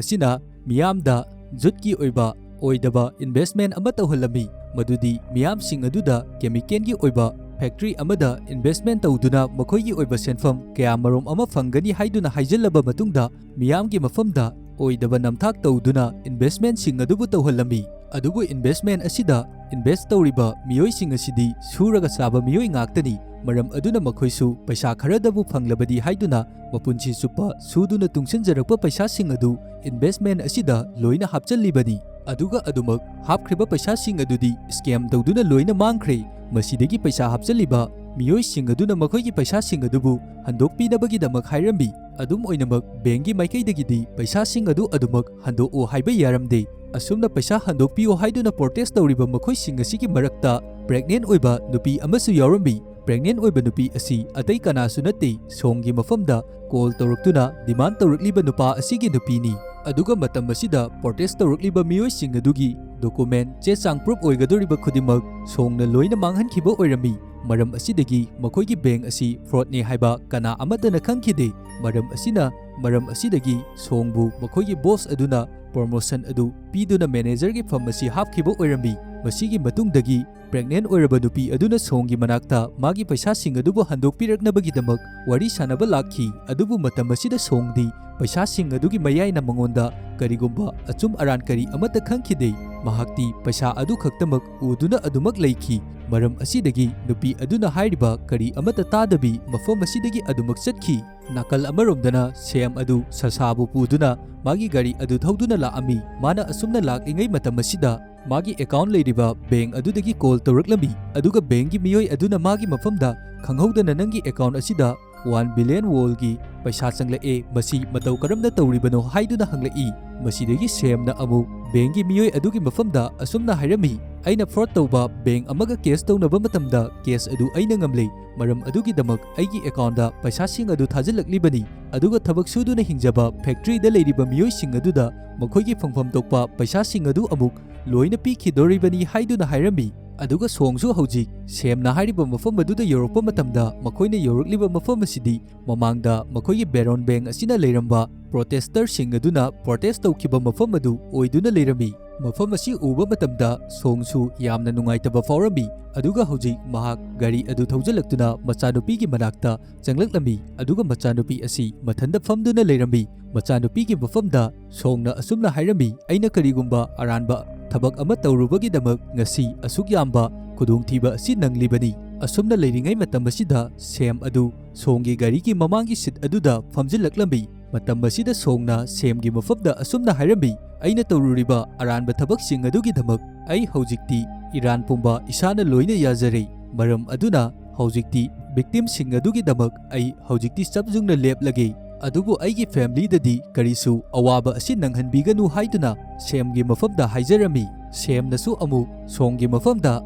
ꯑꯁꯤꯅ ꯃꯤꯌꯥꯝꯗ ꯖꯨꯠꯀꯤ ꯑꯣꯏꯕ ꯑꯣꯏꯗꯕ investment ꯑꯃ ꯇꯧꯍꯜꯂꯝꯃꯤ, ꯃꯗꯨꯗꯤ ꯃꯤꯌꯥꯝꯁꯤꯡ ꯑꯗꯨꯗ chemicalꯒꯤ ꯑꯣꯏꯕ factory ꯑꯃꯗ investment ꯇꯧꯗꯨꯅ ꯃꯈꯣꯏꯒꯤ ꯑꯣꯏꯕ ꯁꯦꯟꯐꯝ ꯀꯌꯥꯃꯔꯨꯝ ꯑꯃ ꯐꯪꯒꯅꯤ ꯍꯥꯏꯗꯨꯅ ꯍꯥꯏꯖꯤꯜꯂꯕ ꯃꯇꯨꯡꯗ, ꯃꯤꯌꯥꯝꯒꯤ ꯃꯐꯝꯗ ꯑꯣꯏꯗꯕ ꯅꯝꯊꯥꯛ ꯇꯧꯗꯨꯅ investmentꯁꯤꯡ ꯑꯗꯨꯕꯨ ꯇꯧꯍꯜꯂꯝꯃꯤ꯫ ꯑꯗꯨꯕꯨ investment ꯑꯁꯤꯗ invest ꯇꯧꯔꯤꯕ ꯃꯤꯑꯣꯏꯁꯤꯡ ꯑꯁꯤꯗꯤ ꯁꯨꯔꯒ ꯆꯥꯕ ꯃꯤꯑꯣꯏ ꯉꯥꯛꯇꯅꯤ꯫ ꯃꯔꯝ ꯑꯗꯨꯅ ꯃꯈꯣꯏꯁꯨ ꯄꯩꯁꯥ ꯈꯔꯗꯕꯨ ꯐꯪꯂꯕꯗꯤ ꯍꯥꯏꯗꯨꯅ ꯃꯄꯨꯟꯁꯤ ꯆꯨꯞꯄ ꯁꯨꯗꯨꯅ ꯇꯨꯡꯁꯤꯟꯖꯔꯛꯄ ꯄꯩꯁꯥꯁꯤꯡ ꯑꯗꯨ investment ꯑꯁꯤꯗ ꯂꯣꯏꯅ ꯍꯥꯞꯆꯜꯂꯤꯕꯅꯤ꯫ ꯑꯗꯨꯒ ꯑꯗꯨꯃꯛ ꯍꯥꯞꯈ꯭ꯔꯤꯕ ꯄꯩꯁꯥꯁꯤꯡ ꯑꯗꯨꯗꯤ scam ꯇꯧꯗꯨꯅ ꯂꯣꯏꯅ ꯃꯥꯡꯈ꯭ꯔꯦ꯫ ꯃꯁꯤꯗꯒꯤ ꯄꯩꯁꯥ ꯍꯥꯞꯆꯜꯂꯤꯕ ꯃꯤꯑꯣꯏꯁꯤꯡ ꯑꯗꯨꯅ ꯃꯈꯣꯏꯒꯤ ꯄꯩꯁꯥꯁꯤꯡ ꯑꯗꯨꯕꯨ ꯍꯟꯗꯣꯛꯄꯤꯅꯕꯒꯤꯗꯃꯛ ꯍꯥꯏꯔꯝꯃꯤ꯫ ꯑꯗꯨꯝ ꯑꯣꯏꯅꯃꯛ bankꯒꯤ ꯃꯥꯏꯀꯩꯗꯒꯤꯗꯤ ꯄꯩꯁꯥꯁꯤꯡ ꯑꯗꯨ ꯑꯗꯨꯃꯛ ꯍꯟꯗꯣꯛꯑꯣ ꯍꯥꯏꯕ ꯌꯥꯔꯝꯗꯦ꯫ ꯑꯁꯨꯝꯅ ꯄꯩꯁꯥ ꯍꯟꯗꯣꯛꯄꯤꯌꯣ ꯍꯥꯏꯗꯨꯅ protest ꯇꯧꯔꯤꯕ ꯃꯈꯣꯏꯁꯤꯡ ꯑꯁꯤꯒꯤ ꯃꯔꯛꯇ pregnant ꯑꯣꯏꯕ ꯅꯨꯄꯤ ꯑꯃꯁꯨ ꯌꯥꯎꯔꯝꯃꯤ꯫ Pregnant ꯑꯣꯏꯕ ꯅꯨꯄꯤ ꯑꯁꯤ ꯑꯇꯩ ꯀꯅꯥꯁꯨ ꯅꯠꯇꯦ, ꯁꯣꯡꯒꯤ ꯃꯐꯝꯗ call ꯇꯧꯔꯛꯇꯨꯅ demand ꯇꯧꯔꯛꯂꯤꯕ ꯅꯨꯄꯥ ꯑꯁꯤꯒꯤ ꯅꯨꯄꯤꯅꯤ꯫ ꯑꯗꯨꯒ ꯃꯇꯝ ꯑꯁꯤꯗ protest ꯇꯧꯔꯛꯂꯤꯕ ꯃꯤꯑꯣꯏꯁꯤꯡ ꯑꯗꯨꯒꯤ document, ꯆꯦ ꯆꯥꯡ proof ꯑꯣꯏꯒꯗꯧꯔꯤꯕ ꯈꯨꯗꯤꯡꯃꯛ ꯁꯣꯡꯅ ꯂꯣꯏꯅ ꯃꯥꯡꯍꯟꯈꯤꯕ ꯑꯣꯏꯔꯝꯃꯤ꯫ ꯃꯔꯝ ꯑꯁꯤꯗꯒꯤ ꯃꯈꯣꯏꯒꯤ bank ꯑꯁꯤ fraudꯅꯤ ꯍꯥꯏꯕ ꯀꯅꯥ ꯑꯃꯠꯇꯅ ꯈꯪꯈꯤꯗꯦ꯫ ꯃꯔꯝ ꯑꯁꯤꯅ, ꯃꯔꯝ ꯑꯁꯤꯗꯒꯤ ꯁꯣꯡꯕꯨ ꯃꯈꯣꯏꯒꯤ boss ꯑꯗꯨꯅ promotion ꯑꯗꯨ ꯄꯤꯗꯨꯅ managerꯒꯤ ꯐꯝ ꯑꯁꯤ ꯍꯥꯞꯈꯤꯕ ꯑꯣꯏꯔꯝꯃꯤ꯫ ꯃꯁꯤꯒꯤ ꯃꯇꯨꯡꯗꯒꯤ pregnant ꯑꯣꯏꯔꯕ ꯅꯨꯄꯤ ꯑꯗꯨꯅ ꯁꯣꯡꯒꯤ ꯃꯅꯥꯛꯇ ꯃꯥꯒꯤ ꯄꯩꯁꯥꯁꯤꯡ ꯑꯗꯨꯕꯨ ꯍꯟꯗꯣꯛꯄꯤꯔꯛꯅꯕꯒꯤꯗꯃꯛ ꯋꯥꯔꯤ ꯁꯥꯅꯕ ꯂꯥꯛꯈꯤ꯫ ꯑꯗꯨꯕꯨ ꯃꯇꯝ ꯑꯁꯤꯗ ꯁꯣꯡꯗꯤ ꯄꯩꯁꯥꯁꯤꯡ ꯑꯗꯨꯒꯤ ꯃꯌꯥꯏꯅ ꯃꯉꯣꯟꯗ ꯀꯔꯤꯒꯨꯝꯕ ꯑꯆꯨꯝ ꯑꯔꯥꯟ ꯀꯔꯤ ꯑꯃꯠꯇ ꯈꯪꯈꯤꯗꯦ꯫ ꯃꯍꯥꯛꯇꯤ ꯄꯩꯁꯥ ꯑꯗꯨ ꯈꯛꯇꯃꯛ ꯎꯗꯨꯅ ꯑꯗꯨꯃꯛ ꯂꯩꯈꯤ꯫ ꯃꯔꯝ ꯑꯁꯤꯗꯒꯤ ꯅꯨꯄꯤ ꯑꯗꯨꯅ ꯍꯥꯏꯔꯤꯕ ꯀꯔꯤ ꯑꯃꯠꯇ ꯇꯥꯗꯕꯤ ꯃꯐꯝ ꯑꯁꯤꯗꯒꯤ ꯑꯗꯨꯃꯛ ꯆꯠꯈꯤ꯫ ꯅꯥꯀꯜ ꯑꯃꯔꯣꯝꯗꯅ ꯁꯦꯝ ꯑꯗꯨ ꯁꯁꯥꯕꯨ ꯄꯨꯗꯨꯅ ꯃꯥꯒꯤ ꯒꯥꯔꯤ ꯑꯗꯨ ꯊꯧꯗꯨꯅ ꯂꯥꯛꯑꯝꯃꯤ꯫ ꯃꯥꯅ ꯑꯁꯨꯝꯅ ꯂꯥꯛꯂꯤꯉꯩ ꯃꯇꯝ ꯑꯁꯤꯗ ꯃꯥꯒꯤ ꯑꯦꯀꯥꯎꯟ ꯂꯩꯔꯤꯕ ꯕꯦꯡ ꯑꯗꯨꯗꯒꯤ ꯀꯣꯜ ꯇꯧꯔꯛꯂꯝꯃꯤ꯫ ꯑꯗꯨꯒ ꯕꯦꯡꯒꯤ ꯃꯤꯑꯣꯏ ꯑꯗꯨꯅ ꯃꯥꯒꯤ ꯃꯐꯝꯗ ꯈꯪꯍꯧꯗꯅ ꯅꯪꯒꯤ ꯑꯦꯀꯥꯎꯟ ꯑꯁꯤꯗ ꯋꯥꯟ ꯕꯤꯂꯤꯌꯟ ꯋꯣꯜꯒꯤ ꯄꯩꯁꯥ ꯆꯪꯂꯛꯑꯦ, ꯃꯁꯤ ꯃꯇꯧ ꯀꯔꯝꯅ ꯇꯧꯔꯤꯕꯅꯣ ꯍꯥꯏꯗꯨꯅ ꯍꯪꯂꯛꯏ꯫ ꯃꯁꯤꯗꯒꯤ ꯁꯦꯝꯅ ꯑꯃꯨꯛ ꯕꯦꯡꯒꯤ ꯃꯤꯑꯣꯏ ꯑꯗꯨꯒꯤ ꯃꯐꯝꯗ ꯑꯁꯨꯝꯅ ꯍꯥꯏꯔꯝꯃꯤ, "ꯑꯩꯅ ꯐ꯭ꯔꯣꯗ ꯇꯧꯕ ꯕꯦꯡ ꯑꯃꯒ ꯀꯦꯁ ꯇꯧꯅꯕ ꯃꯇꯝꯗ ꯀꯦꯁ ꯑꯗꯨ ꯑꯩꯅ ꯉꯝꯂꯦ, ꯃꯔꯝ ꯑꯗꯨꯒꯤꯗꯃꯛ ꯑꯩꯒꯤ ꯑꯦꯀꯥꯎꯟꯗ ꯄꯩꯁꯥꯁꯤꯡ ꯑꯗꯨ ꯊꯥꯖꯤꯜꯂꯛꯂꯤꯕꯅꯤ꯫ ꯑꯗꯨꯒ ꯊꯕꯛ ꯁꯨꯗꯨꯅ ꯍꯤꯡꯖꯕ ꯐꯦꯛꯇ꯭ꯔꯤꯗ ꯂꯩꯔꯤꯕ ꯃꯤꯑꯣꯏꯁꯤꯡ ꯑꯗꯨꯗ ꯃꯈꯣꯏꯒꯤ ꯐꯪꯐꯝ ꯊꯣꯛꯄ ꯄꯩꯁꯥꯁꯤꯡ ꯑꯗꯨ ꯑꯃꯨꯛ ꯂꯣꯏꯅ ꯄꯤꯈꯤꯗꯣꯔꯤꯕꯅꯤ" ꯍꯥꯏꯗꯨꯅ ꯍꯥꯏꯔꯝꯃꯤ꯫ ꯑꯗꯨꯒ ꯁꯣꯡꯁꯨ ꯍꯧꯖꯤꯛ ꯁꯦꯝꯅ ꯍꯥꯏꯔꯤꯕ ꯃꯐꯝ ꯑꯗꯨꯗ ꯌꯧꯔꯛꯄ ꯃꯇꯝꯗ ꯃꯈꯣꯏꯅ ꯌꯧꯔꯛꯂꯤꯕ ꯃꯐꯝ ꯑꯁꯤꯗꯤ ꯃꯃꯥꯡꯗ ꯃꯈꯣꯏꯒꯤ ꯕꯦꯔꯣꯟ ꯕꯦꯡ ꯑꯁꯤꯅ ꯂꯩꯔꯝꯕ ꯄ꯭ꯔꯣꯇꯦꯁꯇꯔꯁꯤꯡ ꯑꯗꯨꯅ ꯄ꯭ꯔꯣꯇꯦꯁ ꯇꯧꯈꯤꯕ ꯃꯐꯝ ꯑꯗꯨ ꯑꯣꯏꯗꯨꯅ ꯂꯩꯔꯝꯃꯤ꯫ ꯃꯐꯝ ꯑꯁꯤ ꯎꯕ ꯃꯇꯝꯗ ꯁꯣꯡꯁꯨ ꯌꯥꯝꯅ ꯅꯨꯡꯉꯥꯏꯇꯕ ꯐꯥꯎꯔꯝꯃꯤ꯫ ꯑꯗꯨꯒ ꯍꯧꯖꯤꯛ ꯃꯍꯥꯛ ꯒꯥꯔꯤ ꯑꯗꯨ ꯊꯧꯖꯤꯜꯂꯛꯇꯨꯅ ꯃꯆꯥꯅꯨꯄꯤꯒꯤ ꯃꯅꯥꯛꯇ ꯆꯪꯂꯛꯂꯝꯃꯤ꯫ ꯑꯗꯨꯒ ꯃꯆꯥꯅꯨꯄꯤ ꯑꯁꯤ ꯃꯊꯟꯇ ꯐꯝꯗꯨꯅ ꯂꯩꯔꯝꯃꯤ꯫ ꯃꯆꯥꯅꯨꯄꯤꯒꯤ ꯃꯐꯝꯗ ꯁꯣꯡꯅ ꯑꯁꯨꯝꯅ ꯍꯥꯏꯔꯝꯃꯤ, "ꯑꯩꯅ ꯀꯔꯤꯒꯨꯝꯕ ꯑꯔꯥꯟꯕ ꯊꯕꯛ ꯑꯃ ꯇꯧꯔꯨꯕꯒꯤꯗꯃꯛ ꯉꯁꯤ ꯑꯁꯨꯛ ꯌꯥꯝꯕ ꯈꯨꯗꯣꯡꯊꯤꯕ ꯑꯁꯤ ꯅꯪꯂꯤꯕꯅꯤ"꯫ ꯑꯁꯨꯝꯅ ꯂꯩꯔꯤꯉꯩ ꯃꯇꯝ ꯑꯁꯤꯗ ꯁꯦꯝ ꯑꯗꯨ ꯁꯣꯡꯒꯤ ꯒꯥꯔꯤꯒꯤ ꯃꯃꯥꯡꯒꯤ ꯁꯤꯠ ꯑꯗꯨꯗ ꯐꯝꯖꯤꯜꯂꯛꯂꯝꯃꯤ꯫ ꯃꯇꯝ ꯑꯁꯤꯗ ꯁꯣꯡꯅ ꯁꯦꯝꯒꯤ ꯃꯐꯝꯗ ꯑꯁꯨꯝꯅ ꯍꯥꯏꯔꯝꯃꯤ, "ꯑꯩꯅ ꯇꯧꯔꯨꯔꯤꯕ ꯑꯔꯥꯟꯕ ꯊꯕꯛꯁꯤꯡ ꯑꯗꯨꯒꯤꯗꯃꯛ ꯑꯩ ꯍꯧꯖꯤꯛꯇꯤ ꯏꯔꯥꯟ ꯄꯨꯝꯕ ꯏꯁꯥꯅ ꯂꯣꯏꯅ ꯌꯥꯖꯔꯦ꯫ ꯃꯔꯝ ꯑꯗꯨꯅ ꯍꯧꯖꯤꯛꯇꯤ ꯚꯤꯛꯇꯤꯝꯁꯤꯡ ꯑꯗꯨꯒꯤꯗꯃꯛ ꯑꯩ ꯍꯧꯖꯤꯛꯇꯤ ꯆꯞ ꯌꯨꯡꯅ ꯂꯦꯞꯂꯒꯦ꯫ ꯑꯗꯨꯕꯨ ꯑꯩꯒꯤ ꯐꯦꯃꯤꯂꯤꯗꯗꯤ ꯀꯔꯤꯁꯨ ꯑꯋꯥꯕ ꯑꯁꯤ ꯅꯪꯍꯟꯕꯤꯒꯅꯨ" ꯍꯥꯏꯗꯨꯅ ꯁꯦꯝꯒꯤ ꯃꯐꯝꯗ ꯍꯥꯏꯖꯔꯝꯃꯤ꯫ ꯁꯦꯝꯅꯁꯨ ꯑꯃꯨꯛ ꯁꯣꯡꯒꯤ ꯃꯐꯝꯗ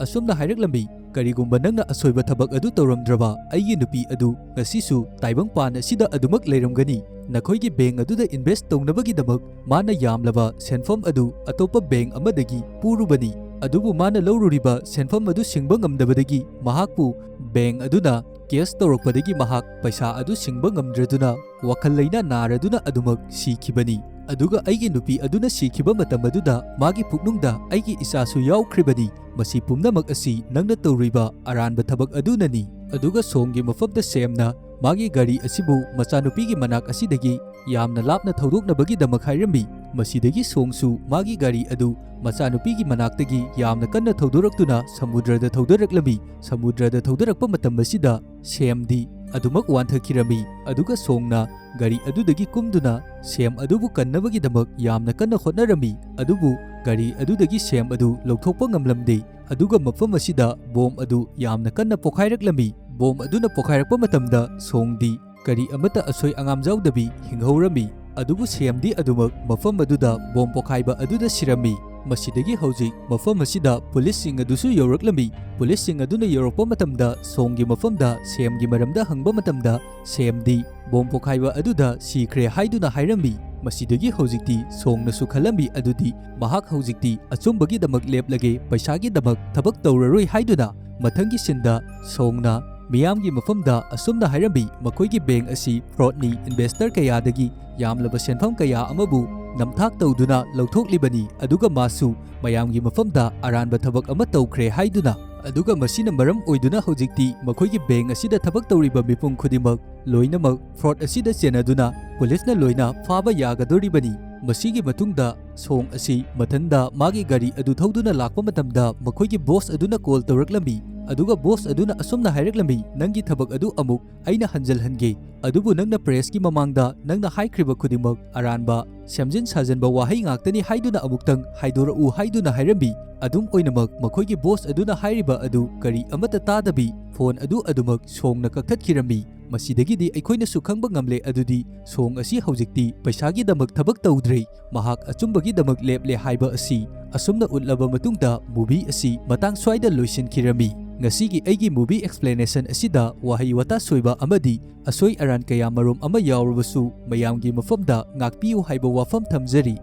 ꯑꯁꯨꯝꯅ ꯍꯥꯏꯔꯛꯂꯝꯃꯤ, "ꯀꯔꯤꯒꯨꯝꯕ ꯅꯪꯅ ꯑꯁꯣꯏꯕ ꯊꯕꯛ ꯑꯗꯨ ꯇꯧꯔꯝꯗ꯭ꯔꯕ, ꯑꯩꯒꯤ ꯅꯨꯄꯤ ꯑꯗꯨ ꯉꯁꯤꯁꯨ ꯇꯥꯏꯕꯪꯄꯥꯟ ꯑꯁꯤꯗ ꯑꯗꯨꯃꯛ ꯂꯩꯔꯝꯒꯅꯤ꯫ ꯅꯈꯣꯏꯒꯤ ꯕꯦꯡ ꯑꯗꯨꯗ ꯏꯟꯚꯦꯁ꯭ꯠ ꯇꯧꯅꯕꯒꯤꯗꯃꯛ ꯃꯥꯅ ꯌꯥꯝꯂꯕ ꯁꯦꯟꯐꯝ ꯑꯗꯨ ꯑꯇꯣꯞꯄ ꯕꯦꯡ ꯑꯃꯗꯒꯤ ꯄꯨꯔꯨꯕꯅꯤ꯫ ꯑꯗꯨꯕꯨ ꯃꯥꯅ ꯂꯧꯔꯨꯔꯤꯕ ꯁꯦꯟꯐꯝ ꯑꯗꯨ ꯁꯤꯡꯕ ꯉꯝꯗꯕꯗꯒꯤ ꯃꯍꯥꯛꯄꯨ ꯕꯦꯡ ꯑꯗꯨꯅ ꯀꯦꯁ ꯇꯧꯔꯛꯄꯗꯒꯤ ꯃꯍꯥꯛ ꯄꯩꯁꯥ ꯑꯗꯨ ꯁꯤꯡꯕ ꯉꯝꯗ꯭ꯔꯗꯨꯅ ꯋꯥꯈꯜ ꯂꯩꯅꯥ ꯅꯥꯔꯗꯨꯅ ꯑꯗꯨꯃꯛ ꯁꯤꯈꯤꯕꯅꯤ꯫ ꯑꯗꯨꯒ ꯑꯩꯒꯤ ꯅꯨꯄꯤ ꯑꯗꯨꯅ ꯁꯤꯈꯤꯕ ꯃꯇꯝ ꯑꯗꯨꯗ ꯃꯥꯒꯤ ꯄꯨꯛꯅꯨꯡꯗ ꯑꯩꯒꯤ ꯏꯆꯥꯁꯨ ꯌꯥꯎꯈ꯭ꯔꯤꯕꯅꯤ꯫ ꯃꯁꯤ ꯄꯨꯝꯅꯃꯛ ꯑꯁꯤ ꯅꯪꯅ ꯇꯧꯔꯤꯕ ꯑꯔꯥꯟꯕ ꯊꯕꯛ ꯑꯗꯨꯅꯅꯤ"꯫ ꯑꯗꯨꯒ ꯁꯣꯡꯒꯤ ꯃꯐꯝꯗ ꯁꯦꯝꯅ ꯃꯥꯒꯤ ꯒꯥꯔꯤ ꯑꯁꯤꯕꯨ ꯃꯆꯥꯅꯨꯄꯤꯒꯤ ꯃꯅꯥꯛ ꯑꯁꯤꯗꯒꯤ ꯌꯥꯝꯅ ꯂꯥꯞꯅ ꯊꯧꯗꯣꯛꯅꯕꯒꯤꯗꯃꯛ ꯍꯥꯏꯔꯝꯃꯤ꯫ ꯃꯁꯤꯗꯒꯤ ꯁꯣꯡꯁꯨ ꯃꯥꯒꯤ ꯒꯥꯔꯤ ꯑꯗꯨ ꯃꯆꯥꯅꯨꯄꯤꯒꯤ ꯃꯅꯥꯛꯇꯒꯤ ꯌꯥꯝꯅ ꯀꯟꯅ ꯊꯧꯗꯣꯔꯛꯇꯨꯅ ꯁꯃꯨꯗ꯭ꯔꯗ ꯊꯧꯗꯔꯛꯂꯝꯃꯤ꯫ ꯁꯃꯨꯗ꯭ꯔꯗ ꯊꯧꯗꯔꯛꯄ ꯃꯇꯝ ꯑꯁꯤꯗ ꯁꯦꯝꯗꯤ ꯑꯗꯨꯃꯛ ꯋꯥꯟꯊꯈꯤꯔꯝꯃꯤ꯫ ꯑꯗꯨꯒ ꯁꯣꯡꯅ ꯒꯥꯔꯤ ꯑꯗꯨꯗꯒꯤ ꯀꯨꯝꯗꯨꯅ ꯁꯦꯝ ꯑꯗꯨꯕꯨ ꯀꯟꯅꯕꯒꯤꯗꯃꯛ ꯌꯥꯝꯅ ꯀꯟꯅ ꯍꯣꯠꯅꯔꯝꯃꯤ, ꯑꯗꯨꯕꯨ ꯒꯥꯔꯤ ꯑꯗꯨꯗꯒꯤ ꯁꯦꯝ ꯑꯗꯨ ꯂꯧꯊꯣꯛꯄ ꯉꯝꯂꯝꯗꯦ꯫ ꯑꯗꯨꯒ ꯃꯐꯝ ꯑꯁꯤꯗ ꯕꯣꯝ ꯑꯗꯨ ꯌꯥꯝꯅ ꯀꯟꯅ ꯄꯣꯈꯥꯏꯔꯛꯂꯝꯃꯤ꯫ ꯕꯣꯝ ꯑꯗꯨꯅ ꯄꯣꯈꯥꯏꯔꯛꯄ ꯃꯇꯝꯗ ꯁꯣꯡꯗꯤ ꯀꯔꯤ ꯑꯃꯠꯇ ꯑꯁꯣꯏ ꯑꯉꯥꯝ ꯌꯥꯎꯗꯕꯤ ꯍꯤꯡꯍꯧꯔꯝꯃꯤ, ꯑꯗꯨꯕꯨ ꯁꯦꯝꯗꯤ ꯑꯗꯨꯃꯛ ꯃꯐꯝ ꯑꯗꯨꯗ ꯕꯣꯝ ꯄꯣꯈꯥꯏꯕ ꯑꯗꯨꯗ ꯁꯤꯔꯝꯃꯤ꯫ ꯃꯁꯤꯗꯒꯤ ꯍꯧꯖꯤꯛ ꯃꯐꯝ ꯑꯁꯤꯗ ꯄꯨꯂꯤꯁꯁꯤꯡ ꯑꯗꯨꯁꯨ ꯌꯧꯔꯛꯂꯝꯃꯤ꯫ ꯄꯨꯂꯤꯁꯁꯤꯡ ꯑꯗꯨꯅ ꯌꯧꯔꯛꯄ ꯃꯇꯝꯗ ꯁꯣꯡꯒꯤ ꯃꯐꯝꯗ ꯁꯦꯝꯒꯤ ꯃꯔꯝꯗ ꯍꯪꯕ ꯃꯇꯝꯗ ꯁꯦꯝꯗꯤ ꯕꯣꯝ ꯄꯣꯈꯥꯏꯕ ꯑꯗꯨꯗ ꯁꯤꯈ꯭ꯔꯦ ꯍꯥꯏꯗꯨꯅ ꯍꯥꯏꯔꯝꯃꯤ꯫ ꯃꯁꯤꯗꯒꯤ ꯍꯧꯖꯤꯛꯇꯤ ꯁꯣꯡꯅꯁꯨ ꯈꯜꯂꯝꯃꯤ ꯑꯗꯨꯗꯤ ꯃꯍꯥꯛ ꯍꯧꯖꯤꯛꯇꯤ ꯑꯆꯨꯝꯕꯒꯤꯗꯃꯛ ꯂꯦꯞꯂꯒꯦ, ꯄꯩꯁꯥꯒꯤꯗꯃꯛ ꯊꯕꯛ ꯇꯧꯔꯔꯣꯏ ꯍꯥꯏꯗꯨꯅ꯫ ꯃꯊꯪꯒꯤ ꯁꯤꯟꯗ ꯁꯣꯡꯅ ꯃꯤꯌꯥꯝꯒꯤ ꯃꯐꯝꯗ ꯑꯁꯨꯝꯅ ꯍꯥꯏꯔꯝꯃꯤ, ꯃꯈꯣꯏꯒꯤ ꯕꯦꯡꯛ ꯑꯁꯤ ꯐ꯭ꯔꯣꯗꯅꯤ, ꯏꯟꯚꯦꯁꯇꯔ ꯀꯌꯥꯗꯒꯤ ꯌꯥꯝꯂꯕ ꯁꯦꯟꯐꯝ ꯀꯌꯥ ꯑꯃꯕꯨ ꯅꯝꯊꯥꯛ ꯇꯧꯗꯨꯅ ꯂꯧꯊꯣꯛꯂꯤꯕꯅꯤ, ꯑꯗꯨꯒ ꯃꯥꯁꯨ ꯃꯌꯥꯝꯒꯤ ꯃꯐꯝꯗ ꯑꯔꯥꯟꯕ ꯊꯕꯛ ꯑꯃ ꯇꯧꯈ꯭ꯔꯦ ꯍꯥꯏꯗꯨꯅ꯫ ꯑꯗꯨꯒ ꯃꯁꯤꯅ ꯃꯔꯝ ꯑꯣꯏꯗꯨꯅ ꯍꯧꯖꯤꯛꯇꯤ ꯃꯈꯣꯏꯒꯤ ꯕꯦꯡꯛ ꯑꯁꯤꯗ ꯊꯕꯛ ꯇꯧꯔꯤꯕ ꯃꯤꯄꯨꯝ ꯈꯨꯗꯤꯡꯃꯛ ꯂꯣꯏꯅꯃꯛ ꯐ꯭ꯔꯣꯗ ꯑꯁꯤꯗ ꯆꯦꯟꯅꯗꯨꯅ ꯄꯨꯂꯤꯁꯅ ꯂꯣꯏꯅ ꯐꯥꯕ ꯌꯥꯒꯗꯧꯔꯤꯕꯅꯤ꯫ ꯃꯁꯤꯒꯤ ꯃꯇꯨꯡꯗ ꯁꯣꯡ ꯑꯁꯤ ꯃꯊꯟꯗ ꯃꯥꯒꯤ ꯒꯥꯔꯤ ꯑꯗꯨ ꯊꯧꯗꯨꯅ ꯂꯥꯛꯄ ꯃꯇꯝꯗ ꯃꯈꯣꯏꯒꯤ ꯕꯣꯁ ꯑꯗꯨꯅ ꯀꯣꯜ ꯇꯧꯔꯛꯂꯝꯃꯤ, ꯑꯗꯨꯒ ꯕꯣꯁ ꯑꯗꯨꯅ ꯑꯁꯨꯝꯅ ꯍꯥꯏꯔꯛꯂꯝꯃꯤ, "ꯅꯪꯒꯤ ꯊꯕꯛ ꯑꯗꯨ ꯑꯃꯨꯛ ꯑꯩꯅ ꯍꯟꯖꯜꯍꯟꯒꯦ, ꯑꯗꯨꯕꯨ ꯅꯪꯅ ꯄ꯭ꯔꯦꯁꯀꯤ ꯃꯃꯥꯡꯗ ꯅꯪꯅ ꯍꯥꯏꯈ꯭ꯔꯤꯕ ꯈꯨꯗꯤꯡꯃꯛ ꯑꯔꯥꯟꯕ, ꯁꯦꯝꯖꯤꯟ ꯁꯥꯖꯤꯟꯕ ꯋꯥꯍꯩ ꯉꯥꯛꯇꯅꯤ ꯍꯥꯏꯗꯨꯅ ꯑꯃꯨꯛꯇꯪ ꯍꯥꯏꯗꯣꯔꯛꯎ" ꯍꯥꯏꯗꯨꯅ ꯍꯥꯏꯔꯝꯃꯤ꯫ ꯑꯗꯨꯝ ꯑꯣꯏꯅꯃꯛ ꯃꯈꯣꯏꯒꯤ ꯕꯣꯁ ꯑꯗꯨꯅ ꯍꯥꯏꯔꯤꯕ ꯑꯗꯨ ꯀꯔꯤ ꯑꯃꯠꯇ ꯇꯥꯗꯕꯤ ꯐꯣꯟ ꯑꯗꯨ ꯑꯗꯨꯃꯛ ꯁꯣꯡꯅ ꯀꯛꯊꯠꯈꯤꯔꯝꯃꯤ꯫ ꯃꯁꯤꯗꯒꯤꯗꯤ ꯑꯩꯈꯣꯏꯅꯁꯨ ꯈꯪꯕ ꯉꯝꯂꯦ ꯑꯗꯨꯗꯤ ꯁꯣꯡ ꯑꯁꯤ ꯍꯧꯖꯤꯛꯇꯤ ꯄꯩꯁꯥꯒꯤꯗꯃꯛ ꯊꯕꯛ ꯇꯧꯗ꯭ꯔꯦ, ꯃꯍꯥꯛ ꯑꯆꯨꯝꯕꯒꯤꯗꯃꯛ ꯂꯦꯞꯂꯦ ꯍꯥꯏꯕ ꯑꯁꯤ꯫ ꯑꯁꯨꯝꯅ ꯎꯠꯂꯕ ꯃꯇꯨꯡꯗ movie ꯑꯁꯤ ꯃꯇꯥꯡ ꯁ꯭ꯋꯥꯏꯗ ꯂꯣꯏꯁꯤꯟꯈꯤꯔꯝꯃꯤ꯫ ꯉꯁꯤꯒꯤ ꯑꯩꯒꯤ movie explanation ꯑꯁꯤꯗ ꯋꯥꯍꯩ ꯋꯥꯇꯥ ꯁꯣꯏꯕ ꯑꯃꯗꯤ ꯑꯁꯣꯏ ꯑꯔꯥꯟ ꯀꯌꯥ ꯃꯔꯨꯝ ꯑꯃ ꯌꯥꯎꯔꯕꯁꯨ ꯃꯌꯥꯝꯒꯤ ꯃꯐꯝꯗ ꯉꯥꯛꯄꯤꯌꯨ ꯍꯥꯏꯕ ꯋꯥꯐꯝ ꯊꯝꯖꯔꯤ꯫